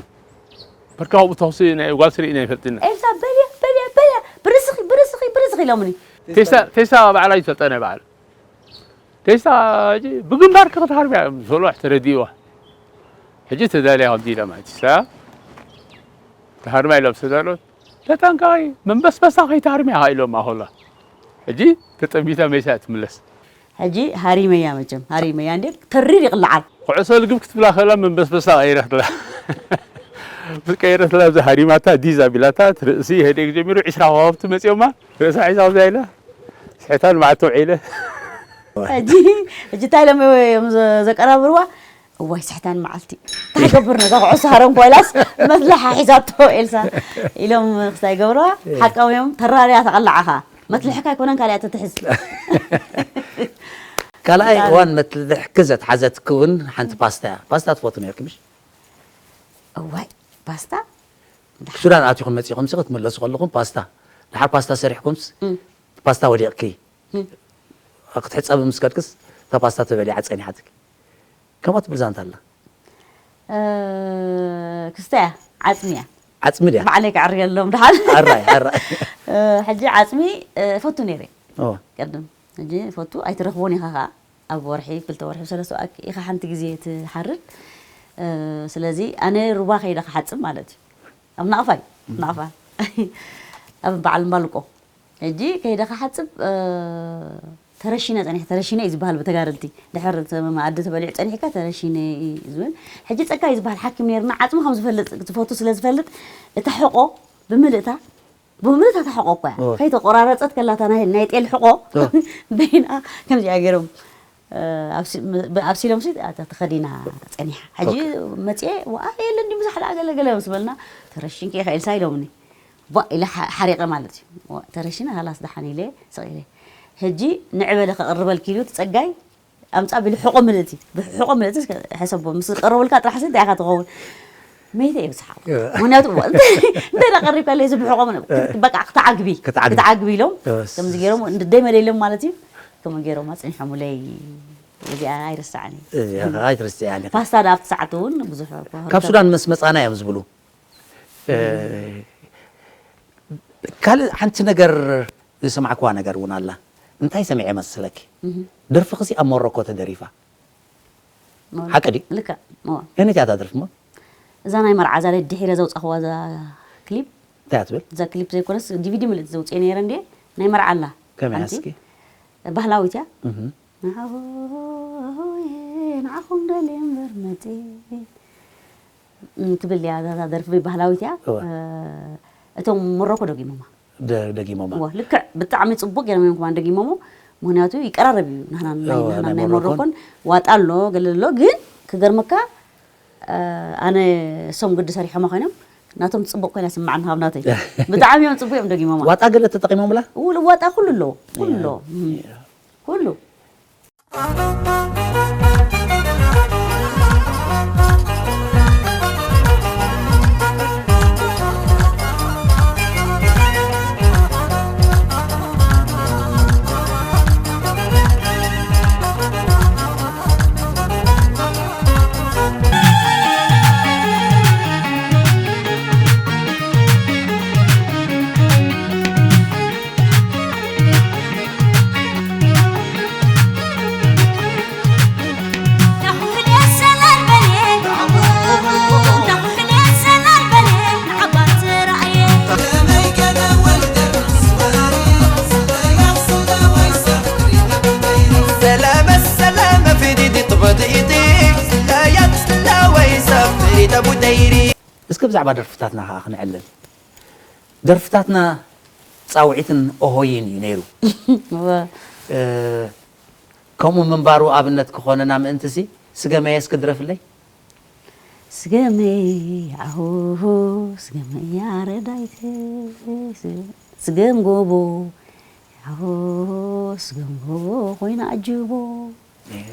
በርካ ኣብኡ ተኹሲ ናይ ጓል ስርኢና ኣይፈልጥና። ኤልሳ፣ "በልያ፣ በልያ፣ በልያ፣ ብርስኺ፣ ብርስኺ፣ ብርስኺ" ኢሎምኒ። ቴስታ፣ ቴስታ ባዕላ ይፈልጣ ናይ ባዕላ። ቴስታ ሕጂ ብግንባርኪ ክትሃርምያ ሶልዋሕ ተረዲእዋ። ሕጂ ተዳልያ ከምዚ ኢላ ማለት እዩ። ሳ-፣ ተሃርማ ኢላ ምስ ተዳለወት፣ "ተጠንቀቒ፣ መንበስበሳ ከይትሃርምያ" ኢሎም ኣኾላ። ሕጂ ተጠሚታ መይሳ እያ ትምለስ። ሕጂ ሃሪመያ መቸም፣ ሃሪመያ እንዴ፣ ተሪር ይቕልዓል። ኩዕሶ ልግብ ክትብላ ከላ መንበስበሳ ቀይረትላ። ምስ ቀይረትላ፣ እዚ ሃሪማታ ዲዝ ኣቢላታ፣ እቲ ርእሲ ሄደግ ጀሚሩ፣ ዒስራ ኮኸብቲ መጺኦማ፣ ርእሳ ሒዛ ኣብዛ ኢላ፣ ስሕታን መዓልቲ ውዒለ። ሕጂ፣ ሕጂ እንታይ ኢሎም እዮም ዘ-፣ ዘቀራብርዋ? እዋይ፣ ስሕታን መዓልቲ። እንታይ ይገብር ነዛ ኩዕሶ ሃረምኳ ኢላስ መትልሓ ሒዛቶ ኤልሳ ኢሎም ክስታይ ይገብርዋ። ሓቃዊ እዮም፣ ተራርያ ተቐላዕኻ። መትልሕካ ኣይኮነን፣ ካልኣ ተትሕዝ። ካልኣይ ብጣዕሚ። እዋን መትልሕኪ ዘትሓዘትኪ እውን ሓንቲ ፓስታ እያ። ፓስታ ትፈቱ ነርኪ፣ ምሽ? እዋይ፣ ፓስታ? ሱዳን ኣቲኹም መጺኹም ሲ ክትምለሱ ከለኹም ፓስታ። ድሓር ፓስታ ሰሪሕኩምስ፣ እም። ፓስታ ወዲቕኪ። እም። ክትሕጸቢ ምስ ከድክስ፣ እታ ፓስታ ተበሊዓ ጸኒሓትኪ። ከምኣ ትብል ዛንታ ኣላ። እ፣ ክስተ እያ፣ ዓጽሚ እያ። ዓጽሚ ድያ? ባዕለይ ክዕርየሎም ድሓር። ኣራይ፣ ኣራይ። እ፣ ሕጂ ዓጽሚ፣ እ፣ እፈቱ ነይረ። ኦ። ቅድም። ሕጂ እፈቱ፣ ኣይትረኽቦን ኢኻ ኸኣ። ኣብ ወርሒ ክልተ ወርሒ ሰለስተ ወርሒ ኢኻ ሓንቲ ግዜ ትሓርድ። ስለዚ ኣነ ሩባ ከይደ ክሓፅብ ማለት እዩ። ኣብ ናቕፋ እዩ፣ ናቕፋ ኣብ በዓል እምባልቆ። ሕጂ ከይደ ክሓፅብ ተረሺነ ፀኒሐ። ተረሺነ እዩ ዝበሃል ብተጋደልቲ። ድሕር መኣዲ ተበሊዑ ፀኒሕካ ተረሺነ እዩ ዝብል። ሕጂ ፀጋ እዩ ዝበሃል ሓኪም ነይርና። ዓፅሚ ከም ዝፈልጥ ዝፈቱ ስለ ዝፈልጥ እታ ሕቆ ብምልእታ ብምልእታ እታ ሕቆ እኳ እያ ከይተቆራረፀት ከላታ ናይ ናይ ጤል ሕቆ በይና ከምዚኣ ገይሮም ኣብሲሎም ሲ ተኸዲና ፀኒሓ። ሕጂ መፅኤ ዋ የለ እንዲ ብዙሕ ገለገለ ምስ በልና ተረሽንኪ ኢኻ ኢልሳ ኢሎምኒ። ቧ ኢለ ሓሪቐ ማለት እዩ። ተረሽነ ሃላስ ደሓን ኢለ ስቕ ኢለ። ሕጂ ንዕበለ ከቕርበልኪ ኢሉ እቲ ፀጋይ ኣምፃ ቢሉ ሕቆ ምልእቲ ብሕቆ ምልእቲ ሕሰቦ ምስ ቀረበልካ ጥራሕ ሲ እንታይ ኢኻ ትኸውን? መይተ እየ ብስሓቕ። ምክንያቱ እንታይ ዳቀሪብካ ለዚ ብሕቆ በቃ ክትዓግቢ ክትዓግቢ ኢሎም ከምዚ ገይሮም ደይ መደሎም ማለት እዩ። ከም ገይሮም ኣፅኒሖምለይ። እዚኣ ኣይረሳዕን። ኣይትርስዕያን። ፓስታ ዳ ኣብቲ ሰዓት እውን ብዙሕ ካብ ሱዳን ምስ መፃና እዮም ዝብሉ። ካልእ ሓንቲ ነገር ዝሰማዕክዋ ነገር እውን ኣላ። እንታይ ሰሚዐ መስለኪ? ደርፍኺ ሲ ኣብ ሞሮኮ ተደሪፋ። ሓቂ ድዩ? ልክዕ። ከመይ እያ እታ ደርፊ እሞ? እዛ ናይ መርዓ እዛ ድሒረ ዘውፃኽዋ እዛ ክሊፕ። እንታይ እያ ትብል? እዛ ክሊፕ ዘይኮነስ ዲቪዲ ምልእቲ ዘውፅኤ ነይረ እንድየ። ናይ መርዓ ኣላ። ከመይ እያ እስኪ? ባህላዊት እያ። ንዓኹም ደልየ እምበር መፅእ ትብል እያ እዛ ደርፊ ባህላዊት እያ። እቶም ሞሮኮ ደጊሞማ ደጊሞማ። ልክዕ ብጣዕሚ ፅቡቅ ገይሮም እዮም ከማን ደጊሞሞ። ምክንያቱ ይቀራረብ እዩ ናህናን ናይ ሞሮኮን ዋጣ ኣሎ ገለ ኣሎ ግን ክገርመካ ኣነ እሶም ግዲ ሰሪሖማ ኮይኖም ናቶም ፅቡቅ ኮይና ስማዕ ንሃብ ናተይ ብጣዕሚ እዮም ፅቡቅ እዮም ደጊሞማ። ዋጣ ገለ ተጠቂሞምላ? ዋጣ ኩሉ ኣለዎ ኩሉ ኣለዎ ኩሉ እስኪ ብዛዕባ ደርፍታትና ከዓ ክንዕልል። ደርፍታትና ፃውዒትን ኦሆይን እዩ ነይሩ። ከምኡ ምንባሩ ኣብነት ክኾነና ምእንቲ ሲ ስገመየ እስኪ ድረፍለይ። ስገመይ ኣሆሆ ስገመይ ኣረዳይተ ስገም ጎቦ ኣሆሆ ስገም ጎቦ ኮይና ኣጅቦ።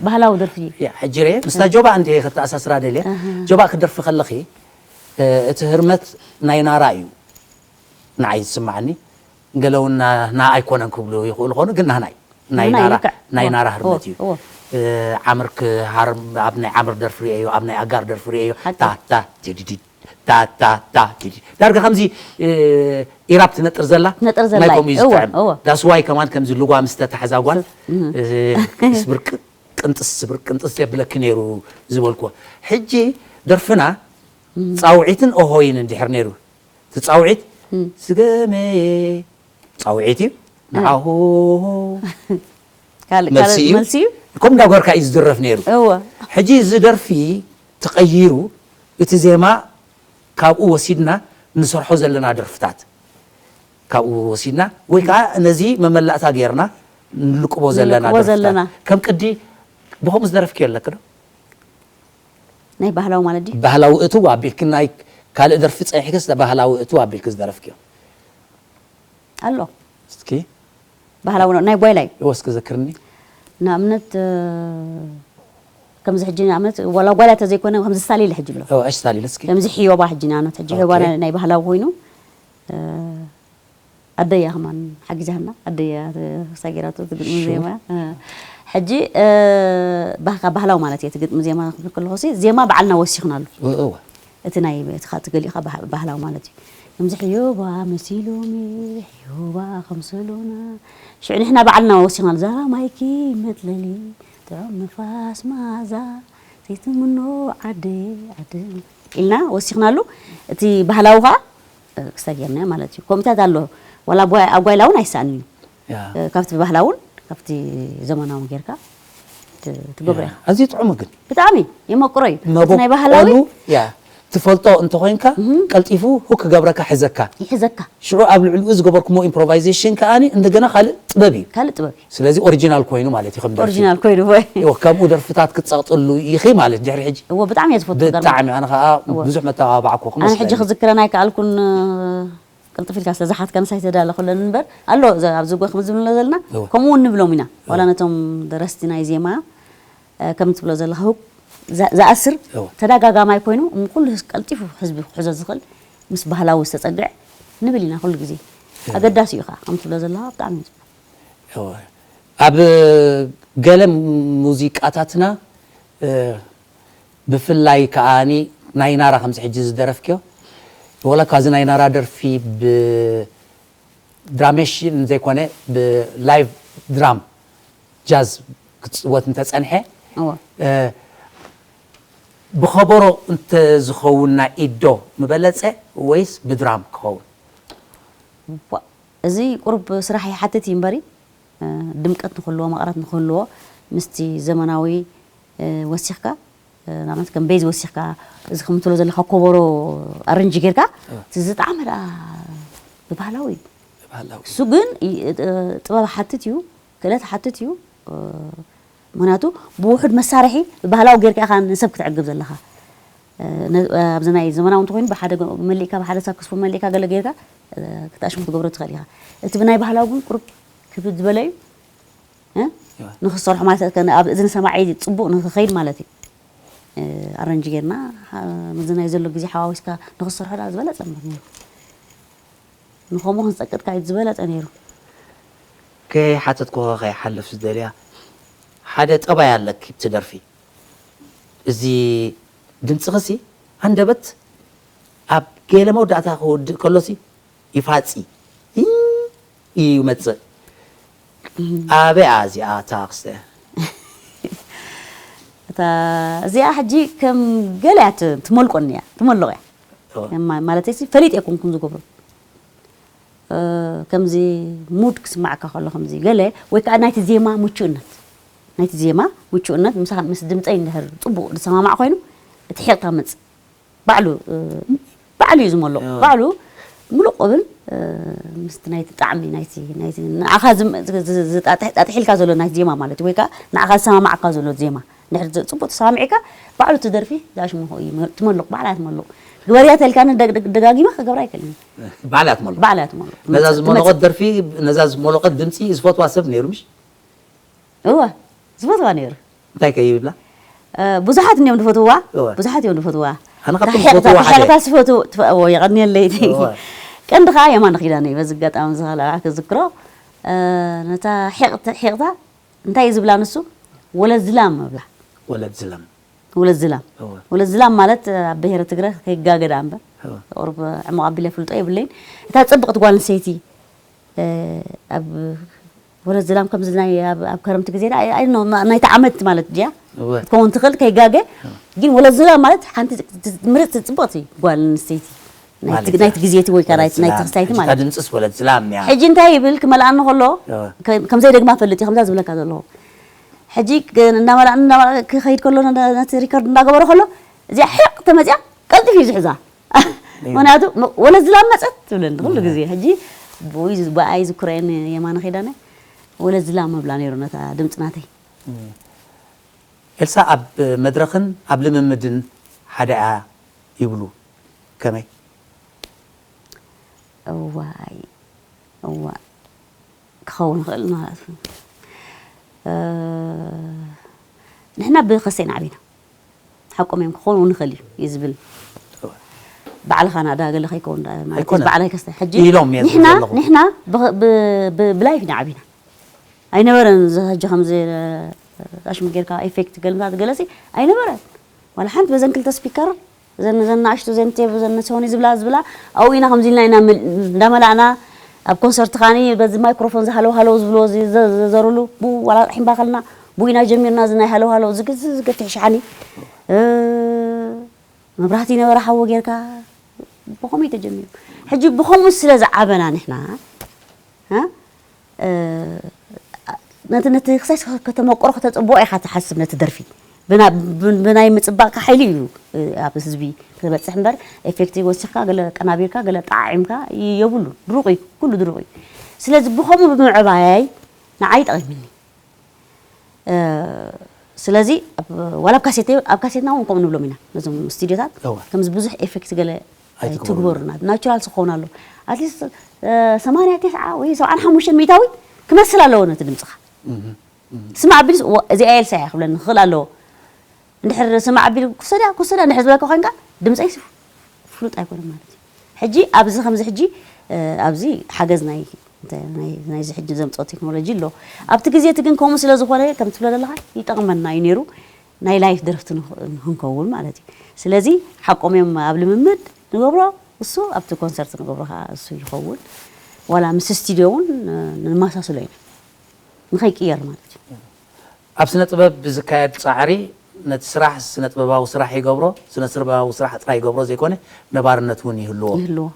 ባህላዊ ደርፊ እዩ። ሕጂ ርኤ ምስታ ጆባእ እንድየ ከተኣሳስራ ደልየ። ጆባእ ክትደርፊ ከለኺ እቲ ህርመት ናይ ናራ እዩ። ንዓይ ዝስማዓኒ ገለ እውን ና ኣይኮነን ክብሉ ይኽእሉ ኾኑ ግን ናህና እዩ ናይ ናራ ናይ ናራ ህርመት እዩ። ዓምር ክሃርም ኣብ ናይ ዓምር ደርፊ ርእየዮ ኣብ ናይ ኣጋር ደርፊ ርእየዮ ታታ ቲዲዲ ታታ ታ ቲዲ ዳርጋ ከምዚ ኢራብ ትነጥር ዘላ ትነጥር ዘላ ናይ ከምኡ እዩ ዝጥዕም። ዳስዋይ ከማን ከምዚ ልጓም ዝተታሕዛ ጓል ስብርቅ ቅንጥስ ስብርቅ ቅንጥስ የብለኪ ነይሩ ዝበልኩዎ። ሕጂ ደርፍና ፃውዒትን ኦሆይን እንድሕር ነይሩ እቲ ፃውዒት ስገመየ ፃውዒት እዩ ንዓኹ ካልእ መልሲ ካልእ እዩ። መልሲ እዩ። ከምኡ እንዳገበርካ እዩ ዝድረፍ ነይሩ። እወ ሕጂ እዚ ደርፊ ተቐይሩ እቲ ዜማ ካብኡ ወሲድና ንሰርሖ ዘለና ደርፍታት ካብኡ ወሲድና ወይ ከዓ ነዚ መመላእታ ገይርና ንልቅቦ ዘለና ንልቅቦ ደርፍታት ዘለና። ከም ቅዲ ብኸምኡ ዝደረፍክዮ ኣለኪ ዶ? ናይ ባህላዊ ማለት ድዩ? ባህላዊ እትው ኣቢልኪ ናይ ካልእ ደርፊ ፀኒሕክስ ባህላዊ እትው ኣቢልኪ ዝደረፍክዮ? ኣሎ። እስኪ ባህላዊ ነው ናይ ጓይላ እዩ። እወ እስኪ ዘክርኒ። ንኣብነት ከምዚ ሕጂ ንኣብነት ዋላ ጓይላ ተዘይኮነ ከምዚ ስታሊል ሕጂ ብሎ። እወ እሺ ስታሊል እስኪ። ከምዚ ሕዮባ ሕጂ ንኣብነት ሕጂ ሕዮባ ናይ ባህላዊ ኮይኑ ኣደያ ከማን ሓጊዛና ኣደያ ሳጌራቶ ትግጥሚ ዜማ ሕጂ ባህካ ባህላዊ ማለት እየ ትግጥሚ ዜማ ክብል ከለኹ ሲ ዜማ ባዕልና ወሲኽናሉ። እወ እቲ ናይ እቲ ኻብ ትገሊኡ ኻብ ባህላዊ ማለት እዩ። ከምዚ ሕዮባ መሲሎም ሕዮባ ከምሰሉና ሽዑ ንሕና ባዕልና ወሲኽናሉ እዛ ማይኪ መጥለሊ ጥዑም ንፋስ መዓዛ ዘይትምኖ ዓደይ ዓደይ ኢልና ወሲኽናሉ። እቲ ባህላዊ ኸዓ ክስታይ ጌርናዮ ማለት እዩ። ከምኡታት ኣሎ። ዋላ ኣብ ጓይላ እውን ኣይሰኣንን እዩ። ካብቲ ባህላውን ካብቲ ዘመናዊ ጌርካ ትገብሮ ኢኻ። ኣዝዩ ጥዑም ግን ብጣዕሚ የመቅሮ እዩ። እቲ ናይ ባህላዊ ትፈልጦ እንተኾይንካ ቀልጢፉ ሁክ ክገብረካ ሕዘካ። ይሕዘካ። ሽዑ ኣብ ልዕሊኡ ዝገበርኩሞ ኢምፕሮቫይዜሽን ከኣ እንደገና ካልእ ጥበብ እዩ። ካልእ ጥበብ እዩ። ስለዚ ኦሪጂናል ኮይኑ ማለት እዩ። ከም ደርፊ። ኦሪጂናል ኮይኑ ወይ። እዎ፣ ከምኡ ደርፍታት ክትጸቕጥሉ ኢኺ ማለት ድሕሪ ሕጂ። እዎ፣ ብጣዕሚ እየ ዝፈቱ። ብጣዕሚ፣ ኣነ ከኣ ብዙሕ መተባባዕኩ ኣነ ሕጂ ክዝክረን ኣይከኣልኩን። ቅልጥፍ ኢልካ ስለ ዝሓትካ ንሳይ ተዳለ ኩለን እምበር ኣሎ ኣብዚ ጎ ከም ዝብሎ ዘለና ከምኡ እውን ንብሎም ኢና። ዋላ ነቶም ደረስቲ ናይ ዜማ ከም ትብሎ ዘለኻ ዝኣስር ተደጋጋማይ ኮይኑ ኩሉ ቀልጢፉ ህዝቢ ክሕዞ ዝኽእል ምስ ባህላዊ ዝተጸግዐ ንብል ኢና ኩሉ ግዜ። ኣገዳሲ እዩ ከዓ ከም ትብሎ ዘለኻ ብጣዕሚ እዩ። ኣብ ገለ ሙዚቃታትና ብፍላይ ከዓኒ ናይ ናራ ከምዚ ሕጂ ዝደረፍክዮ ወላ ካብዚ ናይ ናራ ደርፊ ብ ድራሜሽን ዘይኮነ ብላይቭ ድራም ጃዝ ክትፅወት እንተፀንሐ ብኸበሮ እንተዝኸውን ናይ ኢድ ዶ ምበለፀ ወይስ ብድራም ክኸውን? እዚ ቁሩብ ስራሕ ይሓትት እዩ እምበሪ ድምቀት ንክህልዎ መቕረት ንክህልዎ ምስቲ ዘመናዊ ወሲኽካ ንኣብነት ከም ቤዝ ወሲኽካ እዚ ከም ትብሎ ዘለካ ኮቦሮ ኣረንጂ ጌርካ እቲ ዝጣዕመ ደኣ ብባህላዊ እዩ። እሱ ግን ጥበብ ሓትት እዩ፣ ክእለት ሓትት እዩ። ምክንያቱ ብውሑድ መሳርሒ ብባህላዊ ጌርካ ኢኻ ንሰብ ክትዕግብ ዘለኻ። ኣብዚ ናይ ዘመናዊ እንተኮይኑ ብሓደ መሊእካ ብሓደ ሳክስፎን መሊእካ ገለ ጌርካ ክተኣሽሙ ክትገብሮ ትኽእል ኢኻ። እቲ ብናይ ባህላዊ ግን ቁሩብ ክብድ ዝበለ እዩ። ንክሰርሖ ማለት ኣብ እዝኒ ሰማዒ ፅቡቅ ንክኸይድ ማለት እዩ። ኣረንጂ ጌርና ምዚ ናይ ዘሎ ግዜ ሓዋዊስካ ንክሰርሖ ዳ ዝበለፀ ማለት እዩ። ንከምኡ ክንፀቅጥካ እዩ ዝበለፀ ነይሩ። ከይሓተትኩኸ ከይሓልፍ ዝደልያ ሓደ ጠባይ ኣለኪ ብቲ ደርፊ እዚ ድምፅኽሲ ሃንደበት ኣብ ገለ መወዳእታ ክወድእ ከሎሲ ይፋፂ እዩ መፅእ። ኣበይ እያ እዚኣ እታ ክስተ? እታ እዚኣ ሕጂ ከም ገለ እያ ትመልቆኒ እያ ትመልቕ እያ። ማለተይሲ ፈሊጥ የኮንኩን ዝገብሮ ከምዚ ሙድ ክስማዓካ ከሎ ከምዚ ገለ ወይ ከዓ ናይቲ ዜማ ምቹእነት ናይቲ ዜማ ምቹእነት ምስ ድምፀይ እንድሕር ፅቡቕ ዝሰማማዕ ኮይኑ እቲ ሒቕታ መፅእ ባዕሉ ባዕሉ እዩ ዝመልቕ ባዕሉ ምሉቕ ቅብል ምስቲ ናይቲ ጣዕሚ ናይቲ ናይቲ ንዓኻ ዝጣጥሕ ጣጥሒልካ ዘሎ ናይቲ ዜማ ማለት እዩ ወይ ከዓ ንዓኻ ዝሰማማዕካ ዘሎ ዜማ እንድሕር ጽቡቕ ተሰማሚዕካ ባዕሉ እቲ ደርፊ ዛሽሙ እዩ ትመልቕ ባዕላ ትመልቕ ግበርያ ተልካኒ ደጋጊመ ክገብራ ኣይክእልን ባዕላ ትመልቕ ባዕላ ትመልቕ ነዛ ዝመለቐት ደርፊ ነዛ ዝመለቐት ድምፂ ዝፈትዋ ሰብ ነይሩ ምሽ እወ ዝፈትዋ ነይሩ እንታይ ከ ይብላ ብዙሓት እዮም ዝፈትዋ ብዙሓት እዮም ዝፈትዋ ኣነ ካብቶም ዝፈትዋ ሓደ ሒቕታ ዝፈትዎ የቐንየለይ ቀንዲ ከዓ የማነ ኪዳነ እዩ በዚ ኣጋጣሚ ዝኸለዓ ክዝክሮ ነታ ሒቕታ እንታይ እዩ ዝብላ ንሱ ወለድ ዝላም እብላ ወለድ ዝላም ወለድ ዝላም ወለድ ዝላም ማለት ኣብ ብሄረ ትግረ ከይጋገ ደኣ እምበር ቁሩብ ዕሙቕ ኣቢለ ፍልጦ የብለይን እታ ፅብቕቲ ጓል ኣንስተይቲ ኣብ ወለድ ዝላም ከምዚ ናይ ኣብ ከረምቲ ግዜ ናይቲ ዓመት ማለት ድያ ክትከውን ትኽእል ከይጋገ ግን ወለድ ዝላም ማለት ሓንቲ ምርፅቲ ፅብቕቲ ጓል ኣንስተይቲ ናይቲ ግዜ እቲ ወይ ከዓ ናይቲ ክስታይቲ ማለት ድምፅስ ወለድ ዝላም እያ ሕጂ እንታይ ይብል ክመልኣኒ ከሎ ከም ዘይደግማ ፈልጥ እዩ ከምዛ ዝብለካ ዘለኹ ሕጂ እናመልኣኒ እናመልኣኒ ክኸይድ ከሎ ነቲ ሪከርድ እናገበረ ከሎ እዚኣ ሕቕ ተመፅያ ቀልጢፍ እዩ ዝሕዛ ምክንያቱ ወለድ ዝላም መፀት ትብለኒ ኩሉ ግዜ ሕጂ ብኡይ ብኣይ ዝኩረየኒ የማነ ኪዳነ ወለድ ዝላም ምብላ ነይሩ ነታ ድምፂ ናተይ ኤልሳ ኣብ መድረኽን ኣብ ልምምድን ሓደ እያ ይብሉ ከመይ እዋይ እዋ ክኸውን ይኽእል ማለት እዩ ንሕና ብኸሰይ ንዓቢና ሓቆም እዮም ክኾኑ ንኽእል እዩ እዩ ዝብል ባዕልኻ ናዳ ገለ ከይከውን ባዕላይ ከስተ ሕጂ ኢሎም እዮም ንሕና ዘለኹ። ንሕና ብኸ- ብ- ብ- ብላይፍ ኢና ዓቢና ኣይነበረን እዚ ሕጂ ከምዚ ኣሽሙ ጌርካ ኤፌክት ገልምታት ገለሲ ኣይነበረን ዋላ ሓንቲ በዘን ክልተ ስፒከር እዘን እዘን ንኣሽቱ እዘን ቴብ እዘን ሶኒ ዝብላ ዝብላ ኣብኡ ኢና ከምዚ ኢልና ኢና እንዳመላእና ኣብ ኮንሰርት ካኒ በዚ ማይክሮፎን ዝሃለው ሃለው ዝብልዎ ዝዘሩሉ ብኡ ዋላ ሒምባ ከልና ብኢና ጀሚርና፣ እዚ ናይ ሃለው ሃለው ዝግ-፣ ዝገትሕ ሻሓኒ፣ እ፣ መብራህቲ ነበረ ሓዊ ጌርካ፣ ብኸምኡ እዩ ተጀሚሩ። ሕጂ ብኸምኡ ስለ ዝዓበና ንሕና፣ እ፣ እ፣ ነቲ፣ ነቲ ክሳይ ከተመቅሮ ከተጽብቆ ኢኻ ትሓስብ ነቲ ደርፊ። ብና-፣ ብ-፣ ብናይ ምጽባቕካ ሓይሊ እዩ፣ እ፣ ኣብ ህዝቢ ክትበጽሕ እምበር፣ ኤፌክቲቭ ወሲኽካ፣ ገለ ቀናቢርካ፣ ገለ ጠዓዒምካ ይ-፣ የብሉን። ድሩቕ እዩ፣ ኩሉ ድሩቕ እዩ። ስለዚ ብኸምኡ ብምዕባየይ ንዓይ ጠቒምኒ። እ፣ ስለዚ ኣብ፣ ዋላ ኣብ ካሴት፣ ኣብ ካሴትና እውን ከምኡ ንብሎም ኢና፣ ነዞም ስቱዲዮታት። እወ። ከምዚ ብዙሕ ኤፌክት ገለ ኣይትግበሩና። ኣይትግበሩና። ናቹራል ክኸውን ኣሎ። ኣትሊስት፣ እ፣ ሰማንያ፣ ተስዓ ወይ ሰብዓን ሓሙሽተን ሚእታዊ ክመስል ኣለዎ ነቲ ድምፅኻ። እህ፣ እህ። ስማዕ ኣቢሉስ፣ "እዋ፣ እዚኣ ኤልሳ እያ" ክብለኒ ክኽእል ኣለዎ። እንድሕር ስማዕ ኣቢሉ፣ "ክሰዳ፣ ክሰዳ" እንድሕር ዝበለካ ኮይንካ፣ ድምፀይስ ፍሉጥ ኣይኮነን ማለት እዩ። ሕጂ ኣብዚ ከምዚ ሕጂ፣ እ፣ ኣብዚ ሓገዝ ናይ፣ እንታይ፣ ናይ፣ ናይዚ ሕጂ ዘምፅኦ ቴክኖሎጂ ኣሎ። ኣብቲ ግዜ እቲ ግን ከምኡ ስለ ዝኾነ፣ ከም ትብሎ ዘለኻ፣ ይጠቕመና እዩ ነይሩ፣ ናይ ላይፍ ደረፍቲ ንኽ-፣ ንኽንከውን ማለት እዩ። ስለዚ ሓቆም እዮም፣ ኣብ ልምምድ ንገብሮ እሱ፣ ኣብቲ ኮንሰርት ንገብሮ ከዓ እሱ ይኸውን። ዋላ ምስ ስቱድዮ እውን፣ እ፣ ንመሳስሎ ኢና፣ ንኸይቅየር ማለት እዩ። ኣብ ስነ ጥበብ ብዝካየድ ጻዕሪ፣ ነቲ ስራሕ ስነ ጥበባዊ ስራሕ ይገብሮ፣ ስነ ጥበባዊ ስራሕ ጥራይ ይገብሮ ዘይኮነ፣ ነባርነት እውን ይህልዎ። ይህልዎ።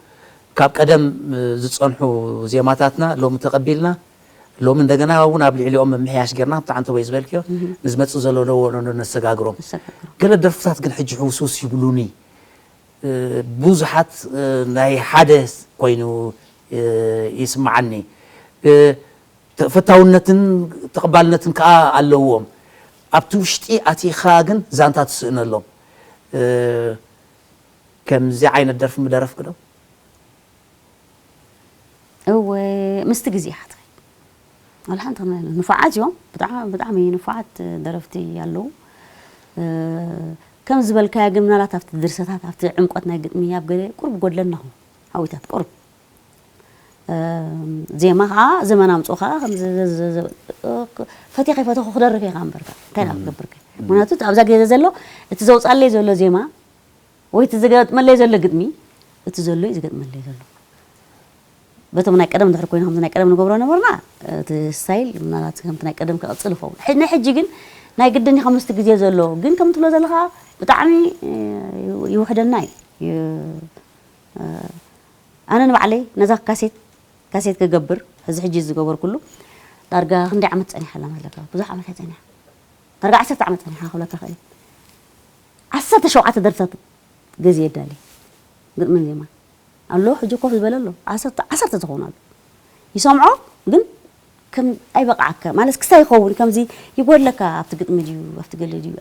ካብ ቀደም፣ እ፣ ዝጸንሑ ዜማታትና ሎሚ ተቐቢልና፣ ሎሚ እንደገና እውን ኣብ ልዕሊኦም ምምሕያሽ ጌርና፣ ብጣዕሚ ተወይ ዝበልክዮ፣ እህ። ንዝመጽእ ዘሎ ለውጦ ነሰጋግሮ። ነሰጋግሮ። ገለ ደርፍታት ግን ሕጂ ሕውስውስ ይብሉኒ። እ፣ ብዙሓት፣ እ፣ ናይ ሓደ ኮይኑ፣ እ፣ ይስምዓኒ። እ፣ ተፈታውነትን ተቐባልነትን ከኣ ኣለዎም። ኣብቲ ውሽጢ ኣቲኻ ግን ዛንታ ትስእነሎም። እ፣ ከምዚ ዓይነት ደርፊ ምደረፍኪ ዶ? እወ፣ ምስቲ ግዜ ኢኻ ትኸይድ። ዋላ ሓንቲ ከም ንፉዓት እዮም፣ ብጣዕሚ፣ ብጣዕሚ ንፉዓት ደረፍቲ ኣለዉ። እ፣ ከም ዝበልካዮ ግን ምናልባት ኣብቲ ድርሰታት፣ ኣብቲ ዕምቆት ናይ ግጥሚ፣ ኣብ ገለ ቁሩብ ጎድለና ኹ፣ ሓዊታት ቁሩብ። እ፣ ዜማ ኸዓ ዘመን ኣምፅኡ ኸዓ ከም ዘ-፣ ዘ-፣ ዘ-፣ ዘ-፣ እ፣ ፈትየ ከይፈተኹ ክደርፍ እየ ኸዓ እምበርካ። እንታይ ደኣ እም። ክገብር ከ? እም። ምኽንያቱ ኣብዛ ግዜ ዘሎ፣ እቲ ዘውፅኣለይ ዘሎ ዜማ፣ ወይ እቲ ዝገጥመለይ ዘሎ ግጥሚ፣ እቲ ዘሎ እዩ ዝገጥመለይ ዘሎ። በቶም ናይ ቀደም እንድሕር ኮይኑ፣ ከምቲ ናይ ቀደም ንገብሮ ነበርና፣ እቲ ስታይል ምናልባት ከምቲ ናይ ቀደም ክቕጽል ይኸውን። ሕጂ፣ ናይ ሕጂ ግን ናይ ግድን እዩ፣ ከምቲ ግዜ ዘሎ። ግን ከም ትብሎ ዘለኻ ብጣዕሚ፣ እ፣ ይውሕደና እዩ። ዩ-፣ እ፣ ኣነ ንባዕለይ ነዛ ካሴት፣ ካሴት ክገብር፣ እዚ ሕጂ ዝገበርኩሉ፣ ዳርጋ ክንደይ ዓመት ጸኒሓ ኣላ መስለካ? ብዙሕ ዓመት እያ ጸኒሓ። ዳርጋ ዓሰርተ ዓመት ጸኒሓ ክብለካ እኽእል እየ። ዓሰርተ ሸውዓተ ደርፍታት ገዚኤ የዳሊ። ግጥምን ዜማን ኣሎ፣ ሕጂ ኮፍ ዝበለ ኣሎ። ዓሰርተ፣ ዓሰርተ ዝኸውን ኣሎ። ይሰምዖ፣ ግን ከም ኣይበቕዓካ። ማለት ክስታይ ይኸውን፣ ከምዚ ይጎድለካ፣ ኣብቲ ግጥሚ ድዩ፣ ኣብቲ ገለ ድዩ።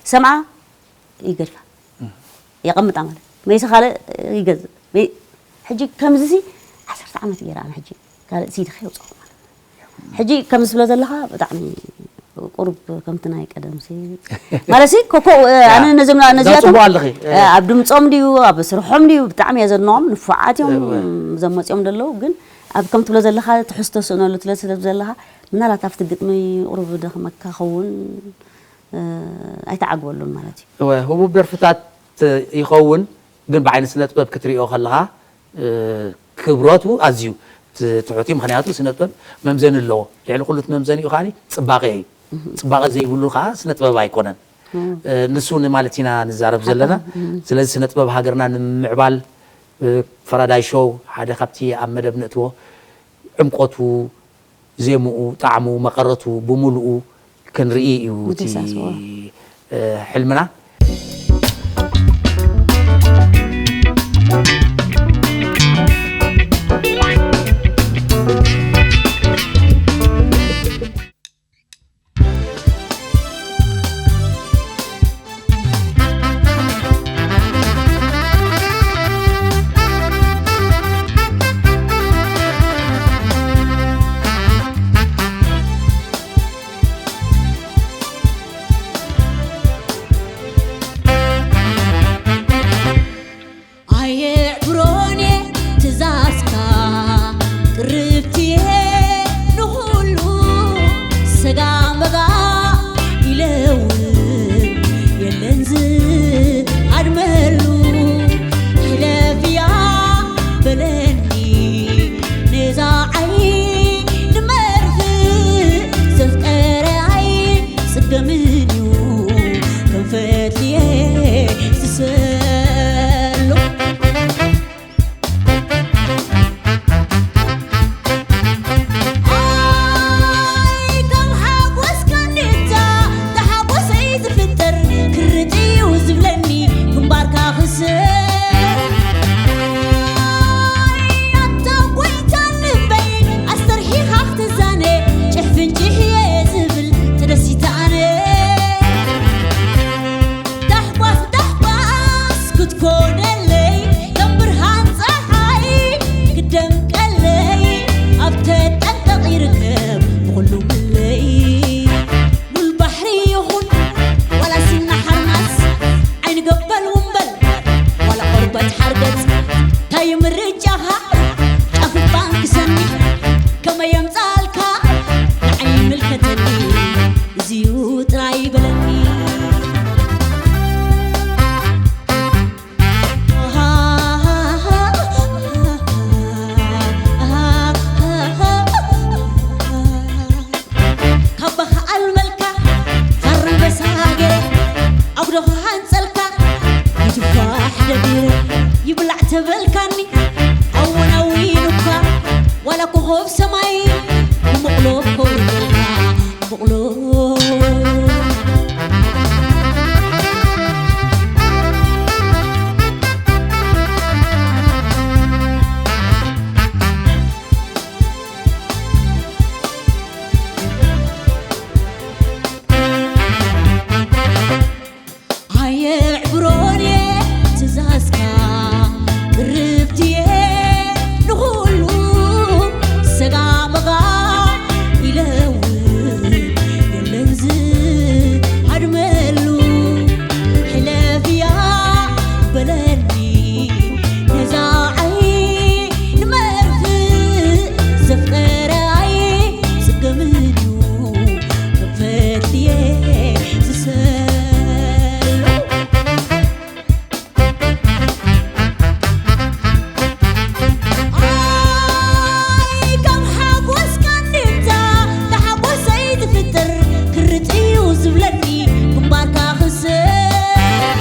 ሰምዓ፣ ይገድፋ። እም። የቐምጣ ማለት። መይሰ ካልእ ይገዝእ። መይ-፣ ሕጂ ከምዚ ሲ ዓሰርተ ዓመት ገይረ ኣነ ሕጂ ካልእ ሲዲ ከየውጻኹ ማለት። ሕጂ ከምዚ ትብሎ ዘለኻ ብጣዕሚ ቁሩብ ከምቲ ናይ ቀደም ሲ-፣ ማለት ሲ ኮኮ-፣ እ፣ ያ። ኣነ ነዞም፣ ነዚኣቶም ዘጽብቑ ኣለኺ። እ፣ ኣብ ድምጾም ድዩ፣ ኣብ ስርሖም ድዩ፣ ብጣዕሚ እየ ዘድንቖም። ንፉዓት እዮም እወ። እዞም መጺኦም ዘለዉ፣ ግን ኣብ ከም ትብሎ ዘለኻ ትሕዝቶ ስእነሉ ትለ-፣ ስለ ዘለኻ ምናልባት ኣብቲ ግጥሚ ቁሩብ ደኽመካ ኸውን፣ እ፣ ኣይተዓግበሉን ማለት እዩ። እወ፣ ህቡብ ደርፍታት ይኸውን፣ ግን ብዓይኒ ስነ ጥበብ ክትሪኦ ከለኻ፣ እ፣ ክብረቱ ኣዝዩ ት-፣ ትሑት እዩ። ምኽንያቱ ስነ ጥበብ መምዘኒ ኣለዎ። ልዕሊ ኩሉ እቲ መምዘኒኡ ከኣ ጽባቐ እዩ። እህ። ጽባቐ ዘይብሉ ከኣ ስነ ጥበብ ኣይኮነን። እም። እ፣ ንሱ ንማለት ኢና ንዛረብ ዘለና። ሓቂ። እም። ስለዚ ስነ ጥበብ ሃገርና ንምምዕባል፣ እ፣ ፈራዳይ ሾው ሓደ ካብቲ ኣብ መደብ ነእትዎ ዕምቆቱ፣ ዜምኡ፣ ጣዕሙ፣ መቐረቱ ብምሉኡ ክንርኢ እዩ እቲ፣ ምትሳስቦ። እ፣ ሕልምና። ምርጫኻ ጫፍ ባንክ ሰኒ ከመይ የምጻልካ ንዓይ ይምልከተኒ እዚዩ ጥራይ በለኒ። ካባኻ ኣልመልካ ፋርበሳ ሃገረ ኣጉዶ ክሃንጸልካ ይትፋሕ ደቢረ ይብላዕ ተበልካኒ ኣወናዊኑካ ዋላ ኮኾብ ሰማይ ብመቕሎ ከውርደልካ በቕሎ። ኣየዕብሮን እየ ትእዛዝካ ቅርብቲ እየ ንኹሉ ሰጋመጋ ኢለ እውን የለን ዝሃድመሉ ሕለፍያ በለኒ ነዛ ዓይኒ መርፍእ ዘፍቀረ ኣይጽገምን እዩ ፈትየ ዝሰሎ። ኣይ ካብ ሓጎስካ እንድምታ ተሓጎሰይ ዝፍጥር ክርጥ እዩ ዝብለኒ ግንባርካ ክስር።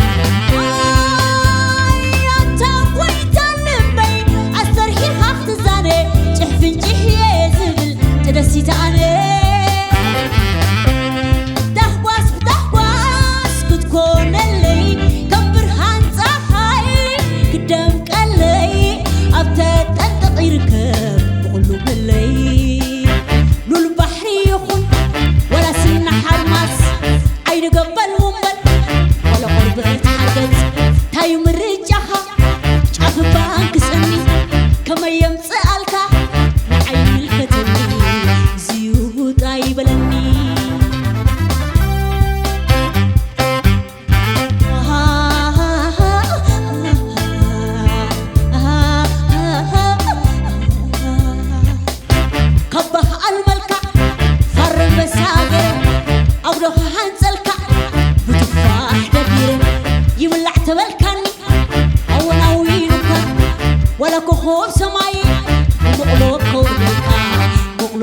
ኣይ ኣታ ጎይታ ልበይ ኣስተርሒኻ ክትዛነ ጭሕፍንጭሕ እየ ዝብል ተደሲተ ኣነ። ዳህጓስ ብዳህጓስ ክትኮነለይ ከም ብርሃን ፀሓይ ክደምቀለይ ኣብ ተጠንቀቕ ይርከብ ብኹሉ መለይ። ሉል ባሕሪ ይኹን ዋላ ስና ሓርማዝ ዓይኒ ገበል ውንበል ዋላ ቆርበት ሓርገፅ ታዩ ምርጫኻ ጫፍ ባንክ ሰኒ ከመይ የምፅኣልካ ንዓይ ይምልከተኒ እዚዩ ጥራይ በለኒ። ካባኻ ኣልመልካ ፋር ኣንበሳ ገይረ ኣጉዶ ክሃንጸልካ ብቱፋሕ ደቢረ ይብላዕ ተበልካኒ ኣወናዊኑካ ዋላ ኮኾብ ሰማይ ብመቕሎ ከውርደልካ መቕሎ።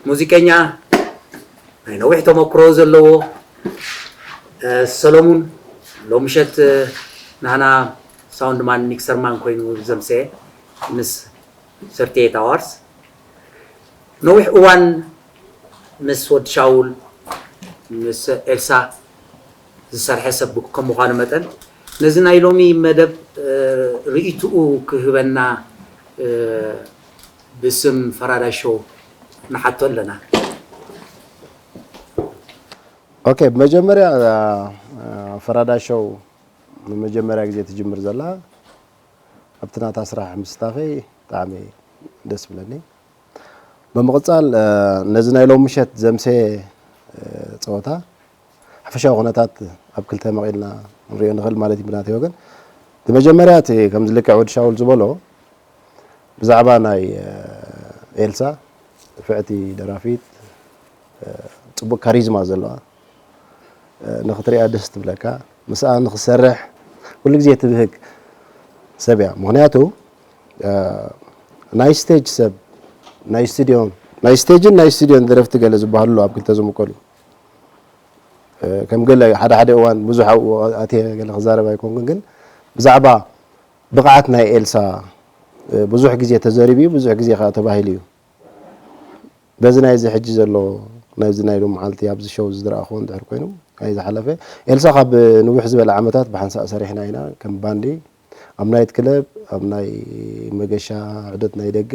ሙዚቀኛ ናይ ነዊሕ ተመክሮ ዘለዎ፣ እ፣ ሰለሙን ሎምሸት፣ እ፣ ናህና ሳውንድ ማን ሚክሰር ማን ኮይኑ ዘምሰየ ምስ ሰርቲኤት ኣዋርስ ነዊሕ እዋን ምስ ወዲ ሻውል፣ ምስ ኤልሳ ዝሰርሐ ሰብ ከም ምዃኑ መጠን፣ ነዚ ናይ ሎሚ መደብ፣ እ፣ ርእይትኡ ክህበና፣ እ፣ ብስም ፈራዳይ ሾው ንሓቶ ኣለና። ኦኬ፣ ብመጀመርያ፣ እ፣ ፈራዳይ ሾው ንመጀመርያ ግዜ ትጅምር ዘላ ኣብቲ ናታ ስራሕ ምስታፈይ ብጣዕሚ ደስ ብለኒ። ብምቕጻል፣ እ፣ ነዚ ናይ ሎም ምሸት ዘምሰየ፣ እ፣ ጸወታ ሓፈሻዊ ኩነታት ኣብ ክልተ መቒልና ክንሪኦ ንኽእል ማለት እዩ ብናተይ ወገን። እቲ መጀመርያ እቲ ከምዚ ልክዕ ወዲ ሻውል ዝበሎ ብዛዕባ ናይ፣ እ፣ ኤልሳ ንፍዕቲ ደራፊት፣ ጽቡቕ ካሪዝማ ዘለዋ፣ ንኽትሪኣ ደስ ትብለካ። ምስኣ ንኽሰርሕ ኩሉ ግዜ ትብህግ ሰብ እያ። ምኽንያቱ ናይ ስቴጅ ሰብ፣ ናይ ስቱድዮን፣ ናይ ስቴጅን ናይ ስቱድዮን ደረፍቲ ገለ ዝበሃሉ ኣብ ክልተ ዝምቀሉ። ከም ገለ ሓደ ሓደ እዋን ብዙሕ ኣብኡ ኣትየ ገለ ክዛረብ ኣይኮንኩን፣ ግን ብዛዕባ ብቕዓት ናይ ኤልሳ ብዙሕ ግዜ ተዘሪቡ እዩ፣ ብዙሕ ግዜ ከዓ ተባሂሉ እዩ። በዚ ናይዚ ሕጂ ዘሎ፣ ናይዚ ናይ ሎም መዓልቲ ኣብዚ ሸው ዝረኣኹዎ እንድሕር ኮይኑ፣ ናይ ዝሓለፈ ኤልሳ ካብ ንውሕ ዝበለ ዓመታት ብሓንሳእ ሰሪሕና ኢና። ከም ባንዲ ኣብ ናይት ክለብ፣ ኣብ ናይ መገሻ፣ ዑደት ናይ ደገ፣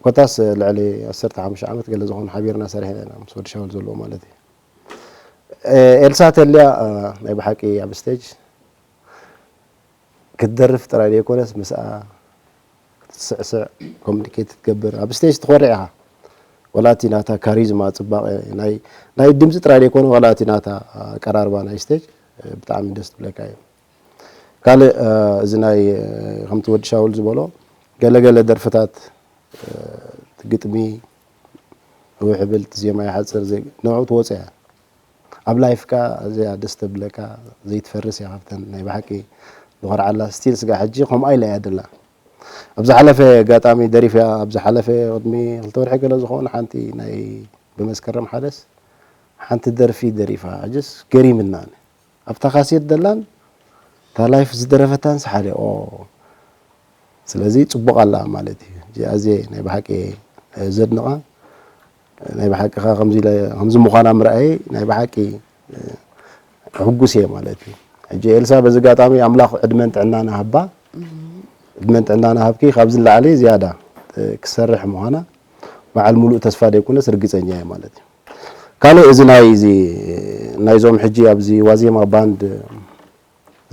ኮታስ ልዕሊ ዓሰርተ ሓሙሽተ ዓመት ገለ ዝኾኑ ሓቢርና ሰሪሕና ኢና፣ ምስ ወዲ ሻውል ዘለዎ ማለት እዩ። ኤልሳ ተልያ ናይ ብሓቂ ኣብ ስቴጅ ክትደርፍ ጥራይ ዘይኮነስ ምስኣ ክትስዕስዕ፣ ኮሚኒኬት ክትገብር፣ ኣብ ስቴጅ ትኾርዕ ኢኻ። ወላ እቲ ናታ ካሪዝማ፣ ጽባቐ ናይ ናይ ድምጺ ጥራይ ዘይኮነ፣ ወላ እቲ ናታ ኣቀራርባ ናይ ስቴጅ ብጣዕሚ ደስ ትብለካ እዩ። ካልእ እዚ ናይ ከምቲ ወዲ ሻውል ዝበሎ ገለ ገለ ደርፍታት እቲ ግጥሚ ውሕብል፣ እቲ ዜማ ይሓጽር፣ ንዕኡ ትወጽእ እያ። ኣብ ላይፍካ እዚኣ ደስ ተብለካ፣ ዘይትፈርስ እያ። ካብተን ናይ ብሓቂ ንኾርዓላ ስቲል ስጋ ሕጂ ከምኣ ኢላ እያ ደላ። ኣብ ዝሓለፈ ኣጋጣሚ ደሪፍያ፣ ኣብ ዝሓለፈ ቅድሚ ክልተ ወርሒ ገለ ዝኾነ ሓንቲ ናይ ብመስከረም ሓደስ ሓንቲ ደርፊ ደሪፋ፣ ሕጅስ ገሪምና። ኣብታ ካሴት ደላን እታ ላይፍ ዝደረፈታን ሓደ ኦ ስለዚ ጽቡቕ ኣላ ማለት እዩ። እዚኣ ኣዝየ ናይ ብሓቂ ዘድንቓ፣ ናይ ብሓቂ ከኣ ከምዚ ኢለ ከምዚ ምዃና ምርኣየይ ናይ ብሓቂ ሕጉስ እየ ማለት እዩ። ሕጂ ኤልሳ በዚ ኣጋጣሚ ኣምላኽ ዕድመን ጥዕናን ሃባ፣ ዕድመን ጥዕናን ሃብኪ ካብዚ ንላዕሊ ዝያዳ ክሰርሕ ምዃና በዓል ሙሉእ ተስፋ ደይኮነስ ርግጸኛ እየ ማለት እዩ። ካልእ እዚ ናይ እዚ ናይዞም ሕጂ ኣብዚ ዋዜማ ባንድ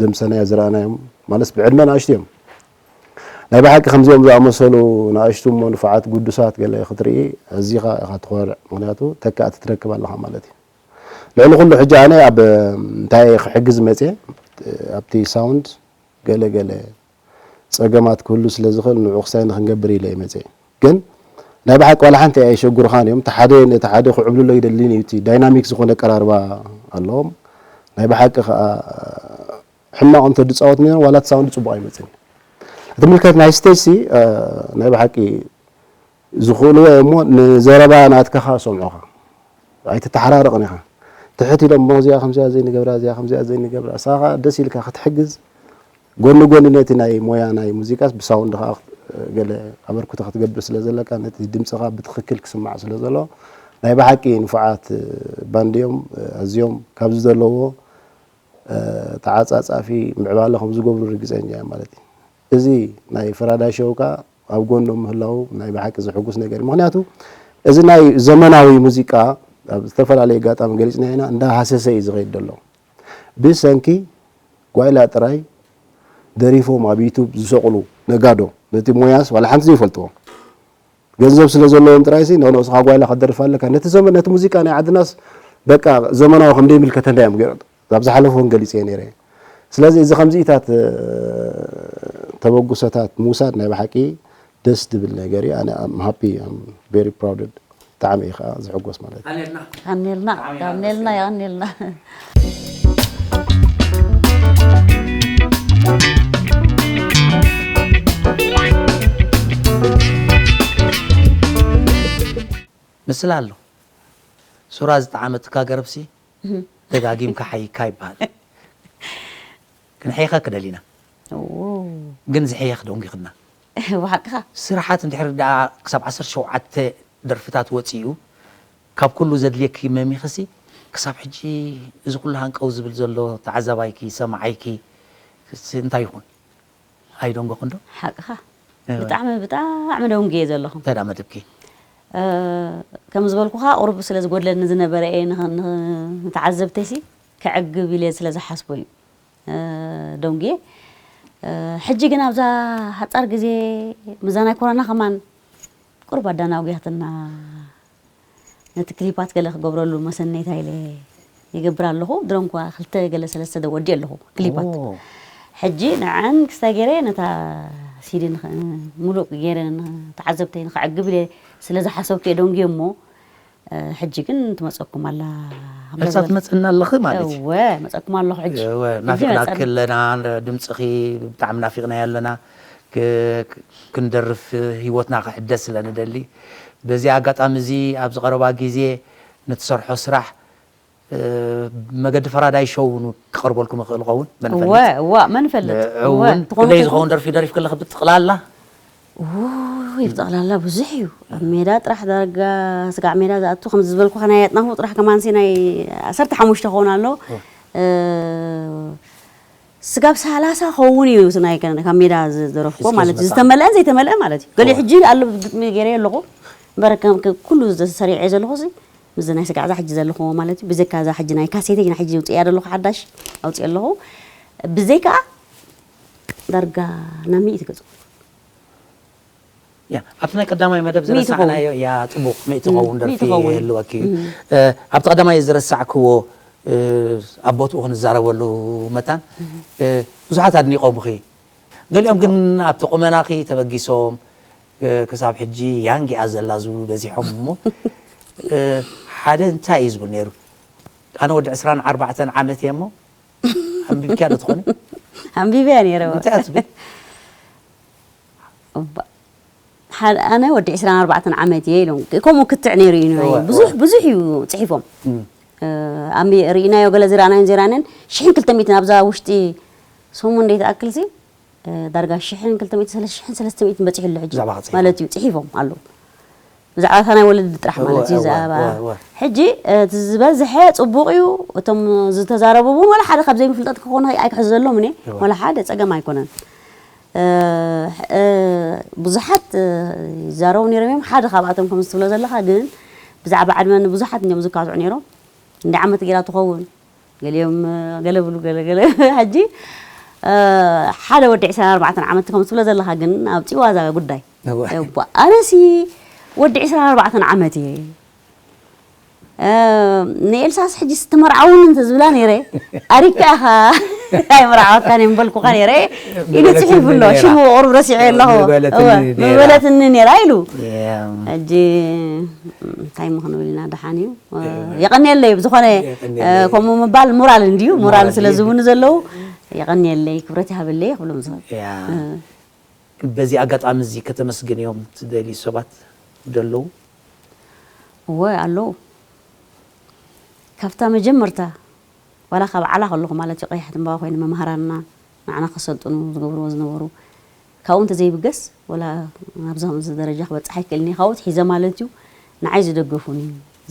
ዘምሰናዮ ዝረኣናዮም ማለት ብዕድመ ንኣሽቱ እዮም። ናይ ብሓቂ ከምዚኦም ዝኣመሰሉ ንኣሽቱ እሞ ንፉዓት ግዱሳት ገለ ክትርኢ ኣዚኻ ኢኻ ትኾርዕ። ምኽንያቱ ተካእቲ ትረክብ ኣለኻ ማለት እዩ። ልዕሊ ኩሉ ሕጂ ኣነ ኣብ እንታይ ክሕግዝ መጽየ ኣብቲ ሳውንድ ገለ ገለ ጸገማት ክህሉ ስለ ዝኽእል ንዑ ክሳይ ንክንገብር ኢለ እየ መጽየ። ግን ናይ ብሓቂ ዋላ ሓንቲ ኣየሸጉርኻን እዮም። እቲ ሓደ ነቲ ሓደ ክዕብልሎ ይደልን እዩ። እቲ ዳይናሚክ ዝኾነ ኣቀራርባ ኣለዎም። ናይ ብሓቂ ከኣ ሕማቕ እንተ ዝጻወት ነይሮም ዋላ እቲ ሳውንድ ጽቡቕ ኣይመጽን እዩ። እቲ ምልከት ናይ ስቴጅ ሲ ናይ ብሓቂ ዝኽእልዎ እሞ ንዘረባ ናትካ ከኣ ሰምዑኻ። ኣይትተሓራረቕን ኢኻ። ትሕት ኢሎም እሞ እዚኣ ከምዚኣ ዘይንገብራ፣ እዚኣ ከምዚኣ ዘይንገብራ። ንስኻ ከኣ ደስ ኢልካ ክትሕግዝ፣ ጎኒ ጎኒ ነቲ ናይ ሞያ ናይ ሙዚቃስ ብሳውንድ ከኣ ገለ ኣበርክቶ ክትገብር ስለ ዘለካ፣ ነቲ ድምጽኻ ብትኽክል ክስማዕ ስለ ዘለዎ፣ ናይ ብሓቂ ንፉዓት ባንድ እዮም። ኣዝዮም ካብዚ ዘለዎ ተዓጻጻፊ ምዕባለ ከም ዝገብሩ ርግጸኛ እየ ማለት እዩ። እዚ ናይ ፈራዳይ ሸው ከኣ ኣብ ጎኖም ምህላው ናይ ብሓቂ ዘሕጉስ ነገር እዩ። ምኽንያቱ እዚ ናይ ዘመናዊ ሙዚቃ ኣብ ዝተፈላለየ ኣጋጣሚ ገሊጽናዮ ኢና፣ እንዳሃሰሰ እዩ ዝኸይድ ዘሎ። ብሰንኪ ጓይላ ጥራይ ደሪፎም ኣብ ዩቱብ ዝሰቕሉ ነጋዶ ነቲ ሞያስ ዋላ ሓንቲ ዘይፈልጥዎ። ገንዘብ ስለ ዘለዎም ጥራይሲ ንነብስኻ ጓይላ ክትደርፍ ኣለካ። ነቲ ዘመን ነቲ ሙዚቃ ናይ ዓድናስ በቃ ዘመናዊ ከም ዘይምልከተና እዮም ገ ኣብ ዝሓለፉ እውን ገሊጸ ነይረ። ስለዚ እዚ ከምዚኢታት ተበግሶታት ምውሳድ ናይ ብሓቂ ደስ ዝብል ነገር እዩ። ኣነ I'm happy, I'm very proud. ብጣዕሚ እዩ ከዓ ዝሕጎስ ማለት እዩ። ቀኔልና ቀኔልና የቐኔልና። ምስላ ኣሎ። ሱራ ዝጠዓመትካ ገረብሲ ደጋጊምካ ሓይካ ይበሃል። ክንሕይኸ ክደሊና ግን ዝሕየኽ ደንጊኽና። ብሓቅኻ ስራሓት እንድሕር ደኣ ክሳብ ዓሰርተ ሸውዓተ ደርፍታት ወፂኡ ካብ ኩሉ ዘድልየኪ መሚኽሲ ክሳብ ሕጂ እዚ ኩሉ ሃንቀው ዝብል ዘሎ ተዓዛባይኪ ሰማዓይኪ እንታይ ይኹን? ኣይደንጎኽን ዶ? ሓቅኻ ብጣዕሚ ብጣዕሚ ደንጉየ ዘለኹ። እንታይ ደኣ መደብኪ? እ፣ ከም ዝበልኩኻ ቁሩብ ስለ ዝጎድለኒ ዝነበረ እየ ንኸ- ንኸ- ንተዓዘብተይሲ ከዕግብ ኢለ ስለ ዝሓስቦ እዩ እ፣ ደንጉየ። እ፣ ሕጂ ግን ኣብዛ ሓጻር ግዜ ምዛ ናይ ኮሮና ከማን ቁሩብ ኣዳናጉያትና ነቲ ክሊፓት ገለ ክገብረሉ መሰነይታ ኢለ ይገብር ኣለኹ። ድሮ እንኳ ክልተ ገለ ሰለስተ ዶ ወዲእ ኣለኹ ክሊፓት። ሕጂ ንዐን ክስታይ ገይረ ነታ ሲዲ ንኸ- ሙሉእ ገይረ ንተዓዘብተይ ንኸዕግብ ኢለ ስለ ዝሓሰብኩ እየ ደንጉየ እሞ ሕጂ ግን ትመፀኩም ኣላ። እሳ ትመፅና ኣለኺ ማለት እዩ። እወ መፀኩም ኣለኹ ሕጂ። እወ ናፊቅና ክለና ድምፅኺ ብጣዕሚ ናፊቅና ኣለና። ክንደርፍ ህይወትና ክሕደስ ስለ ንደሊ በዚ ኣጋጣሚ እዚ ኣብዚ ቀረባ ግዜ ንትሰርሖ ስራሕ መገዲ ፈራዳይ ሾው ክቐርበልኩም ይኽእል ኸውን። እወ እዋ መን ፈልጥ። እወ ክንደይ ዝኸውን ደርፊ ደሪፍ ከለኺ ብጥቕላላ ውይ ብጠቕላላ ብዙሕ እዩ። ኣብ ሜዳ ጥራሕ ዳርጋ ስጋዕ ሜዳ ዝኣቱ ከም ዝበልኩ ናይ ኣጥናፉ ጥራሕ ከማንሲ ናይ ዓሰርተ ሓሙሽተ ክኸውን ኣሎ። ስጋብ ሰላሳ ኸውን እዩ ናይ ካብ ሜዳ ዝደረፍኮ ማለት እዩ። ዝተመልአን ዘይተመልአ ማለት እዩ። ገሊኡ ሕጂ ኣሎ ግጥሚ ገይረ ኣለኹ እምበር ኩሉ ሰሪዐ ዘለኹ ምስዚ ናይ ስጋዕ ዛ ሕጂ ዘለኹዎ ማለት እዩ። ብዘካ ዛ ሕጂ ናይ ካሴተይ ና ሕጂ ውፅእያ ዘለኹ ሓዳሽ ኣውፅእ ኣለኹ። ብዘይካ ዳርጋ ናብ ሚእቲ ገፁ ኣብቲ ናይ ቀዳማይ መደብ ዝረሳዕናዮ ያ ፅቡቕ ምእቲ ኸውን ደርፊ ይህልወኪ እዩ። ኣብቲ ቀዳማይ ዝረሳዕክዎ ኣብ ቦትኡ ክንዛረበሉ መታን ብዙሓት ኣድኒቖምኺ። ገሊኦም ግን ኣብቲ ቁመናኺ ተበጊሶም ክሳብ ሕጂ ያንግ እያ ዘላ ዝብሉ በዚሖም እሞ ሓደ እንታይ እዩ ዝብል ነይሩ ኣነ ወዲ ዕስራን ኣርባዕተን ዓመት እየ እሞ ኣንቢብኪያ ዶ ትኾኒ? ኣንቢበያ ነይረ። እንታይ እያ ትብል? ኣነ ወዲ ዕስራን ኣርባዕተን ዓመት እየ ኢሎም ከምኡ ክትዕ ነይሩ እዩ ብዙሕ ብዙሕ እዩ ፅሒፎም። ርኢናዮ ገለ ዝረኣናዮን ዘይረኣናዮን ሽሕን ክልተ ሚእትን ኣብዛ ውሽጢ ሰሙን ደይ ትኣክል ሲ ዳርጋ ሽሕን ክልተ ሚእትን ሰለስተ ሽሕን ሰለስተ ሚእትን በፂሑ ኣሎ ሕጂ ማለት እዩ ፅሒፎም ኣለዉ። ብዛዕባ እታ ናይ ወለዲ ጥራሕ ማለት እዩ ዛባ ሕጂ እቲ ዝበዝሐ ፅቡቕ እዩ። እቶም ዝተዛረቡ እውን ወላ ሓደ ካብ ዘይምፍልጠት ክኾኑ ኣይክሕዘሎም እኔ ወላ ሓደ ፀገም ኣይኮነን። ብዙሓት ይዛረቡ ነይሮም እዮም። ሓደ ካብኣቶም ከም ዝትብሎ ዘለኻ ግን ብዛዕባ ዕድመ ንብዙሓት እዮም ዝካትዑ ነይሮም። እንዲ ዓመት ገይራ ትኸውን ገሊኦም ገለ ብሉ ገለገለ ሕጂ ሓደ ወዲ ዕስራን ኣርባዕተን ዓመት ከም ትብሎ ዘለኻ ግን ኣብ ፂዋ እዛ ጉዳይ ኣነሲ ወዲ ዕስራን ኣርባዕተን ዓመት እየ። ንኤልሳስ ሕጂ ትመርዓውኒ እንተ ዝብላ ነይረ ኣሪካ ኢኻ ኣይመርዓወካን እየ ምበልኩኻ ነይረ ኢሉ ፅሒፉ ኣሎ። ሽሙ ቁሩብ ረሲዐ ኣለኹ ምበለትኒ ነይራ ኢሉ። ሕጂ እንታይ ምኽንብል ኢና ደሓን እዩ። የቐንየለይ ብዝኾነ ከምኡ ምባል ሞራል እንድዩ ሞራል ስለ ዝህቡኒ ዘለዉ የቐንየለይ ክብረት ይሃበለይ ክብሎም ዝኽእል። በዚ ኣጋጣሚ እዚ ከተመስግንዮም ትደልዩ ሰባት ደለዉ? እወ ኣለዉ። ካብታ መጀመርታ ዋላ ካብ ዓላ ከለኹ ማለት እዩ ቀያሕ ትንባባ ኮይኑ መምሃራንና ንዓና ከሰልጥኑ ዝገብርዎ ዝነበሩ ካብኡ እንተዘይብገስ ወላ ናብዛ ከምዚ ደረጃ ክበፅሕ ኣይክእልን እየ። ካብኡ ኣትሒዘ ማለት እዩ ንዓይ ዝደገፉኒ፣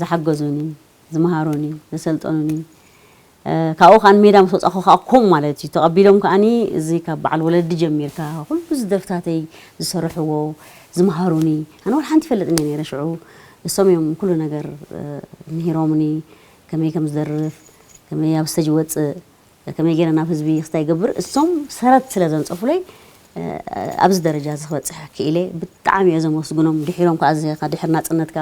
ዝሓገዙኒ፣ ዝመሃሩኒ፣ ዘሰልጠኑኒ ካብኡ ከዓ ንሜዳ ምስ ወፃኹ ከዓ ከምኡ ማለት እዩ ተቐቢሎም ከዓኒ እዚ ካብ በዓል ወለዲ ጀሚርካ ኩሉ እዚ ደርፍታተይ ዝሰርሕዎ ዝመሃሩኒ ኣነ ወላ ሓንቲ ይፈልጥኒ ነይረ ሽዑ እሶም እዮም ኩሉ ነገር ምሂሮምኒ ከመይ ከም ዝደርፍ ከመይ ኣብ ስተጅ ወፅእ ከመይ ገይረ ናብ ህዝቢ ክስታይ ይገብር እሶም ሰረት ስለ ዘንፀፉለይ ኣብዚ ደረጃ እዚ ክበፅሕ ክኢለ ብጣዕሚ እየ ዘመስግኖም። ድሒሮም ከዓ እዚ ድሕሪ ናፅነትካ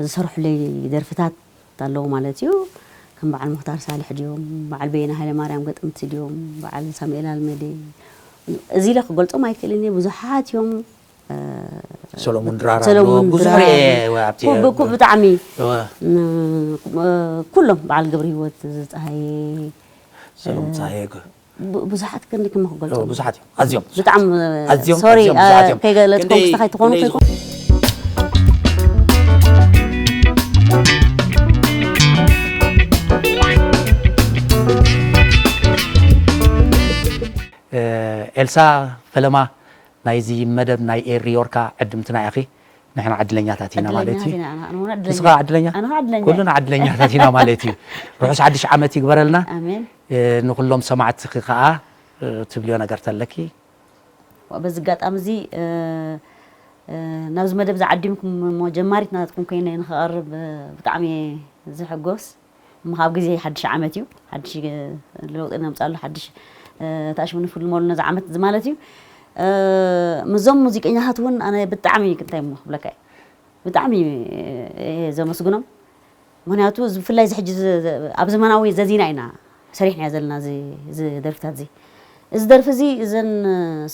ዝሰርሑለይ ደርፍታት ኣለዉ ማለት እዩ። ከም በዓል ሙክታር ሳልሕ ድዮም፣ በዓል በየነ ሃይለማርያም ገጠምቲ ድዮም፣ በዓል ሳሙኤል ኣልመዴ እዚ ኢለ ክገልፆም ኣይክእልን እየ። ብዙሓት እዮም። ሰሎሙን ድራር ኣሎ ብዙሕ ርኤ ኣብቲ ብጣዕሚ ኩሎም በዓል ገብረ ህይወት ዝፀሃየ ሰሎሙን ፀሃየ ብዙሓት ክንዲ ክም ክገልፆ ብዙሓት እዮም ኣዝዮም ብጣዕሚ ኣዝዮም ሶሪ ኣዝዮም ብዙሓት እዮም። ከይገለፅኩም ክንደይ- ክስታይ ትኾኑ ክንደይ ከይኮኑ ኤልሳ ፈለማ ናይዚ መደብ ናይ ኤሪ ዮርካ ዕድምትና ኢኺ። ንሕና ዕድለኛታት ኢና ማለት እዩ። ዕድለኛታት ኢና፣ ኣነ እውን ዕድለኛ። ንስኻ ዕድለኛ? ኣነ ከዓ ዕድለኛ። ኩልና ዕድለኛታት ኢና ማለት እዩ። ርሑስ ሓድሽ ዓመት ይግበረልና። ኣሜን። ንኩሎም ሰማዕትኺ ከዓ ትብልዮ ነገር ተለኪ? በዚ ኣጋጣሚ እዚ ናብዚ መደብ ዝዓዲምኩም እሞ ጀማሪት ናትኩም ኮይነ ንክቐርብ ብጣዕሚ እየ ዝሕጎስ። እሞ ካብ ግዜ ሓድሽ ዓመት እዩ፣ ሓድሽ ለውጢ ነምፅኣሉ፣ ሓድሽ ተኣሽሙ ንፍልመሉ ነዚ ዓመት እዚ ማለት እዩ። ምዞም ሙዚቀኛታት እውን ኣነ ብጣዕሚ እንታይ እሞ ክብለካ እየ፣ ብጣዕሚ እየ ዘመስግኖም። ምክንያቱ እዚ ብፍላይ እዚ ሕጂ እዚ ኣብ ዘመናዊ ዘዚና ኢና ሰሪሕናዮ ዘለና እዚ እዚ ደርፍታት እዚ። እዚ ደርፊ እዚ እዘን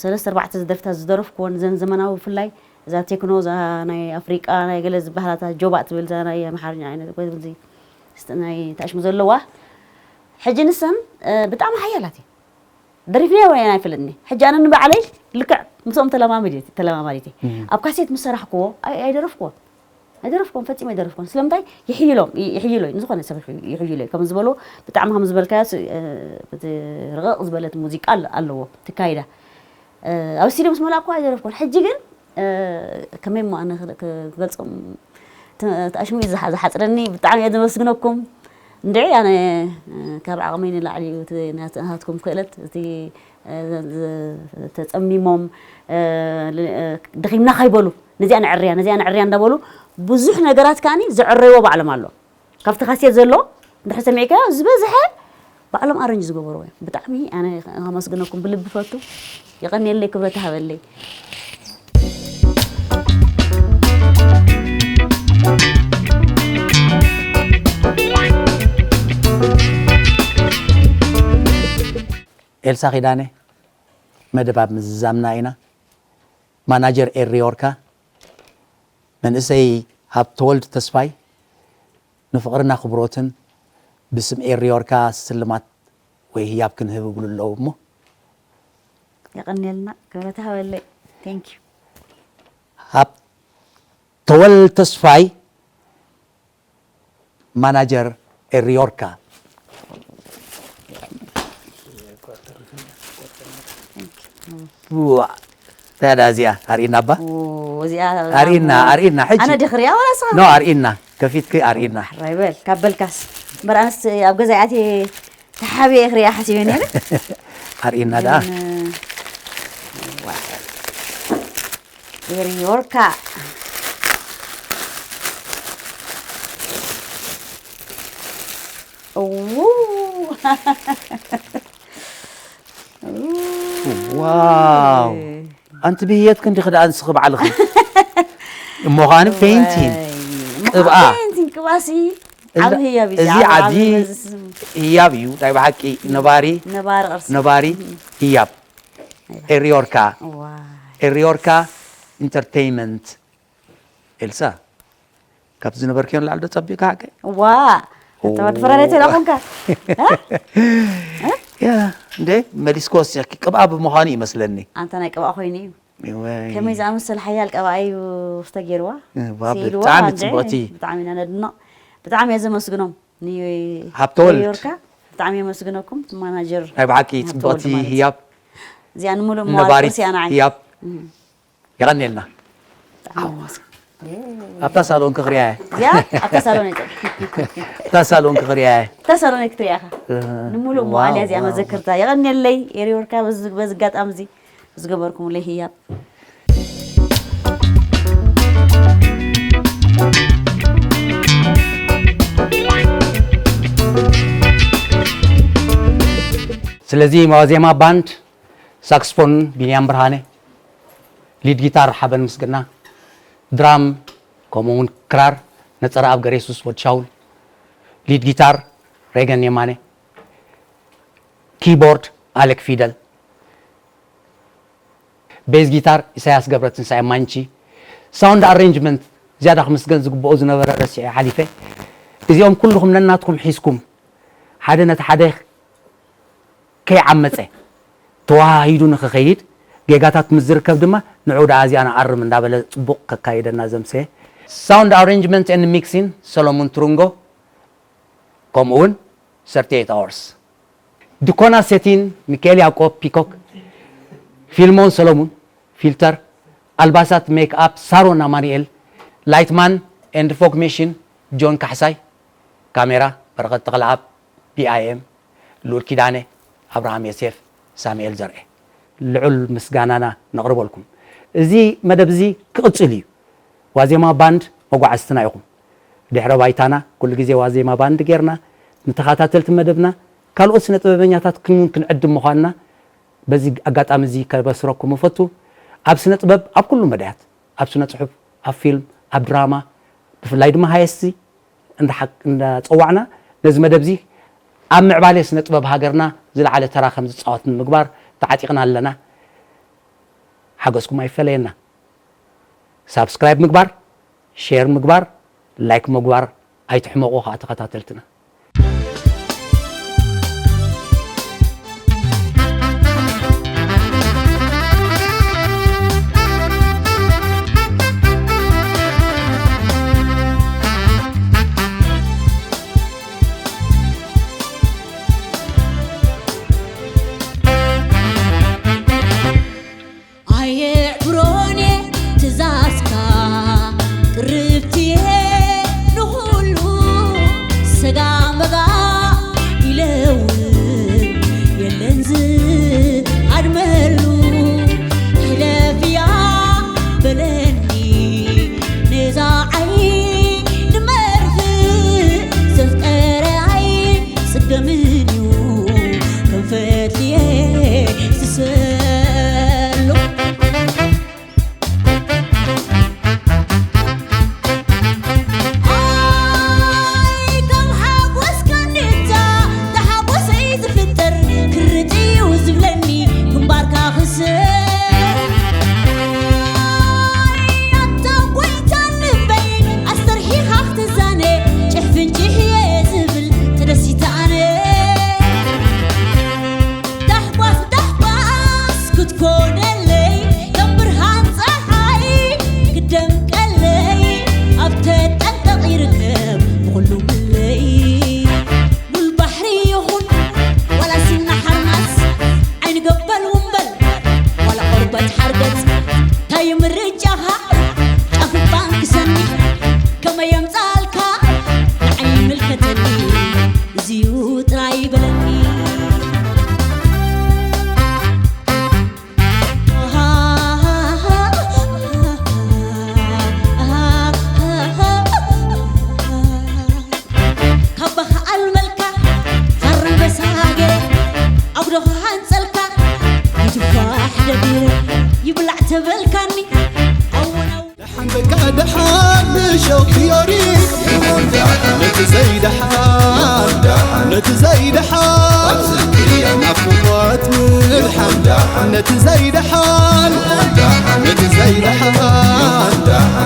ሰለስተ ኣርባዕተ ደርፍታት ዝደረፍኩወን እዘን ዘመናዊ ብፍላይ እዛ ቴክኖ፣ እዛ ናይ ኣፍሪቃ ናይ ገለ ዝበሃላ፣ እታ ጆባእ ትብል፣ እዛ ናይ ኣምሓርኛ ዓይነት ወይ እዚ ስተ-፣ ናይ ታሽሙ ዘለዋ፣ ሕጂ ንሰን፣ እ፣ ብጣዕሚ ሓያላት እየን። ደሪፍናዮ ወይ ኣይፈልጥን እየ። ሕጂ ኣነ ንባዕለይ ልክዕ ምስኦም ተለማሚድ እየ፣ ተለማማዲት እየ። እም። ኣብ ካሴት ምስ ሰራሕክዎ ኣይ-፣ ኣይደረፍክዎን። ኣይደረፍክዎን፣ ፈጺመ ኣይደረፍክዎን። ስለምንታይ? ይሕይሎም፣ ይ-፣ ይሕይሎ እዩ፣ ንዝኾነ ሰብ ይሕ-፣ ይሕይሎ እዩ። ከም ዝበሎ፣ ብጣዕሚ ከም ዝበልካዮ ስ-፣ እ፣ እቲ ርቕቕ ዝበለት ሙዚቃ ኣለ-፣ ኣለዎ፣ ትካይዳ። እ፣ ኣብ ስቱድዮ ምስ መላእክዎ ኣይደረፍክዎን። ሕጂ ግን እ፣ ከመይ እሞ ኣነ ክል-፣ ክ-፣ ክገልጾም ት-፣ ትኣሽሙ እዩ ዝሓ-፣ ዝሓጽረኒ። ብጣዕሚ እየ ዘመስግነኩም። እንድዒ ኣነ፣ እ፣ ካብ ዓቕመይ ንላዕሊ እዩ እቲ ናት-፣ ናትኩም ክእለት፣ እቲ፣ እ፣ ዝ-፣ ተጸሚሞም፣ እ፣ ል-፣ እ፣ ደኺምና ካይበሉ፣ ነዚኣ ነዕርያ፣ ነዚኣ ነዕርያ እንዳበሉ ብዙሕ ነገራት ከኣኒ ዘዕረይዎ ባዕሎም ኣሎ። ካብቲ ካሴት ዘሎ እንድሕር ሰሚዕካዮ ዝበዝሐ ባዕሎም ኣረንጅ ዝገበርዎ እዮም። ብጣዕሚ ኣነ ከመስግነኩም ብልቢ ፈቱ። የቐንየለይ፣ ክብረት ይሃበለይ። ኤልሳ ኪዳነ፣ መደብ ኣብ ምዝዛምና ኢና። ማናጀር ኤሪ ዮርካ፣ መንእሰይ ሃብተወልድ ተስፋይ፣ ንፍቕርን ኣኽብሮትን ብስም ኤሪ ዮርካ ስልማት ወይ ህያብ ክንህብ ይብሉ ኣለዉ እሞ። የቐንየልና፣ ክብረት ይሃበለይ። Thank you። ሃብተወልድ ተስፋይ፣ ማናጀር ኤሪ ዮርካ። ዋ፣ ታዲያ እዚኣ ኣርእና እባ። ኦ፣ እዚኣ ኣርእና፣ ኣርእና፣ ሕጂ። ኣነ ድኽሪያ ወላ ንስኻ? ኖ፣ ኣርእና። ከፊትኪ ኣርእና። ሕራይ በል፣ ካብ በልካስ። እምበር ኣነስ ኣብ ገዛ ኣትየ ተሓቢኤ ክሪኣ ሓሲበ ነይረ። ኣርእና ደኣ። ግን፣ ዋ። ኤሪ ዮርካ። እዉ። ዋው። ኣንቲ ብህየትኪ እንዲኺ ደኣ ንስኺ ባዕልኺ። እሞ ኸኣኒ ፔይንቲን። ወይ። ቅብኣ። ፔይንቲን ቅብኣሲ እዚ ዓቢ ህያብ እዩ። እዚ ዓቢ ዓቢ ዓቢ መዝስ-፣ ህያብ እዩ። ናይ ብሓቂ ነባሪ፣ ነባሪ ቅርሲ። ነባሪ እም። ህያብ። ናይ ብሓቂ። ኤሪ ዮርካ። ዋይ። ኤሪ ዮርካ ኢንተርቴይንመንት። ኤልሳ፣ ካብቲ ዝነበርክዮ ንላዕሊ ዶ ጸቢቕካ ሓቀይ? ዋ፣ እታ ወዲ ፈራዳይ ተላ ኮንካ? እ? እ? ያ፣ እንዴ፣ መሊስክዎ እስኪ፣ ቅብኣ ብምዃኑ ይመስለኒ። ኣንታ ናይ ቅብኣ ኮይኑ እዩ። ወይ። ከመይ ዝኣመሰለ ሓያል ቀብኣ እዩ ዝተገይርዋ? እ፣ ዋ፣ ስኢልዋ ብጣዕሚ ኣንዴ፣ ጽብቕቲ። ብጣዕሚ ኢና ነድንቕ። ብጣዕሚ እየ ዘመስግኖም። ን-፣ ሃብተወልድ። ዮርካ፣ ብጣዕሚ የመስግነኩም። ማናጀር ናይ ብሓቂ ሃብተወልድ ጽብቕቲ ማለት። ህያብ። እዚኣ ንምሉእ መዋል ነባሪት ቅርሲ እያ ንዓይ። ህያብ። እም። የቐንየልና። ብጣዕሚ የመስግን። ኣብታ ሳሎን ክኽርያ እየ። እዚኣ ኣብታ ሳሎን እየ። ኣብታ ሳሎን ክኽርያ እየ። ኣብታ ሳሎን እየ ክትሪኣ ኢኻ። እ፣ ንምሉእ ዋው፣ መዋል እያ እዚኣ ዋው። መዘክርታ። የቐንየለይ ኤሪ ዮርካ በዚ፣ በዚ ኣጋጣሚ እዚ ዝገበርኩምለይ ህያብ። ስለዚ ዋዜማ ባንድ ሳክስፎን ቢንያም ብርሃነ፣ ሊድ ጊታር ሓበን ምስግና፣ ድራም ከምኡ እውን ክራር ነጸረኣብ ገረየሱስ ወድሻውል፣ ሊድ ጊታር ሬገን የማነ፣ ኪቦርድ ኣሌክ ፊደል፣ ቤዝ ጊታር ኢሳያስ ገብረትንሳኤ ማንቺ፣ ሳውንድ ኣሬንጅመንት ዝያዳ ክምስገን ዝግብኦ ዝነበረ ረሲዐ ሓሊፈ። እዚኦም ኩልኹም ነናትኩም ሒዝኩም ሓደ ነቲ ሓደ ከይዓመጸ ተወሃሂዱ ንኽኸይድ ጌጋታት ምስ ዝርከብ ድማ ንዑ ደኣ እዚኣ ንኣርም እንዳበለ ጽቡቕ ከካይደና ዘምሰየ። ሳውንድ ኣሬንጅመንት ኤንድ ሚክሲን ሰሎሙን ትሩንጎ ከምኡ እውን ሰርቲኤይት ኣወርስ። ድኮና ሴቲን ሚካኤል ያዕቆብ ፒኮክ፣ ፊልሞን ሰሎሙን ፊልተር፣ ኣልባሳት ሜክ ኣፕ ሳሮን ኣማኑኤል፣ ላይትማን ኤንድ ፎግ ሜሽን ጆን ካሕሳይ፣ ካሜራ በረኸት ተኽለኣብ፣ ቢኣይኤም ልኡል ኪዳነ፣ ኣብርሃም ዮሴፍ፣ ሳሙኤል ዘርኤ። ልዑል ምስጋናና ነቕርበልኩም። እዚ መደብ እዚ ክቕጽል እዩ። ዋዜማ ባንድ መጓዕዝትና ኢኹም። ድሕረ ባይታና ኩሉ ግዜ ዋዜማ ባንድ ጌርና ንተኸታተልቲ መደብና ካልኦት ስነ ጥበበኛታት ክን-፣ ክንዕድም ምዃንና በዚ ኣጋጣሚ እዚ ከበስረኩም እፈቱ። ኣብ ስነ ጥበብ ኣብ ኩሉ መዳያት፣ ኣብ ስነ ጽሑፍ፣ ኣብ ፊልም፣ ኣብ ድራማ፣ ብፍላይ ድማ ሃየስቲ እንዳ ሓ-፣ እንዳ ጸዋዕና ነዚ መደብ እዚ ኣብ ምዕባለ ስነ ጥበብ ሃገርና ዝለዓለ ተራ ከም ዝጻወት ንምግባር ተዓጢቕና ኣለና። ሓገዝኩም ኣይፈለየና። ሳብስክራይብ ምግባር፣ ሼር ምግባር፣ ላይክ ምግባር ኣይትሕመቑ ከዓ ተኸታተልትና። ኣየዕብሮን እየ ትእዛዝካ፣ ቅርብቲ እየ ንኹሉ። ሰጋ መጋ ኢለ እውን የለን ዝሃድመሉ። ሕለፍያ በለኒ ነዛ ዓይኒ መርፍእ፣ ዘፍቀረ ኣይጽገምን እዩ ከም ፈትልየ ዝሰሎ። ኣይ፣ ካብ ሓጎስ ከንታ፣ ተሓጎሰይ ዝፍጠር ክርጥ እዩ ዝብለኒ ግንባርካ ክስር። ኣይ፣ ኣታ ጎይታ ልበይ፣ ኣስተርሒኻ ክትዛነ፣ ጭሕፍን ጭሕ እየ ዝብል ተደሲተ ኣነ። ዳሕጓስ ዳሕጓስ ክትኮነለይ፣ ከም ብርሃን ጸሓይ ክደምቀለይ፣ ኣብ ተጠንቀቕ ይርከብ ብኹሉ ምለይ። ሉል ባሕሪ ይኹን ዋላ ሲና ሓርማዝ፣ ዓይኒ ገበል ውንበል ዋላ ቆርበት ሓርገጽ፣ እንታይ ምርጫኻ? ጫፍ እባ ንክሰኒ ከመይ የምጻልካ? ንዓይ ይምልከተኒ፣ እዚዩ ጥራይ በለኒ። ካባኻ ኣልመልካ፣ ፋራ በሳገ፣ ኣጉዶ ክሃንጸልካ፣ ይትፋሕ ደቢረ፣ ይብላዕ ተበልካኒ፣ ኣወናው ደሓን በቃ ደሓን፣ ንሸው ቲዮሪ። ነቲ ዘይደሓን፣ ነቲ ዘይደሓን፣ ናፍቖት ምድሓን። ነቲ ዘይደሓን፣ ነቲ ዘይደሓን፣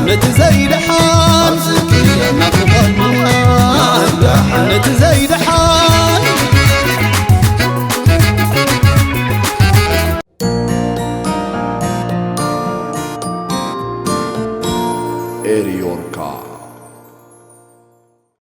ነቲ ዘይደሓን፣ ናፍቖት ምድሓን። ነቲ